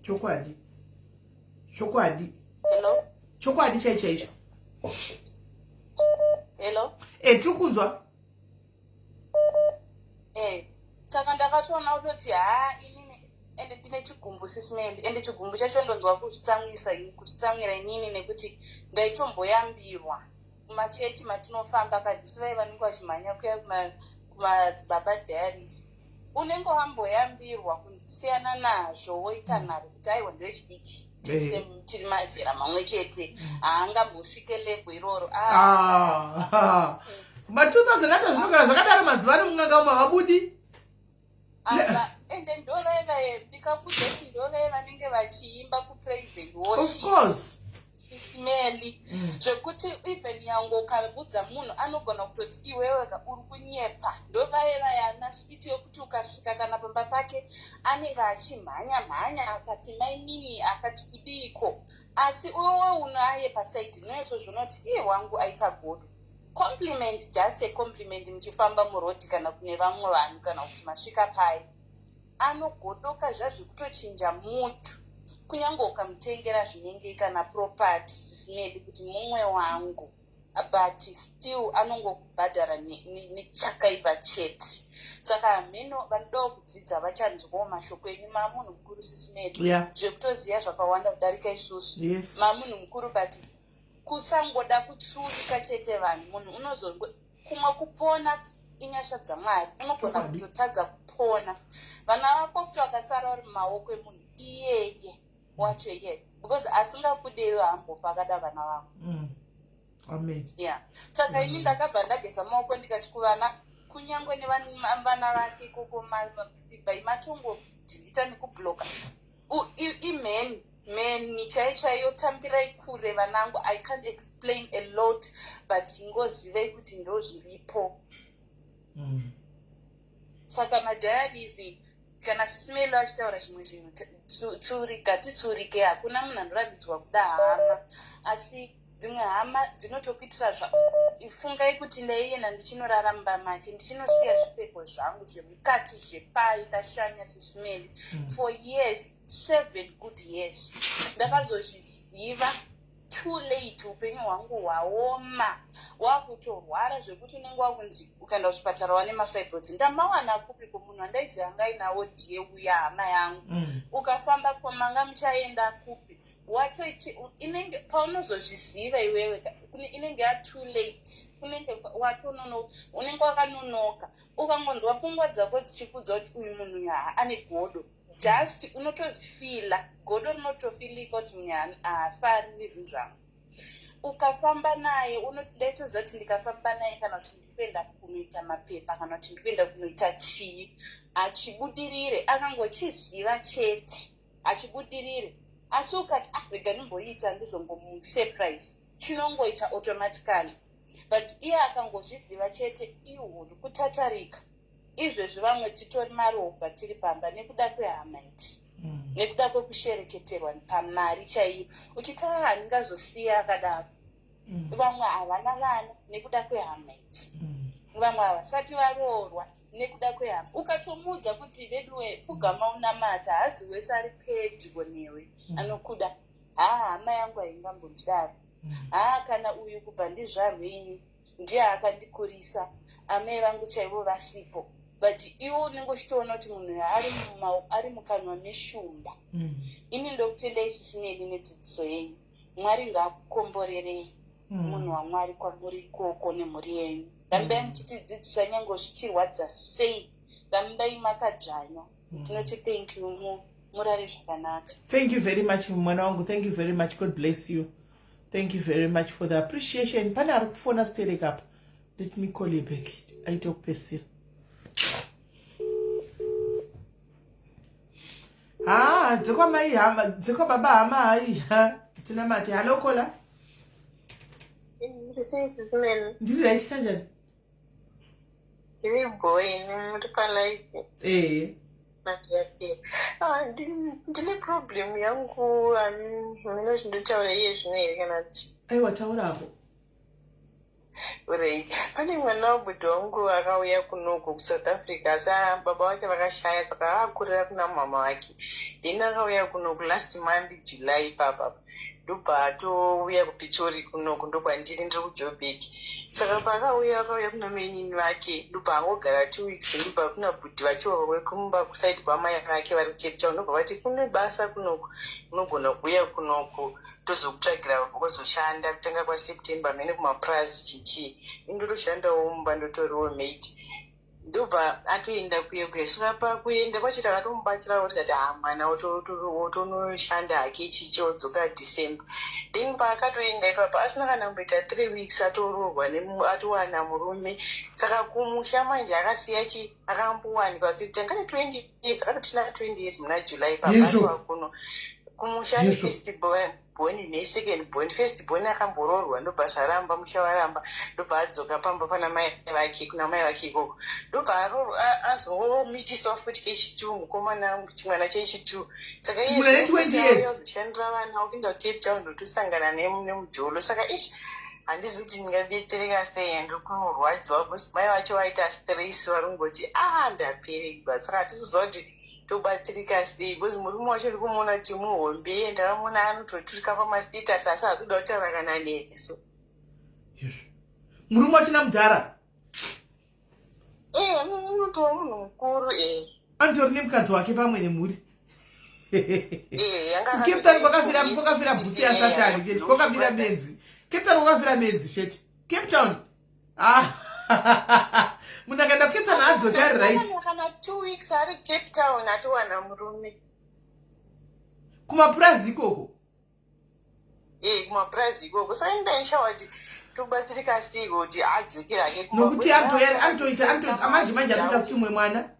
Speaker 2: Chokwadi. Chokwadi.
Speaker 1: Hello?
Speaker 2: Chokwadi chai chaicho.
Speaker 1: Hello?
Speaker 2: Eh, tiri kunzwa.
Speaker 1: Eh, saka ndakatoona kutoti haa inini ende ndine chigumbu sismeli ende chigumbu chacho ndonzwa kuzvitsamwisa kuzvitsamwira inini nekuti ndaitomboyambirwa kumachechi matinofamba kadisu vaye vanenge vachimhanya kuya kumadzibaba diaries unenge wamboyambirwa kunzi siyana nazvo woita mm. nharo kuti aiwa ndewechidiki tese tiri mazera mamwe chete mm. haangambosvike level iroro
Speaker 2: ah. ah. ma 2000 acho zvinogara zvakadaro mazuva ano mun'anga umu havabudi
Speaker 1: ende ndovaiva ndikakudza kuti ndovaiva vanenge vachiimba kupraise and worship
Speaker 2: of course
Speaker 1: Smelly mm. Zvekuti even nyange ukabudza munhu anogona kutoti iwewe ka uri kunyepa. Ndovaye vayana switi yokuti ukasvika kana pamba pake anenge achimhanya mhanya akati mainini akati kudiiko asi uwe unaye pasaidi unonyatsoziona kuti iye wangu aita godo. Compliment just a compliment muchifamba muroad kana kune vamwe vanhu kana kuti masvika pai. Anogodoka zviya zvekutochinja mood kunyange ukamutengera zvinengei kana property sisi Melly kuti mumwe wangu but still anongokubhadhara nechakaipa chete saka hameno vanodawo kudzidza vachanzwawo mashoko enyu mamunhu mukuru sisi Melly zvekutoziva zvakawanda kudarika isusu mamunhu mukuru but kusangoda kutsurika chete vanhu munhu unozongo Kumwe kupona inyasha dzaMwari unogona kutotadza kupona vana vako futi vakasara vari mumaoko emunhu iyeye wacho iyeye because asingakudeyo haambofa akada vana vako
Speaker 2: mm. Amen.
Speaker 1: Yeah. Saka ini ndakabva ndageza maoko ndikati kuvana kunyange nevana vake ikoko ibvai matongodhilita nekubloka imheni mheni chaiyo chaiyo tambirai kure vanangu i can't explain a lot but ingozivei kuti ndozviripo mm. Saka madiaries kana Sisi Melo achitaura zvimwe zvinhu tsurika titsurike hakuna munhu anorambidzwa kuda hama asi Dzimwe hama dzinotokuitira zva fungai kuti ndaienda ndichinorara mumba make ndichinosiya zvipfeko zvangu zvemukati zvepai ndashanya sisimeli for years, 7 good years. Ndakazozviziva too late, upenyu hwangu hwaoma, wakutorwara zvekuti unenge wakunzi ukaenda kuchipatara wane mafibroids. Ndamawana kupi kumunhu wandaiziva anga ainawo ndiye uya hama yangu? Ukafamba manga muchaenda kupi? Watoiti inenge paunozozviziva iwewe inenge yatoo late, unenge watonono, unenge wakanonoka. Ukangonzwa pfungwa dzako dzichikudza kuti uyu munhu uyu haa ane godo, just unotozvifila, godo rinotofilika kuti munhu haafariri zvinhu zvangu. Ukafamba naye, ndaitoziva kuti ndikafamba naye kana kuti ndikuenda kunoita mapepa kana kuti ndikuenda kunoita chii, hachibudirire. Akangochiziva chete, hachibudirire. Asi ukati, ah, rega ndimboita, ndizongomusurprise, chinongoita automatically. But iye akangozviziva chete, ihuru kutatarika. Izvezvi vamwe titori marovha tiri pamba nekuda kwehama idzi, nekuda kwekushereketerwa pamari chaiyo, uchiti ah, handingazosiya akadaro. Vamwe havana vana nekuda kwehama idzi. Vamwe havasati varoorwa nekuda kwehama. Ukatomuudza kuti veduwe pfugama unamata, hazi wese ari pedyo newe anokuda. Haa, hama yangu haingambondidaro. Haa, kana uyu kubva ndizvarwe ini ndiye akandikurisa, amai vangu chaivo vasipo. But iwe unenge uchitoona kuti munhu ari mukanwa meshumba. Ini ndokutendai sisineni nedzidziso yenyu. Mwari ngaakukomborerei, munhu waMwari, kwamuri ikoko nemhuri yenyu. Rambai muchitidzidzisa nyange zvichirwadza sei, rambai makadzvanya. Tinoti thank you, murare zvakanaka.
Speaker 2: Thank you very much, mwana wangu. Thank you very much. God bless you. Thank you very much for the appreciation. Pane ari kufona sterek apa, let me call you back. Aita kupesira. Ha, dzekwamai hama, dzekwababa hama, hai ha tina mati. Hallo caller. Ndiri right, kanjani?
Speaker 1: Ndiri boy, muri palive?
Speaker 2: Ee.
Speaker 1: Ah, ndine problem yangu, hamina zvindotaura iye zvino here kana kuti?
Speaker 2: Aiwa, taurako.
Speaker 1: Right, pane mwana wabudhi wangu akauya kunoku kuSouth Africa, asi baba vake vakashaya, saka akakurira kuna mama vake. Then akauya kunoku last month, July ipapa, ndobva atouya kuPitori kunoku, ndokwandiri, ndiri kuJobek. Saka paakauya, akauya kuna mainini vake, ndobva angogara 2 weeks, ndobva kuna bhudhi vacho vekumba kuside kwamai vake vari kuCape Town, ndobva vati kune basa kunoku, unogona kuuya kunoku, tozokutsvagira wozoshanda kutanga kwaSeptember mene kumapurazi chichii. Indotoshandawo mumba, ndotoriwo maid. Ndobva atoenda kuye kuye. Saka pakuenda kwacho takatomubatsirawo, tikati ha, mwana wotonoshanda hake chichi, odzoka December. Then paakatoenda ipapo, asina kana kumboita 3 weeks, atoroorwa, atowana murume. Saka kumusha manje akasiya chi akambowanikwa tangane 20 years, akatotina 20 years muna July. Papaatova kuno kumusha, nefirst born nesecond born. First born akamboroorwa, ndobva zvaramba, musha waramba, ndobva adzoka pamba pana mai vake, kuna mai vake ikoko, ndobva azomitiswa futi kechitu, mukomana, chimwana chechitu. Saka iyeazoshandira vana, opinda kuCape Town, ndotosangana nemudholo. Saka ishi, handizi kuti ndingabetsereka sei, ndiri kunorwadziwa because mai vacho vaita stress, vari kungoti a ndaperegwa. Saka hatisiziva kuti tobatsirika sei because murume wacho ndiri kumuona kuti muhombe, ndakamuona anototurika pamastatus, asi haasi kuda kutaura kana nesu.
Speaker 2: Murume wacho namudhara?
Speaker 1: Ee, unotova munhu mukuru e.
Speaker 2: Anotori nemukadzi wake pamwe nemhuri. Cape Town kwakafira bhutsi yaSatani chete, kwakabira benzi. Cape Town kwakafira benzi chete. Cape Town, ah. Munhu akaenda kuCape Town haadzoki ari right.
Speaker 1: Kana 2 weeks ari Cape Town, atowana murume.
Speaker 2: Kumapurazi ikoko?
Speaker 1: Ee, kumapurazi ikoko. Saka indaishawa kuti tobatsirika sei kuti adzokera hake.
Speaker 2: Nokuti anotoita manje manje, anoita kuti umwe mwana.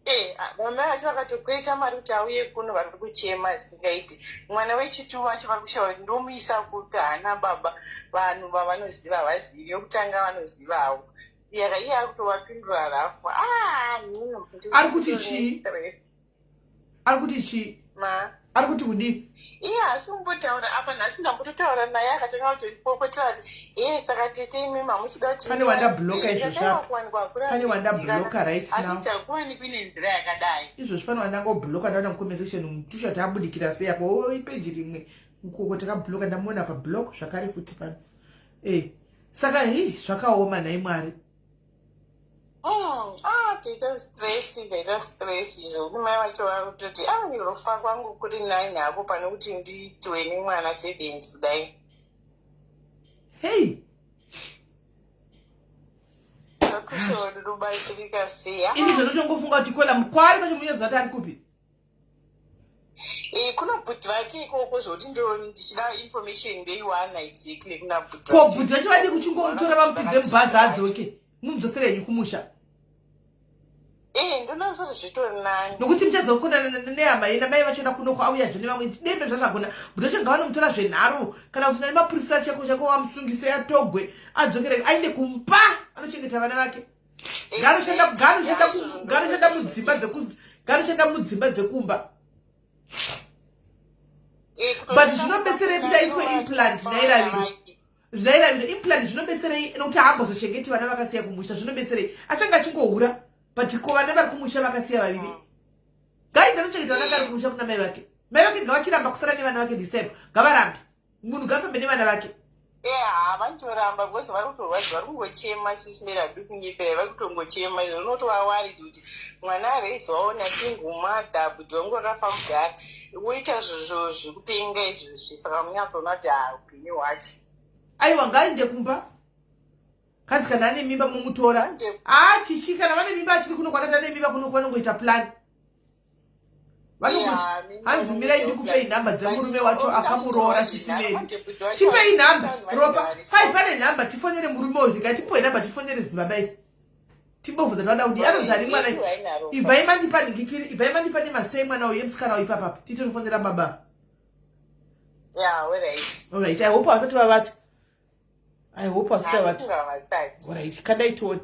Speaker 1: Ee, vamai vacho vakatokweta mari kuti auye kuno, vari kuchema zvisingaiti. Mwana wechitu vacho vari kushawa kuti ndomuisa kupi, haana baba, vanhu vavanoziva havazivi, yokutanga vanozivawo. Yaka iye ari kutovapindura rafu.
Speaker 2: Ari kuti chii? Ari kuti chii?
Speaker 1: Ma.
Speaker 2: Ari kuti kudii?
Speaker 1: Iye haasi kumbotaura apa nhasi ndambototaura naye akatanga kutondipopotera kuti hee saka tete imi mamusida kuti
Speaker 2: Pane wandabloka izvozvi apa. Pane wandabloka right now.
Speaker 1: Asi takuwanikwi nenzira yakadai.
Speaker 2: Izvozvi pane wandangobloka ndaona mucomment section mutusha taabudikira sei apo oh, ipeji rimwe ukoko takabloka ndamuona pa block zvakare futi pano. Eh saka hii zvakaoma nhai Mwari.
Speaker 1: Ah, ndaita stress ndaita stress zvekuti mai vacho vakutoti ah rofa kwangu kuri nani hako pane kuti ndiitwe nemwana sebenzi kudai.
Speaker 2: Hey.
Speaker 1: Kakushawa ndinobatsirika sei? Ah.
Speaker 2: Ini zvinotongofunga kuti kola mukwari pacho munyaziva kuti ari kupi.
Speaker 1: Eh, kuna bhuti vake ikoko zvokuti ndo ndichida information ndoiwana exactly kuna bhuti
Speaker 2: ko bhuti vacho vadii kuchingomutora vamupidze mubhazi adzoke mumudzosere henyu kumusha
Speaker 1: Eh, ndonanzwa kuti zvitori nani
Speaker 2: nokuti muchazokonana nehama yena mai vachona kunoko auyazve nevamwe dembe zvazvagona bhuti vacho ngavanomutora zvenharo kana kuti nani mapurisa chako chako vamusungise atogwe adzokere aende kumba anochengeta vana vake garoshanda mudzimba garoshanda mudzimba dzekumba
Speaker 1: eh,
Speaker 2: but zvinobetserei kuti aiswe implant nairaviro zvairaviro implant zvinobetserei nokuti haambozochengeti vana vakasiya kumusha zvinobetserei achange achingohura but ko vana vari kumusha vakasiya vaviri ngainde anochengeta vana kari kumusha kuna mai vake mai vake ngavachiramba kusara nevana vake this time ngavarambe munhu ngafambe nevana vake
Speaker 1: eha vanotoramba because vari kutorwadziwa vari kungochema sisi mary hadi kunyepera vari kutongochema izvo unotovawarid kuti mwana araidzwawo nasingle mother kuti vangu vakafa kudhara woita zvozvo zvekupenga izvozvi saka munyatsoona kuti ha upenyu hwacho
Speaker 2: aiwa ngainde kumba kanzi kana ane mimba mumutora haa chichi kana vane mimba achiri kuno kwanati ane mimba kuno vanongoita plan hanzi mirai ndikupei nhamba dzemurume wacho akamuroora sisimeri tipei nhamba ropa pai pane nhamba tifonere murume uyu ndikati tipuwe nhamba tifonere zibaba iri timbobvunza tavada kudii anonzi ani mwana ibvai mandipa ndikikiri ibvai mandipa nemazita emwana uyu emusikana uyu ipapapa titofonera baba alright i hope havasati vavata I hope vasati vati. Alright, kandai tione.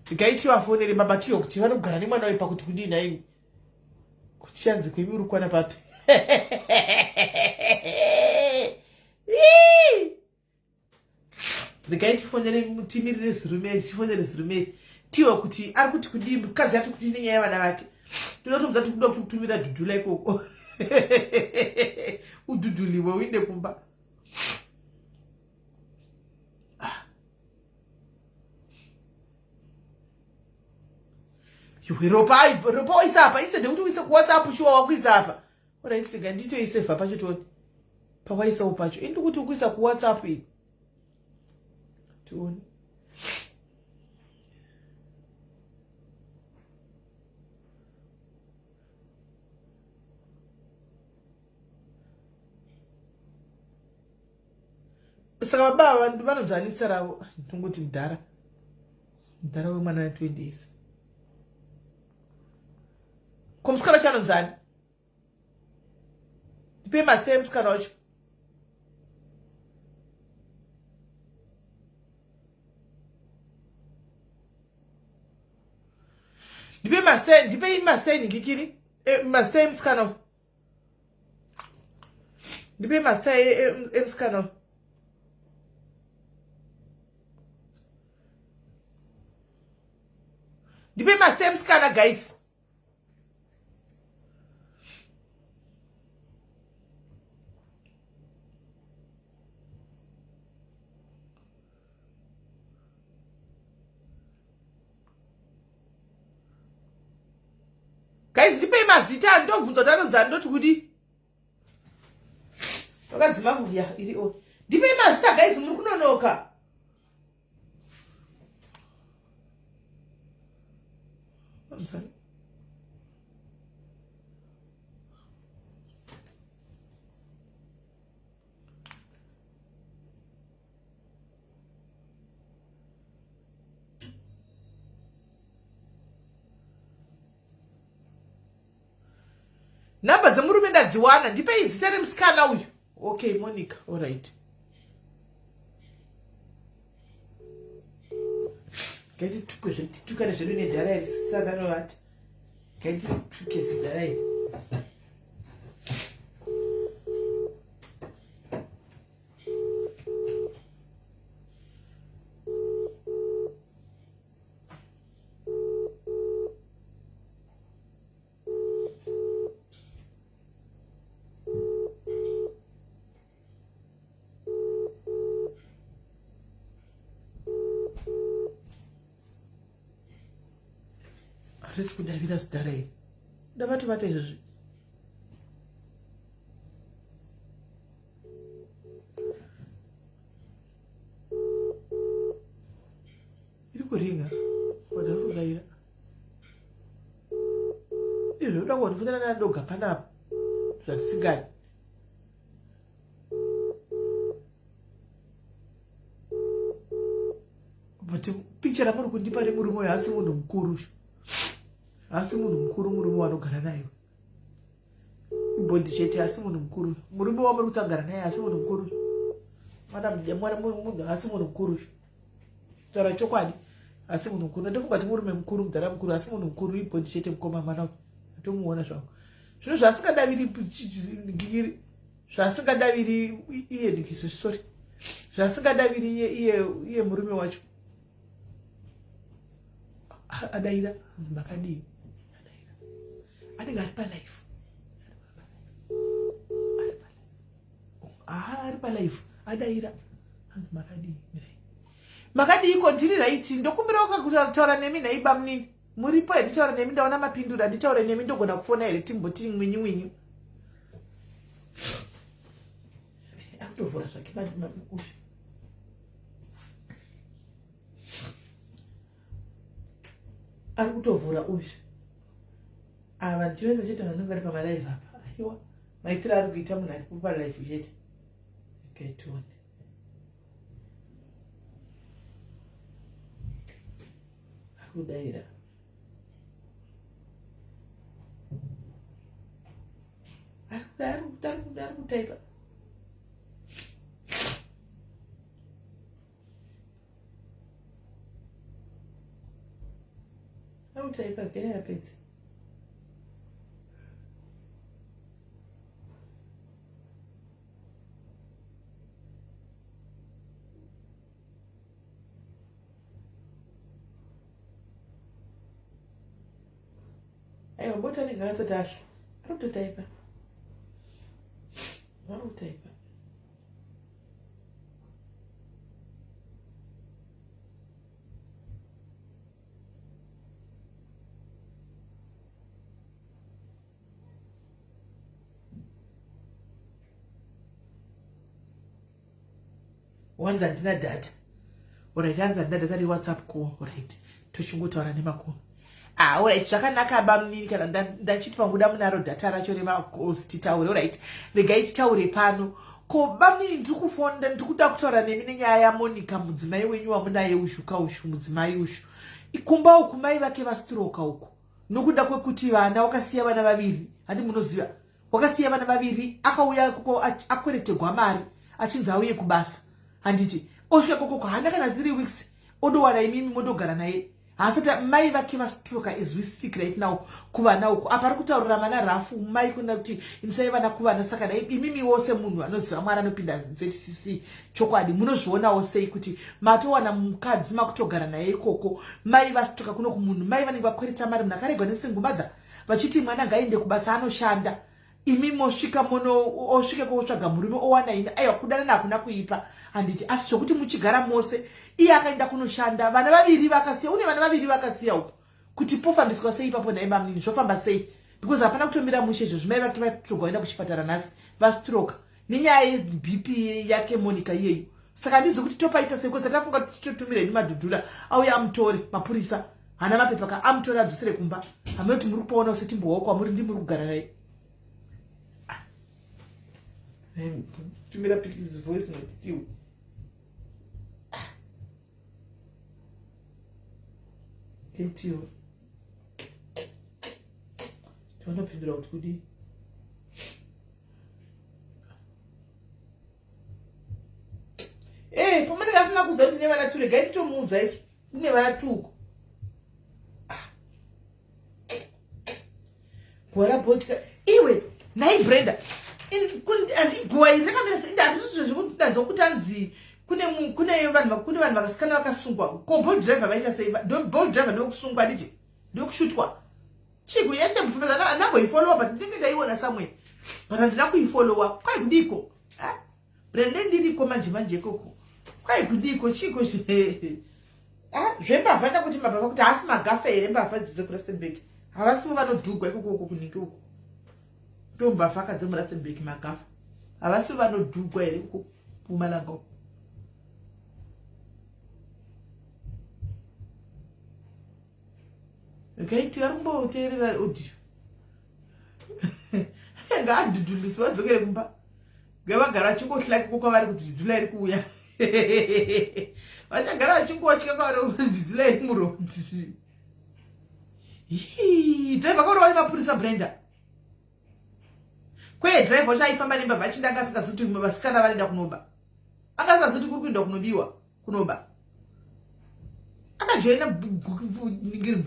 Speaker 2: Regai tivafonere baba tiyo kuti vanogara nemwana uyu pakuti kudii nhaimi. Kuti chanzi kwemi uri kwana papi. Regai tifonere timirire zirume tifonere zirume tiwe kuti ari kuti kudii mukadzi ati kudii nenyaya yevana vake. Toda kutomudza kuti kuda kutumira dhudhula ikoko. Udhudhuliwe uinde kumba. Ah. Yuhwe ropa ropa waisa apa instead yekuti uise kuwhatsapp shuwa wakuisa apa orit rega nditoisevha pacho tione pawaisawo pacho ini ndikuti ukuisa kuwhatsapp iyi tione saka baba ava vanonzi anisa ravo ndongoti mudhara mudhara wemwana ne 20 years ko musikana wacho anonzi ani ndipei mazita emusikana wacho ndipei mazita ndipei mazita enhingikiri eh, mazita emusikana ndipei mazita emusikana ndipei mazita emusikana guys guys ndipei mazita andobvunza kuti anonzi andoti kudi vakadzima kuya iri o ndipei mazita guys muri kunonoka I'm sorry. Nhamba dzemurume ndadziwana, ndipei zita remusikana uyu. Okay, Monica, all right. Ngaititukwe zvedu, titukane zvedu nedhara iri, saka novati. Ngaitituke zidhara iri. Harisi kudavira zidhara iri. Ndavatobata izvozvi. Iri kuringa. But harisi kudaira. Izvo uda kuondifonera nandoga panapa. Zvatisingadi. But picture ramuri kundipa remurume uyo haasi munhu mukuru. Haasi munhu mukuru murume wanogara naye. Ibhodhi chete haasi munhu mukuru. Murume wamuri kutagara naye haasi munhu mukuru. Mwana mwana munhu haasi munhu mukuru. Taura chokwadi haasi munhu mukuru. Ndofunga kuti murume mukuru mudhara mukuru haasi munhu mukuru ibhodhi chete mukoma mwana uyu. Tomuona zvangu. Zvino zvaasingadaviri ngiri zvaasingadaviri iye ndikiso sorry zvaasingadaviri iye iye iye murume wacho adaira hanzi makadii adaira anenge ari palife ari palife adaira hanzi makadii mirai makadiiko ndiri raiti ndokumbirawo kutaura nemi nhai bamunini Muripo here nditaure nemi ndaona mapindura nditaure nemi ndogona kufona here timboti mwinyu mwinyu. Akutovhura zvake uyu. Ari kutovhura uyu. Ava ndinoisa chete vanhu vanenge vari pamalive apa. Aiwa maitiro ari kuita munhu ari palive chete. Okay, tione. Akudaira. Ari kutaipa. Ari kutaipa gaya apedze. Aiwa bota anenge asati asha. Ari kutotaipa. Ari kutaipa. Wanzi handina data. Alright, hanzi handina data rewhatsapp call. Alright, tochingotaura nemacall. Ah, alright, zvakanaka bamunini kana ndachiti panguda munaro data racho remacalls titaure. Alright, regai titaure pano. Ko bamunini ndiri kufonda ndiri kuda kutaura nemi nenyaya yaMonica mudzimai wenyu wamunaye ushu ka ushu mudzimai ushu. Kumba uku mai vake vastroka uku. Nokuda kwekuti vana wakasiya vana vaviri, handi munoziva. Wakasiya vana vaviri akauya ikoko akweretegwa mari achinzi auye kubasa handiti osvika ikoko haana kana 3 weeks odowana imimi modogara naye haasati mai vake vastroka as we speak right now kuvana uko apa ari kutaurira vana rafu mai kuna kuti imisai vana kuvana saka dai imimi wose munhu anoziva mwari anopinda zcc chokwadi munozvionawo sei kuti matowana mukadzi makutogara naye ikoko mai vastroka kuno kumunhu mai vanenge vakwereta mari munhu akaregwa nesingle mother vachiti mwana ngaende kubasa anoshanda imi mosvika mono osvike kotsvaga murume owana imi aiwa kudanana hakuna kuipa handiti asi zvokuti muchigara mose iye akaenda kunoshanda vana vaviri vakasiya une vana vaviri vakasiya uko kuti pofambiswa sei ipapo nhai bamunini zvofamba sei because hapana kutomira mushe izvozvi mai vake vatsvogwa vaenda kuchipatara nhasi vastroka nenyaya yebp yake monica iyeyo saka handizi kuti topaita sei because tafunga kuti titotumira ini madhudhula auya amutore mapurisa hana mapepa ka amutore adzosere kumba hameno kuti muri kupaona usati mbowa kwamuri ndi muri kugara naye ah. Tumira voice note tiwe ah. Ketiwe Vanopindura kuti kudii? Eh, pamanenge asina kuziva kuti nevana tu regai titomuudza isu kune vana tuko. Ah. Gwara botika iwe nhai Brenda guwa iri rakamira sei handizvo zvekuti kuti anzi kune kune vanhu kune vanhu vakasikana vakasungwa ko bolt driver vaita sei bolt driver ndokusungwa nditi ndokushutwa Chiku yaita mufambisa andamboifollowa but ndinenge ndaiona somewhere but handina kuifollowa kwai kudiko brende ndiriko manje manje ikoko kwai kudiko chiko Ah, zvembavha ndakuti mabhavha kuti haasi magafa here mbavha idzo dzekurustenburg havasivo vanodhugwa ikoko uko kunhingi uko ndo mbavha ka dzemurustenburg magafa havasivo vanodhugwa here uko pumalanga uko okay vari kumboteerera audio ngaadhudhulisi vadzokere kumba ngavagara vachingohlaki ko kwavari kuti dhudhula iri kuuya vachagara vachingotya kwavari kuti dhudhula iri murodi driver kaurova nemapurisa brenda kweye driver wacho aifamba nembavha achinda anga asingazivi kuti vasikana vanoenda kunoba anga asingazivi kuti kuri kuendwa kunobiwa kunoba akajoina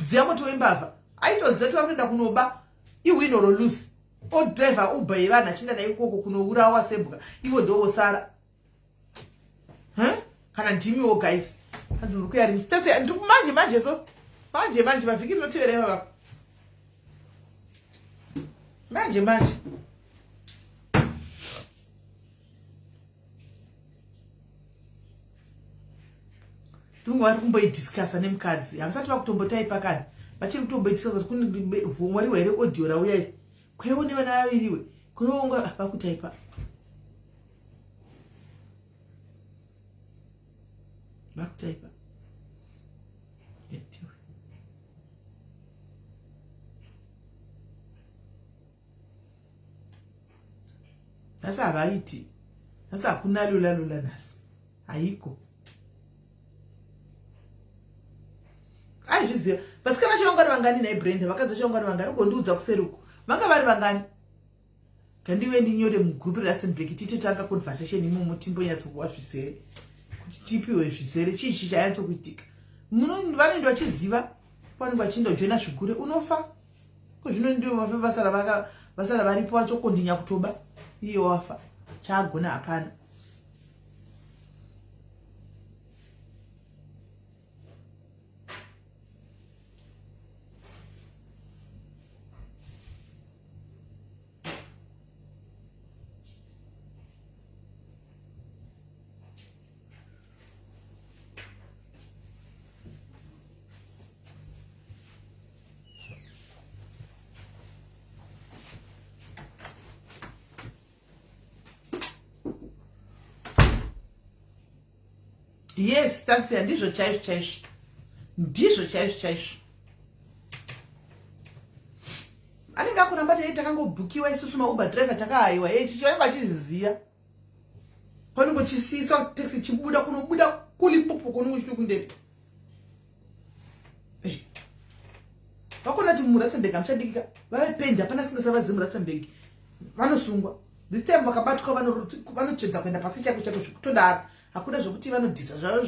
Speaker 2: dziya moto wembavha aitoziva kuti vari kuenda kunoba iwin or lose odriver uber yevanhu achienda naye ikoko kunourawa sembwa ivo ndovosara kana ndimiwo guys hanzi muri kuyarini tese manje manje so manje manje mavhiki rinotevera ivavako manje manje ndinonge vari kumboidiscussa nemukadzi havasati vakutombotaipa kani vachiri kutomboidiscussa kuti kune vhomwariwa here audio rauya iri kwaiwo nevana vaviriwe kwaiwo unga vakutaipa vakutaipa nhasi havaiti nhasi hakuna lula lula nhasi haiko aizviziva vasikana vacho vanga vari vangani nhai brenda vakadzi vacho vanga vari vangani ugondiudza kuseri uko vanga vari vangani gandiwe ndinyore mugroup rerustenburg titotanga conversation imomo timbonyatsokuwa zvizere kuti tipiwe zvizere chii chi chanyatsokuitika vanoenda vachiziva panenge vachindojoina zvigure unofa ko zvino ndivo vafe vasara vaka vasara varipo vachokondinya kutoba iye wafa chaagona hapana yes that's ndizvo chaizvo chaizvo ndizvo chaizvo chaizvo anenge akuramba tei takangobhukiwa isusu mauber driver takahaiwa hey chichi vanenge vachizviziva panongo chisiiswa taxi chibuda kunobuda kulimpopo kunongo chiri kundepi eh. vakona kuti murasenberg hamuchadikika vave pendi hapana singasavazivi murasenberg vanosungwa this time vakabatwa vanotsvedza kuenda pasi chaiko chaiko zvekutodaro hakuna zvekuti vanodhisa zvavo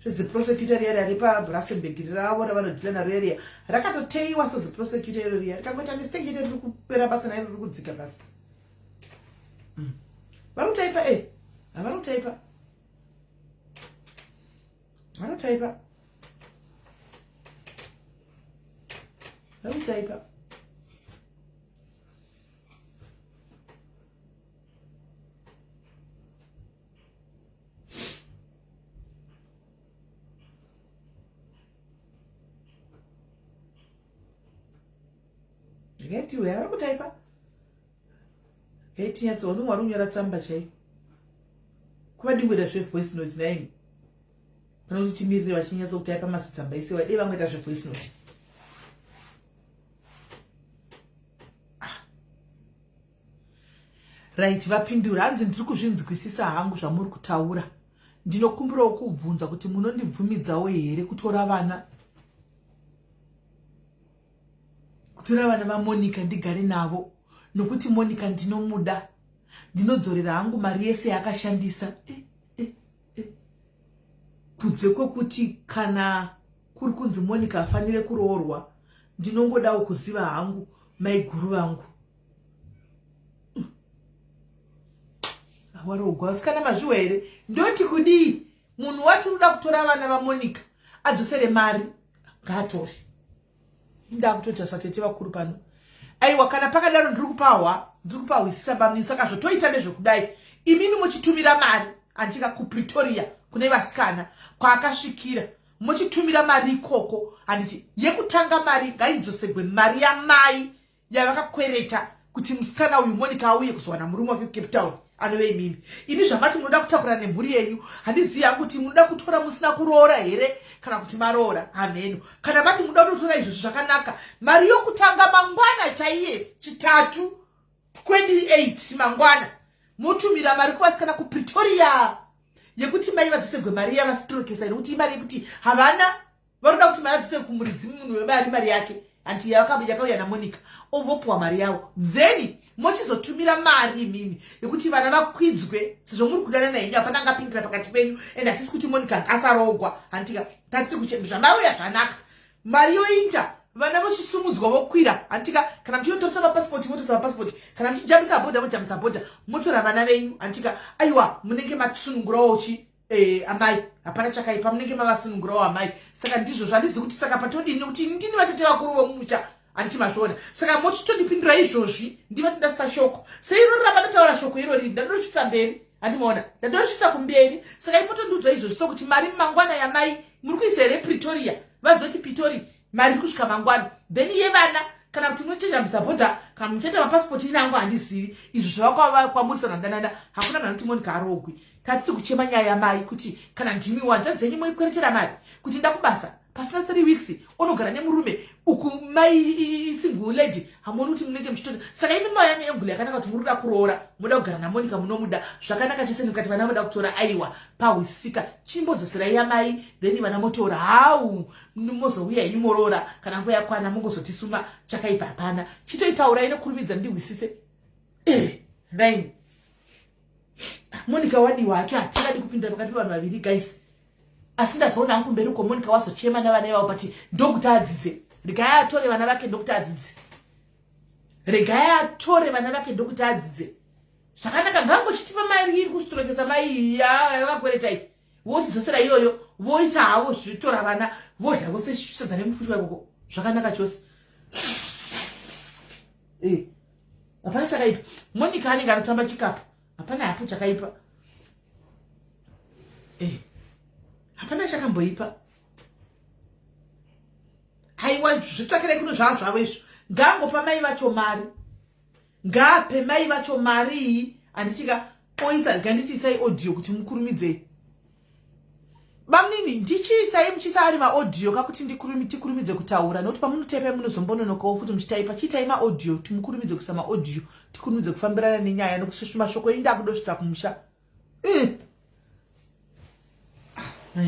Speaker 2: zveziprosecutor riya riya reparustenburg ravo ravanodhila naro riya riya rakatoteiwa so ziprosecutor iro riya rikangoita mistake chete riri kupera basa nairo riri kudzika basa mm. vari kutaipa e eh, havari kutaipa vari kutaipa vari kutaipa Ngatiwe vari kutaipa Ngatinyatso unenge wari kunyora tsamba chaiyo. Kuvadi kuita zvevoice note naimi. Pane kuti timirire vachinyatso kutaipa masitsamba ese wadei vangoita zvevoice note. Ah. Right, vapindura hanzi ndiri kuzvinzwisisa hangu zvamuri kutaura. Ndinokumbirawo kubvunza kuti munondibvumidzawo here kutora vana kutora vana vamonica ndigare navo nokuti monica ndinomuda ndinodzorera hangu mari yese yaakashandisa eh, eh, eh. kunze kwekuti kana kuri kunzi monica afanire kuroorwa ndinongodawo kuziva hangu maiguru vangu warogwa vasikana mazviwa here ndoti kudii munhu wacho unoda kutora vana vamonica adzosere mari ngaatore ndakutoita satete vakuru pano aiwa kana pakadaro ndiri kupahwa ndiri kupahwisisa bamnini saka zvotoita ndezvekudai imimi muchitumira mari andika kupretoria kune vasikana kwaakasvikira Mochitumira mari ikoko, handiti? Yekutanga mari ngaidzosegwe, mari yamai yavakakwereta kuti musikana uyu Monica auye kuzowana murume wake kuCape Town, anove imimi. Imi zvamati munoda kutakura nemhuri yenyu, handizivi hangu kuti munoda kutora musina kuroora here kana kuti maroora, hamheno. Kana mati munoda kutotora izvozvo, zvakanaka. Mari yokutanga mangwana chaiye, Chitatu 28, mangwana motumira mari kuvasikana kuPretoria yekuti mai vadzosegwe mari yavasitorokesa, nekuti imari yekuti havana. Vanoda kuti mari adzose kumuridzi, munhu wemari, mari yake, hanti? Yakauya naMonica, ovopuwa mari yavo. Then mochizotumira mari imimi yekuti vana vakwidzwe, sezvo muri kudanana henyu, hapana angapindira pakati penyu. And hatisi kuti Monica asarogwa, hantika? Tatiri kuche zvamauya zvanaka. Mari yoinja, vana vochisumudzwa vokwira, hantika? Kana muchinotoresa mapasipoti, motoresa mapasipoti. Kana muchijambisa bhodha, mojambisa bhodha, motora vana venyu, hantika? Aiwa, munenge masunungurawo chi amai, hapana chakaipa, munenge mavasunungurawo amai. Saka ndizvo zvandizi kuti saka patodini, nekuti ndini vatete vakuru vomumusha, handiti? Mazviona? Saka mochitondipindura izvozvi, ndivati ndasvitsa shoko seirori ramatotaura, shoko irori ndandosvitsa mberi, handimaona? Ndandosvitsa kumberi. Saka imotondiudza izvozvi, sokuti mari mangwana yamai muri kuisa here Pretoria? Vazoti Pitori mari iri kusvika mangwana, then yevana, kana kuti munochejambisa bhodha, kana muchaita mapasipoti, inango handizivi. Izvo zvava kwamurisana danana, hakuna nanoti Monica arogwi. Tatisi kuchema nyaya yamai kuti kana ndimi wanzva dzenyu moikweretera mari kuti nda kubasa, pasina 3 weeks onogara nemurume uku, mai single lady, hamuoni kuti munenge muchitota? Saka imi mauya neangle yakanaka kuti muri kuda kuroora, muda kugara naMonica, munomuda zvakanaka chose, mukati vana muda kutora, aiwa, pahwisika. Chimbodzoserai yamai, then vana motora hau, mozouya henyu moroora kana nguva yakwana, mungozotisuma. Chakaipa hapana. Chitoitaurai nokurumidza ndihwisise. Nine Monica wadiwa hake, hatingadi kupinda pakati pevanhu vaviri, guys, asi ndazoona hangu mberi uko Monica wazochema navana ivavo, but ndokuti adzidze. Regai atore vana vake, ndokuti adzidze. Regai atore vana vake, ndokuti adzidze zvakanaka. Ngangochitipa mari iri kusitorokesa mai yakakwereta iyi, votidzosera iyoyo, voita havo zvitora vana, vodya vose sadza nemufushwa ikoko, zvakanaka chose. Hapana chakaipa. Monica anenge anotamba chikapa, hapana hapo chakaipa. Hapana chakamboipa. Aiwa, zvitsvakirai kuno zvaa zvavo izvo. Ngaangopa mai vacho mari, ngaape mai vacho mari iyi, handichika? Oisa gandichiisai audio kuti mukurumidzei. Bamunini, ndichiisai, muchiisa ari maaudio kakuti tikurumidze kutaura, nokuti pamunotepa munozombononokawo futi muchitaipa. Chiitai maaudio timukurumidze kuisa maaudio, tikurumidze kufambirana nenyaya, nokuti mashoko enyu ndakudosvitsa kumusha.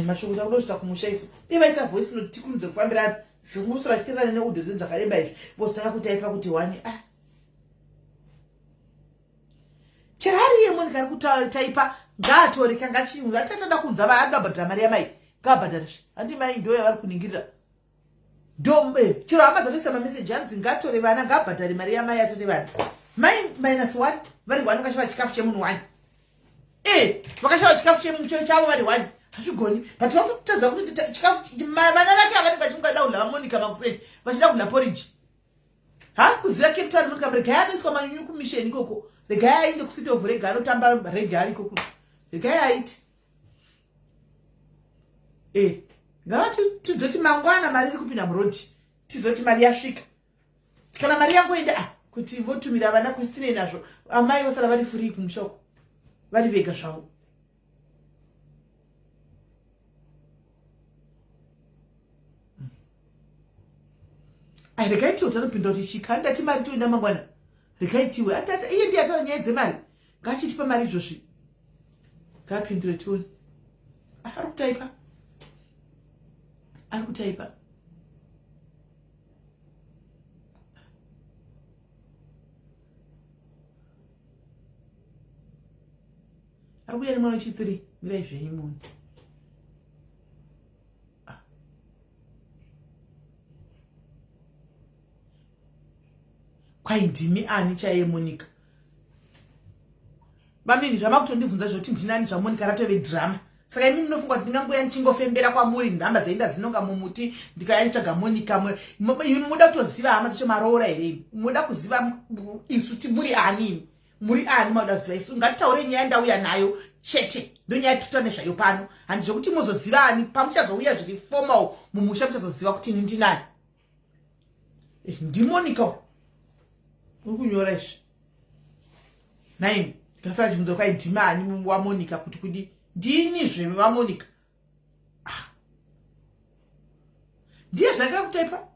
Speaker 2: Mashoko takudosvitsa kumusha isu. Dai vaita voice note, tikurumidze kufambirana. Zvokusura chitererana neaudio dzedu dzakareba izvi, vozotanga kutaipa kuti one. Ah, chero ari iye Monica ari kutaipa, ngaatore kanga chiyungu atatada kunza vaada kubhadhara mari yamai, ngaabhadharisve, handi? Mai ndo yavari kuningirira dombe. Chero hama dzatoisa mameseji, hanzi ngatore vana, ngaabhadhare mari yamai, atore vana. Mai minus one, vari one, vakashava chikafu chemunhu one. Vakashava chikafu chavo vari one, hazvigoni. But vakutadza kuti chikafu vana vake havanenge vachingada kudla vaMonica makuseni, vachida kudla porridge. Haasi kuziva Cape Town Monica. Regai anoiswa manyunyu kumisheni ikoko, regai ainde kuCity of Reggae, anotamba reggae ari ikoko, regai aite. Ngavatitizoti mangwana mari iri kupinda murodhi, tizoti mari yasvika. Kana mari yangoenda, ah, kuti votumira vana kusitinei nazvo, amai vosara vari free kumusha uko, vari vega zvavo. Ai, regai tiwe tanopinda kuti chika ndati mari toenda mangwana. Regai tiwe atata, iye ndiye ataura nyaya dzemari, ngachitipa mari izvozvi, ngapindure tione. Ah, ari kutaipa, ari kutaipa. Ari kuuya nemwana wechi3. Mirai zvenyu munhu. Ah. Kwai ndimi ani chaiye Monica? Bamini, zvamakutondibvunza zvoti ndinani zvaMonica ratove drama. Saka imi munofunga kuti ndingangoya ndichingofembera kwamuri nhamba dzainda dzinonga mumuti, ndikaya nditsvaga Monica? Imi muda kutoziva hama dzacho maroora here? Imi muda kuziva isu muri ani imi? Muri ani mauda kuziva isu? Ngatitaure nyaya ndauya nayo chete, ndonyaya tuta nezvayo pano. Handi zvekuti mozoziva ani pamuchazouya zviri formal mumusha, muchazoziva kuti ini ndinani. Eh, ndiMonica uri kunyora izvi naimi, ndikasara chibvunza kwai ndimani waMonica kuti kudi ndini zve vaMonica. Ah. Ndiye zvake kutaipa.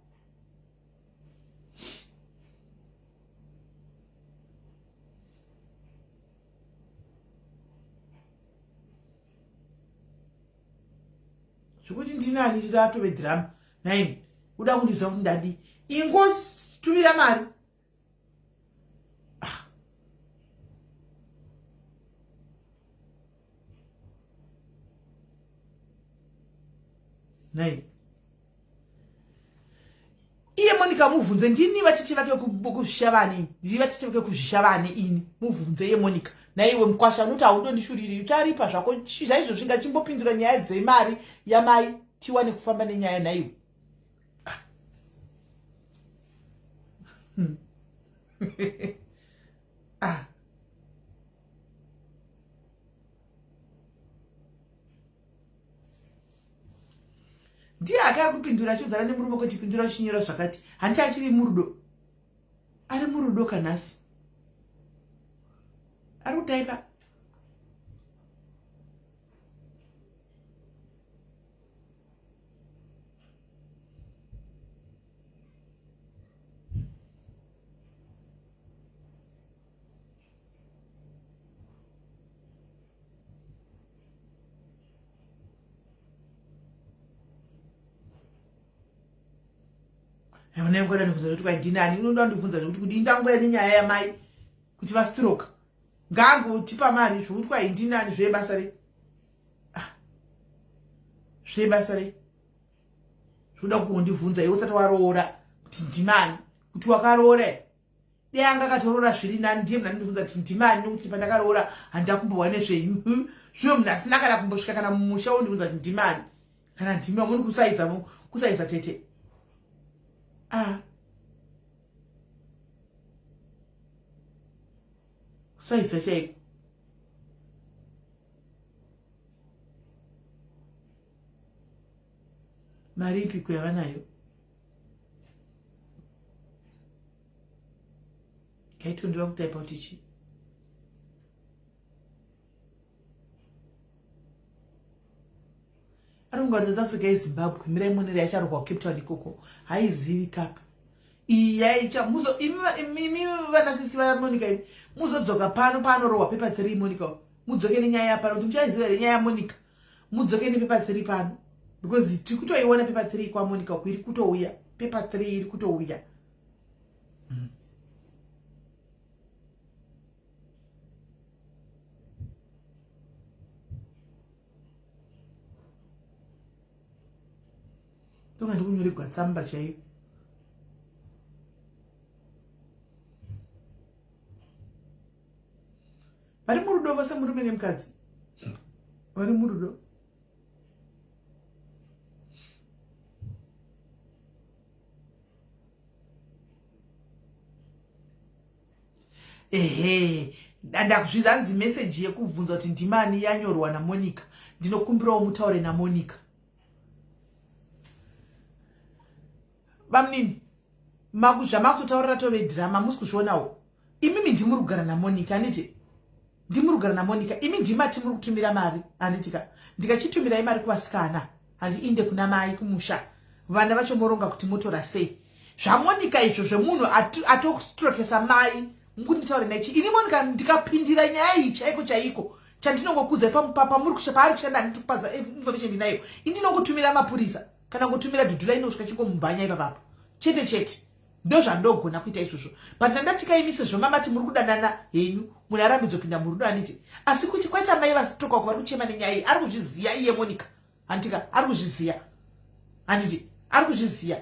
Speaker 2: Zvekuti ndinani ratove dhirama naini, uda kundiziva kuti ndadii? Ingotumira mari. Ah. Nai iye Monica mubvunze, ndini vatete vake kuzvishavane, ndini vatete vake kuzvishavane ini. Mubvunze iye Monica. Naiwe mukwasha unoti haundondishuriri, ucharipa zvako zvaizvo zvingachimbopindura nyaya dzemari yamai tiwane kufamba nenyaya naiwe. Ah. Ah. Ndiye akari kupindura achiudzana nemurume kuti pindura uchinyora zvakati. Hanti achiri murudo? Ari murudo kanhasi, ari kutaipa. Unengoda ndibvunza zvekuti kwai ndinani, unoda ndibvunza zvekuti kudii? Ndangoya nenyaya yamai kuti vastroke, ngaangotipa mari. Zvekuti kwai ndinani zvebasa rei? Ah. Zvebasa rei zvoda kungondibvunza iwe usati waroora kuti ndimani? Kuti wakaroora, dai anga akatoroora zviri nani. Ndiye munhu anondibvunza kuti ndimani, nokuti pandakaroora handakumbowa nezvenyu. Zviyo munhu asina kana kumbosvika kana mumusha wondibvunza kuti ndimani. Kana ndimi vamweni kusaiza kusaiza tete. Ah, kusaiza chaiko. Mari ipiko yavanayo? Kaitondiva kutaipa kuti chii? Ari kunga South Africa yeZimbabwe. Mirai monere yacharohwa kuCape Town ikoko, haizivi kapa iyi yaicha. Muzo imi vanasisi vaMonica, imi muzodzoka pano paanorohwa paper 3 Monica, mudzoke nenyaya yapano kuti muchaiziva here nyaya yaMonica. Mudzoke nepaper 3 pano because tiri kutoiona paper 3 kwaMonica uku iri kutouya. Paper 3 iri kutouya. Tonga ndikunyoregwa tsamba chaiyo. Vari murudo vose, murume nemukadzi vari murudo. Ehe, ndakuzviza. Hanzi meseji yekubvunza kuti ndimani yanyorwa naMonica, ndinokumbirawo mutaure naMonica. Bamunini, zvamakutotaurira tove dhirama, musi kuzvionawo imimi. Ndimuri kugara naMonica, handiti? Ndimuri kugara naMonica imi, ndimati muri kutumira mari, handitika? Ndikachitumirai mari kuvasikana, handiinde kuna mai kumusha, vana vacho moronga kuti motora sei zvaMonica izvo zvemunhu atostrokesa mai. Mukunditaure naichi ini Monica, ndikapindira nyaya iyi chaiko chaiko, chandinongokudza pamuri kusha paari kushanda, handikupaza information ndinayo. Indinongotumira mapurisa kana ngotumira dhudhula inosvika chingomubhanya ipapapo chete chete. Ndozvandogona kuita izvozvo. But ndandatikaimi sezvo mamati muri kudanana henyu, munhu arambidzwa kupinda murudo, handiti? Asi kuti kwaita mai vasitoka vari kuchema nenyaya iyi, ari kuzviziva iye Monica, handitika? Ari kuzviziva, handiti? Ari kuzviziva.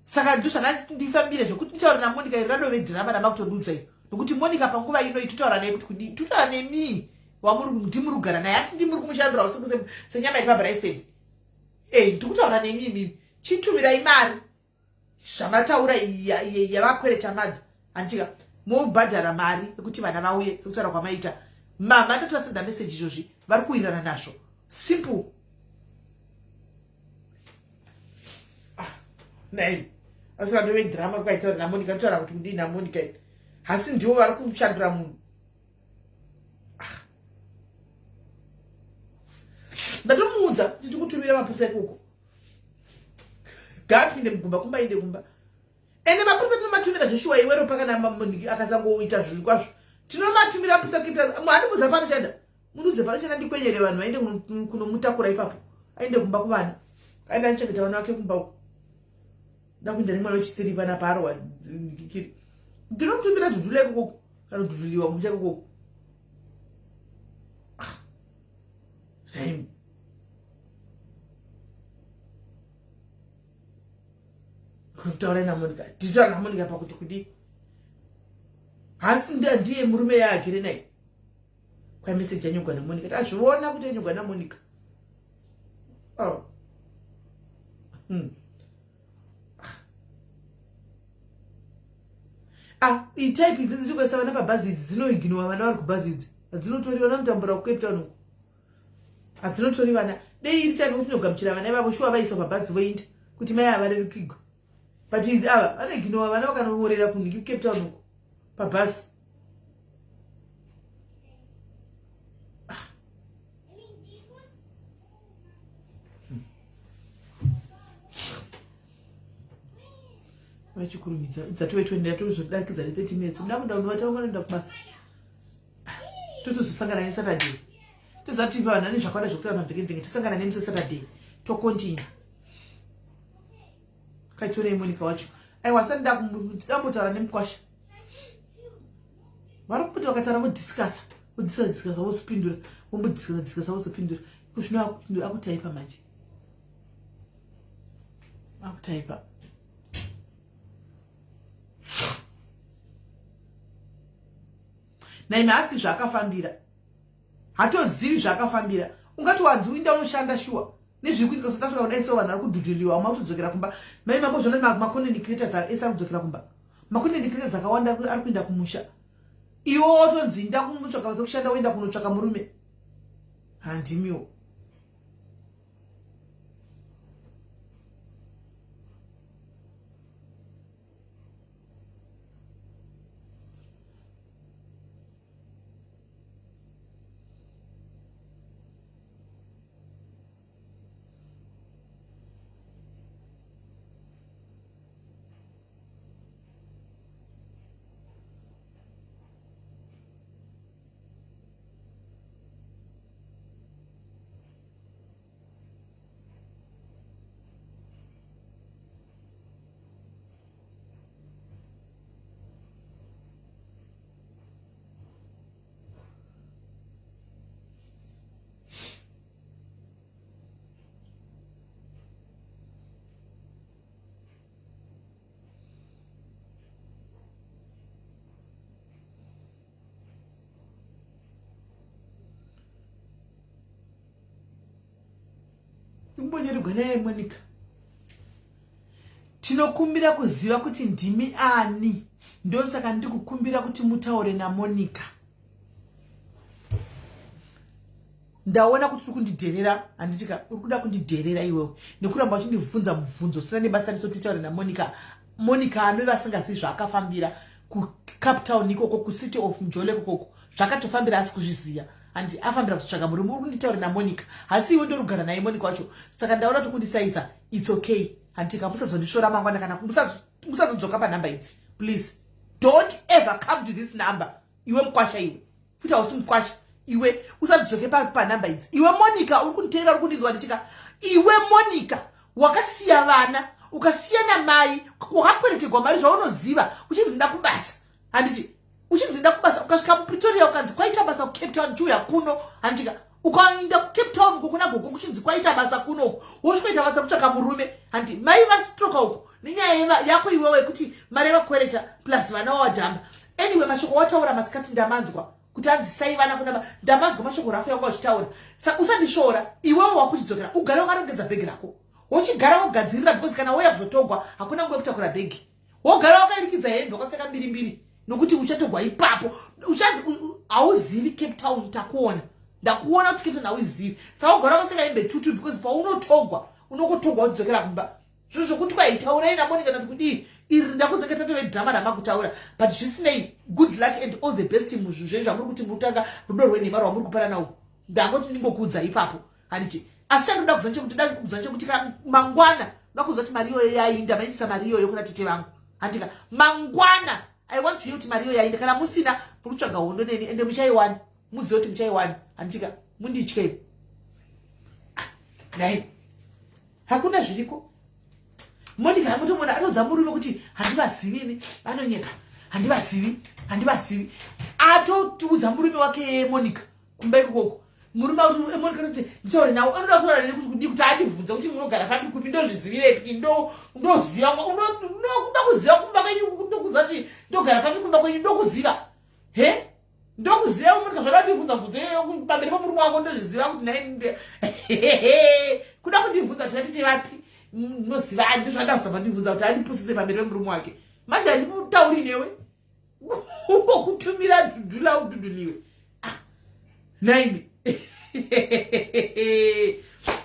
Speaker 2: Saka ndozvandandifambire zvekuti nditaure naMonica. Iri radove dhirama ramakutondudza iyo, nokuti Monica panguva ino itotaura naye kuti kudii? Totaura nemi wamuri ndimuri kugara naye, hati ndimuri kumushandura usiku senyama iri pabraisted. E, ndiri kutaura nemi imimi, chitumirai mari zvamataura yavakwereta madha, handitika? Mobhadhara mari yekuti vana vauye sekutaura kwamaita. Mama ndotovasenda message izvozvi vari kuwirirana nazvo. Simple. Ah, nei asi vanhu vedrama kwaitaura namonica totaura kuti kudii namonica ini hasi ndivo vari kushandura munhu. Ah. Ndatomuudza kuti tikutumira mapurisa ikoko ngaapinde mugumba kumba aende kumba. Ende mapurisa tinomatumira zveshuwa iwe ropa kana akasangoita zvinhu kwazvo tinomatumira mapurisa kuita handimuza panoshanda munudze panoshanda ndikwenyere vanhu vaende kunomutakura ipapo aende kumba kuvana aende anochengeta vana vake kumba uko ndakuenda nemwana wechitiri panapa arohwa kiri ndinomutumira dhudhula ikokoko kanodhudhuliwa musha ikokoko. Ah. Kutaura naMonica titaura naMonica pakuti kudii hasi ndiye murume yaagere naye kwameseji yanyogwa naMonica tazviona kuti yanyogwa naMonica. Oh. Ah, itype idzi dzinoisa vana pabhazi idzi dzinoiginowa vana vari kubhazi idzi hadzinotori vana vanotambura kuCape Town uku hadzinotori vana. Dei iri type yekuti inogamuchira vana ivavo shuwa vaiswa pabhazi voinda kuti mai ava varerukigwe but idzi ava vanoiginowa vana vakanoorera kunhiki kuCape Town uku pabhazi. Vachikurumidza dzatove 20 ndatozodarikidza ne 30 minutes ndakuda kundovata vanganoenda kubasa totozosangana neSaturday tozati vanhu ane zvakawanda zvekutaura pamvekemveke tosangana nemusi Saturday tokontinue kaitorei Monica wacho aiwa asati ndambotaura nemukwasha vari kuti vakataura vodiscussa vodiscussa discussa vozopindura vombodiscussa discussa vozopindura iko zvino akutaipa manje akutaipa. Naime asi zvaakafambira hatozivi zvaakafambira ungati wanzi uinda unoshanda shuwa nezviri kuitika South Africa kudai so vanhu vari kudhudhuliwa vamwe kutodzokera kumba mai mambozviona macontent creators ese ari kudzokera kumba macontent creators akawanda ari kuenda kumusha iwo wotonzi inda kunotsvaka basa kushanda woenda kunotsvaka murume handimiwo. Kumbonyorerwa naye Monica. Tinokumbira kuziva kuti ndimi ani ndosaka ndiri kukumbira kuti mutaure naMonica. Ndaona kuti uri kundidherera handitika uri kuda kundidherera iwewe nekuramba uchindibvunza mubvunzo usina nebasa rese kuti nditaure naMonica. Monica anove asingazivi zvaakafambira kuCape Town ikoko kuCity of Mjole ikokoko zvakatofambira asi kuzviziva handi afambira kutsvaga murume uri kunditaure naMonica hasi iwe ndorugara naye Monica wacho saka ndaona kuti kundisaiza it's okay handika musazondisvora mangwana kana musazodzoka panhamba idzi please don't ever come to this number iwe mukwasha iwe futi hausi mukwasha iwe usadzoke panhamba idzi iwe Monica uri kunditeera uri kundinzwa ndichika iwe Monica wakasiya vana ukasiya namai wakakweretegwa mari zvaunoziva uchinzi nda kubasa handiti uchinzi nda kubasa ukasvika muPretoria ukanzi kwaita basa kuCape Town chiuya kuno handitika ukaenda kuCape Town uko kuna gogo kuchinzi kwaita basa kuno uko wosvikoita basa kutsvaka murume handi mai vastroka uko nenyaya yako iwewe yekuti mari yavakwereta plus vana wawadhamba anyway mashoko wataura masikati ndamanzwa kuti anzi sai vana kuna ndamanzwa mashoko rafu yanga uchitaura sa usandisvoora iwewe wakuchidzokera ugare wakarongedza bhegi rako wochigara wogadzirira because kana wouya kuzotogwa hakuna nguva yekutakura bhegi wogara wakairikidza hembe wakapfeka mbiri mbiri. Nokuti uchatogwa ipapo. Uchanzi hauzivi Cape Town, takuona. Ndakuona kuti Cape Town hauzivi. Saka ugara wakapfeka hembe tutu because paunotogwa unongotogwa uchidzokera kumba. Zvinhu zvokuti kwaitaurai naMonica nati kudii iri ndakuzenge tatove drama ramakutaura, but zvisinei, good luck and all the best muzvinhu zvenyu zvamuri kuti muri kutanga rudo rwenhema rwamuri kupana nawo. Ndangoti ndingokuudza ipapo, handiti? Asi chandoda kuziva chekuti da kuziva chekuti mangwana ndoda kuziva kuti mari iyoyo yainda, maindisa mari iyoyo kuna tete vangu, handika? Mangwana I want to hear kuti mari iyoyo yainda. Kana musina, muri kutsvaga hondo neni, ende muchaiwana. Muzive kuti muchaiwana, handitika? Munditye nai, hakuna zviriko. Monica angotomona anoudza murume kuti handivazivi ini, vanonyepa, handivazivi, handivazivi. Atotiudza murume wake Monica kumba ikokoko. Murume Monica anoti nditaure nawo, anoda kutaura neni kuti kudii, kuti andibvunze kuti munogara papi, kupi, ndozvizivirepi? Ndoziva ndoda kuziva kumba kwenyu, ndokuziva kuti ndogara papi kumba kwenyu, ndokuziva he, ndokuziva. Monica zvada kundibvunza bvunzo iyoyo pamberi pemurume wako, ndozviziva kuti nai kuda kundibvunza kuti vatete vapi, ndinoziva. Ndozvada kuzama ndibvunza kuti andipusise pamberi pemurume wake. Manje handimutauri newe, ungokutumira dhudhula udhudhuliwe. Ah, naimi,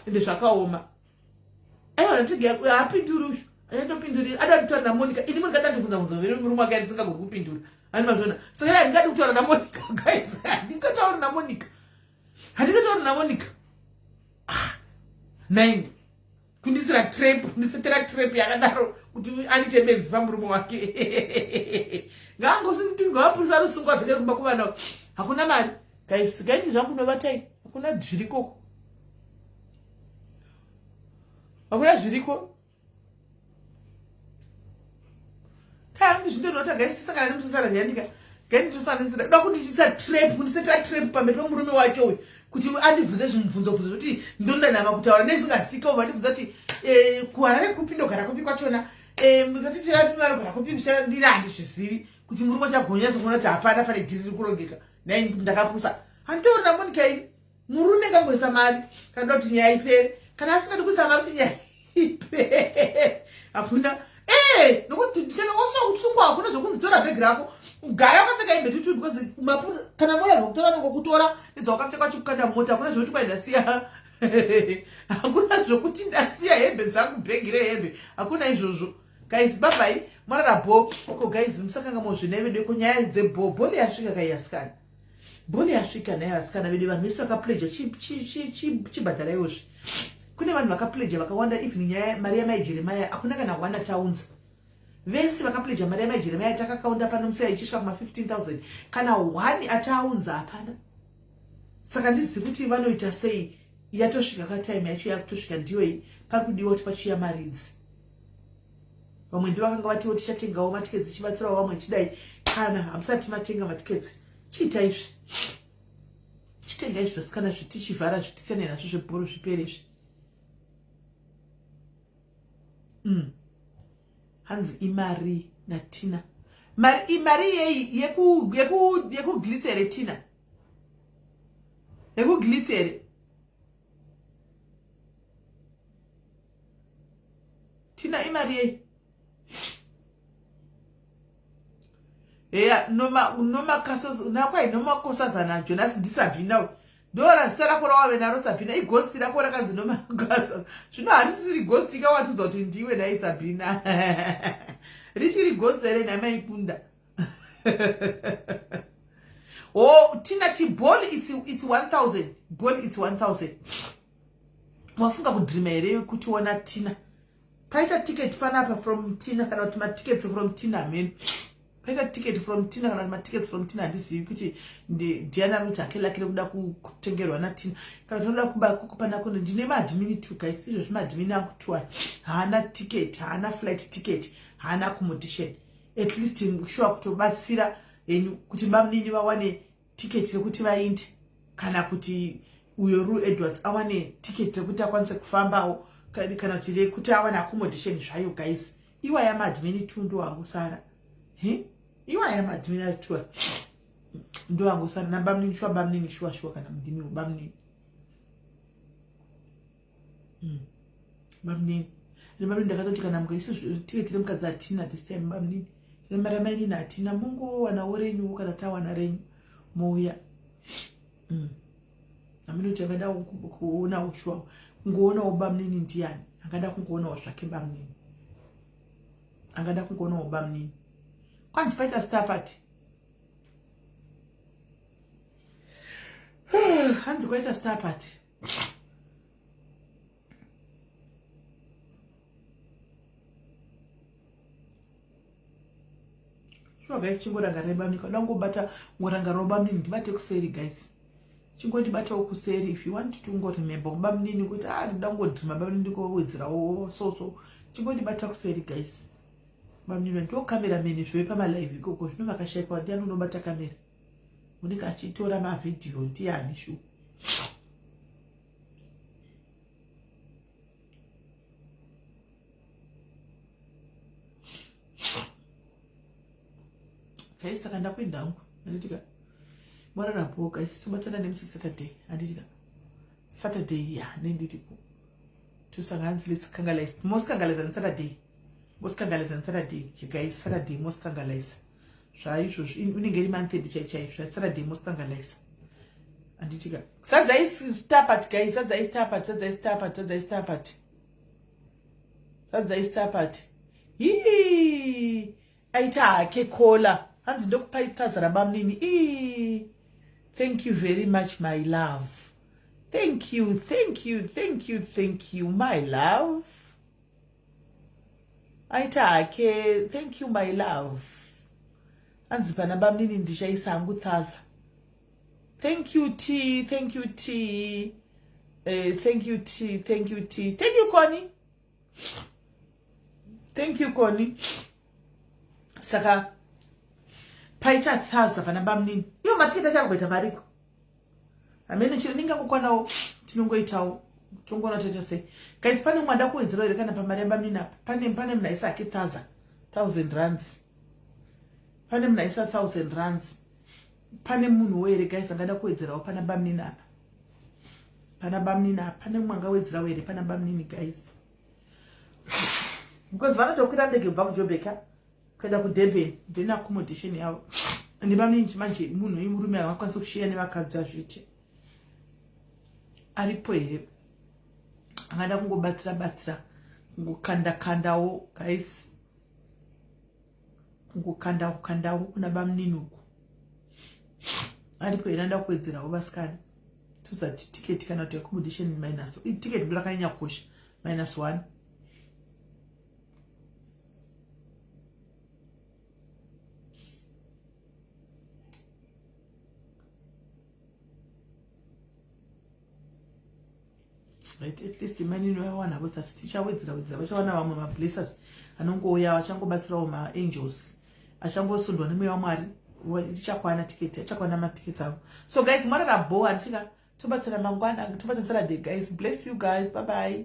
Speaker 2: ende zvakaoma. Aiwa, haapinduri ushu, achatopindurira ada kutaura naMonica. Ini Monica dandibvunza bvunza vere murume wake, andisingagoni kupindura. Ani mazvona? Saka handingadi kutaura naMonica, guys, handingatauri naMonica, handingatauri naMonica. Ah, naimi, kundisira trap, kundisetera trap yakadaro kuti andiite benzi pamurume wake. Ngaangosingavapurisa rusungwa adzokere kumba kuvana. Hakuna mari, guys. Gaindi zvangu, unovatai, hakuna zvirikoko, hakuna zviriko. Kandi zvindonota, guys, tisangana nemusosara zviyandika gainditosanganisira da kundiitisa trap, kundisetera trap pamberi pemurume wake uyu kuti andibvunze zvimubvunzo bvunzo zvekuti ndondanama kutaura nezingasika. Ubva andibvunza kuti kuHarare kupi, ndogara kupi kwachona, tatiti vapi, varogara kupi, ndira handizvizivi. Kuti murume achagonyatsa kuona kuti hapana, pane dhiri riri kurongeka. Nai, ndakapusa, handitauri naMonica ini. Murume kangoisa mari kana da kuti nyaya ipere. Kana asingadi kuisa mari kuti nyaya ipere, hakuna. Nokuti kana wasuwa kutsungwa, hakuna zvokunzi tora bhegi rako, gara wakapfeka hembe tutu, because kana moya rwakutora nongokutora nedzawakapfeka wachikukanda mumota. Hakuna zvokuti kwai ndasiya, hakuna zvokuti ndasiya hembe dzangu, bhegi rehembe, hakuna izvozvo. Guys, babai, marara bo ko. Guys, musakanga mozvinai vedu ko nyaya dzebho. Bholi yasvika kai asikana? Bholi yasvika naye vasikana vedu. Vanhu vese vakapleja, chibhadharaiwozve. Kune vanhu vakapleja vakawanda. Even nyaya mari yamai Jeremaya, hakuna kana one ataunza. Vese vakapleja mari yamai Jeremaya takakaunda pano musaya ichisvika kuma 15 000, kana one ataunza hapana. Saka ndizivi kuti vanoita sei. Yatosvika katime yacho, yakutosvika ndiyoi. Pari kudiwa kuti pachiuya maridzi. Vamwe ndo vakanga vatiwo tichatengawo matickets, tichibatsirawo vamwe chidai. Kana hamusati matenga matickets, chiita izvi, chitenga izvi zvasikana, zvitichivhara, zvitisiyane nazvo zvebhoro, zvipere izvi. Hanzi imari naTina, mari imari yei? Yekuglitz here, Tina? Yekuglitz here, Tina? Imari yei? Eya, nomakwai nomakosazana Jonas ndiSabhina. Ndora zita rako rawave naro, Sabhina, ighost rako rakanzi nomakasa. Zvino harisisiri ghost ikawatudza kuti ndiwe nai Sabhina. Richiri ghost here namaikunda? Oh, Tina, tiball it's 1000, ball it's 1000. Wafunga kudreama here kutiona, Tina? Paita ticket panapa from Tina, kana kuti matickets from Tina? Amen, paita ticket from Tina kana kuti matickets from Tina. Handizivi kuti ndiani ari kuti hake lakire kuda kutengerwa naTina kana tinoda kuba kuno. Ndine maadmin two, guys. Izvozvi maadmin angu two aya haana ticket, haana flight ticket, haana accommodation. At least sure kutobatsira henyu kuti mamunini vawane ticket rekuti vainde, kana kuti uyo Ru Edwards awane ticket rekuti akwanise kufambawo, kana kuti rekuti awane accommodation zvayo. Guys, iwaya maadmin two ndo angosara. Iwaya maadmin two ndo angosara nabamunini. Shuwa bamunini, shuwa shuwa, kana mudimiwo bamunini. Bamunini nebamunini, ndakatoti kana mukaisa tiketi remukadzi atina this time, bamunini. Mari yamainini hatina, mungowanawo renyuwo kana tawana renyu mouya. Hameno kuti angada kuonawo shuwa, kungoonawo bamunini ndiani angada kungoonawo zvake bamunini, angada kungoonawo bamunini. Kwanzi paita star party, hanzi kwaita star party. Sure guys, chingorangarai bamnini. Kada kungobata ngorangarirawo bamnini, ndibate kuseri guys. Chingondibatawo kuseri if you want to ngoremember bamnini kuti ah ndinoda kungodhima bamnini ndikowedzerawo so so. Chingondibata kuseri guys. Bamnini ndo cameraman zve pamalive ikoko zvino vakashaikwa ndiani unobata kamera. Unenge achitora mavideo ndiani shu. Guys, saka ndakuenda hangu handitika mwararapo guys, tobatana nemusi Saturday handitika Saturday ya nendiripo tosanganzi let's kangalize mosikangaliza neSaturday, mosikangaliza neSaturday guys, Saturday mosikangaliza zvaizvozvi inenge iri month chai chai zva Saturday mosikangaliza handitika. Sadzai star party guys, sadzai star party, sadzai star party, sadzai star party, sadzai star party. Hii aita hake kola hanzi ndokupai thaza rabamunini. Ii thank you very much my love, thank you, thank you, thank you, thank you my love. Aita hake thank you my love, hanzi pana bamunini ndichaisa hangu thaza. Thank you T, thank you T, thank you T, thank you T, thank you Connie, thank you Connie. Saka paita thaza pana bamunini iwo matiketi acho arikuita mariko hamene chiro ningangokwanawo tinongoitawo tongoona toita sei guys. Pane umwe ada kuwedzerawo here kana pamari yabamunini apa? Pane munhu aisa hake thaza 1000 rands, pane munhu aisa 1000 rands. Pane munhuwo here guys angada kuwedzerawo pana bamunini apa? Pana bamunini apa pane mumwe angawedzerawo here pana bamunini guys? Because vanotokwira ndege kubva kuJobeka kuenda kuDurban, then accommodation yavo nebamunini manje munhu imurume angakwanisa kushiya nevakadzi azviite. Aripo here angada kungobatsira batsira, kungokanda kandawo guys, kungokanda kandawo kuna bamunini uku? Aripo here anoda kuwedzerawo vasikana? Tozati tiketi kana kuti accommodation minus tiketi ndo rakanyanya kukosha, minus 1. Right, at least manini vawana both, asi tichawedzera wedzera vachawana vamwe mablessers anongouya vachangobatsirawo maangels achangosundwa nemweya waMwari. Tichakwana tiketi, achakwana matiketi avo. So guys, mwarara bo handitika, tobatsira mangwana, tobatsira Saturday guys. Bless you guys, bye bye.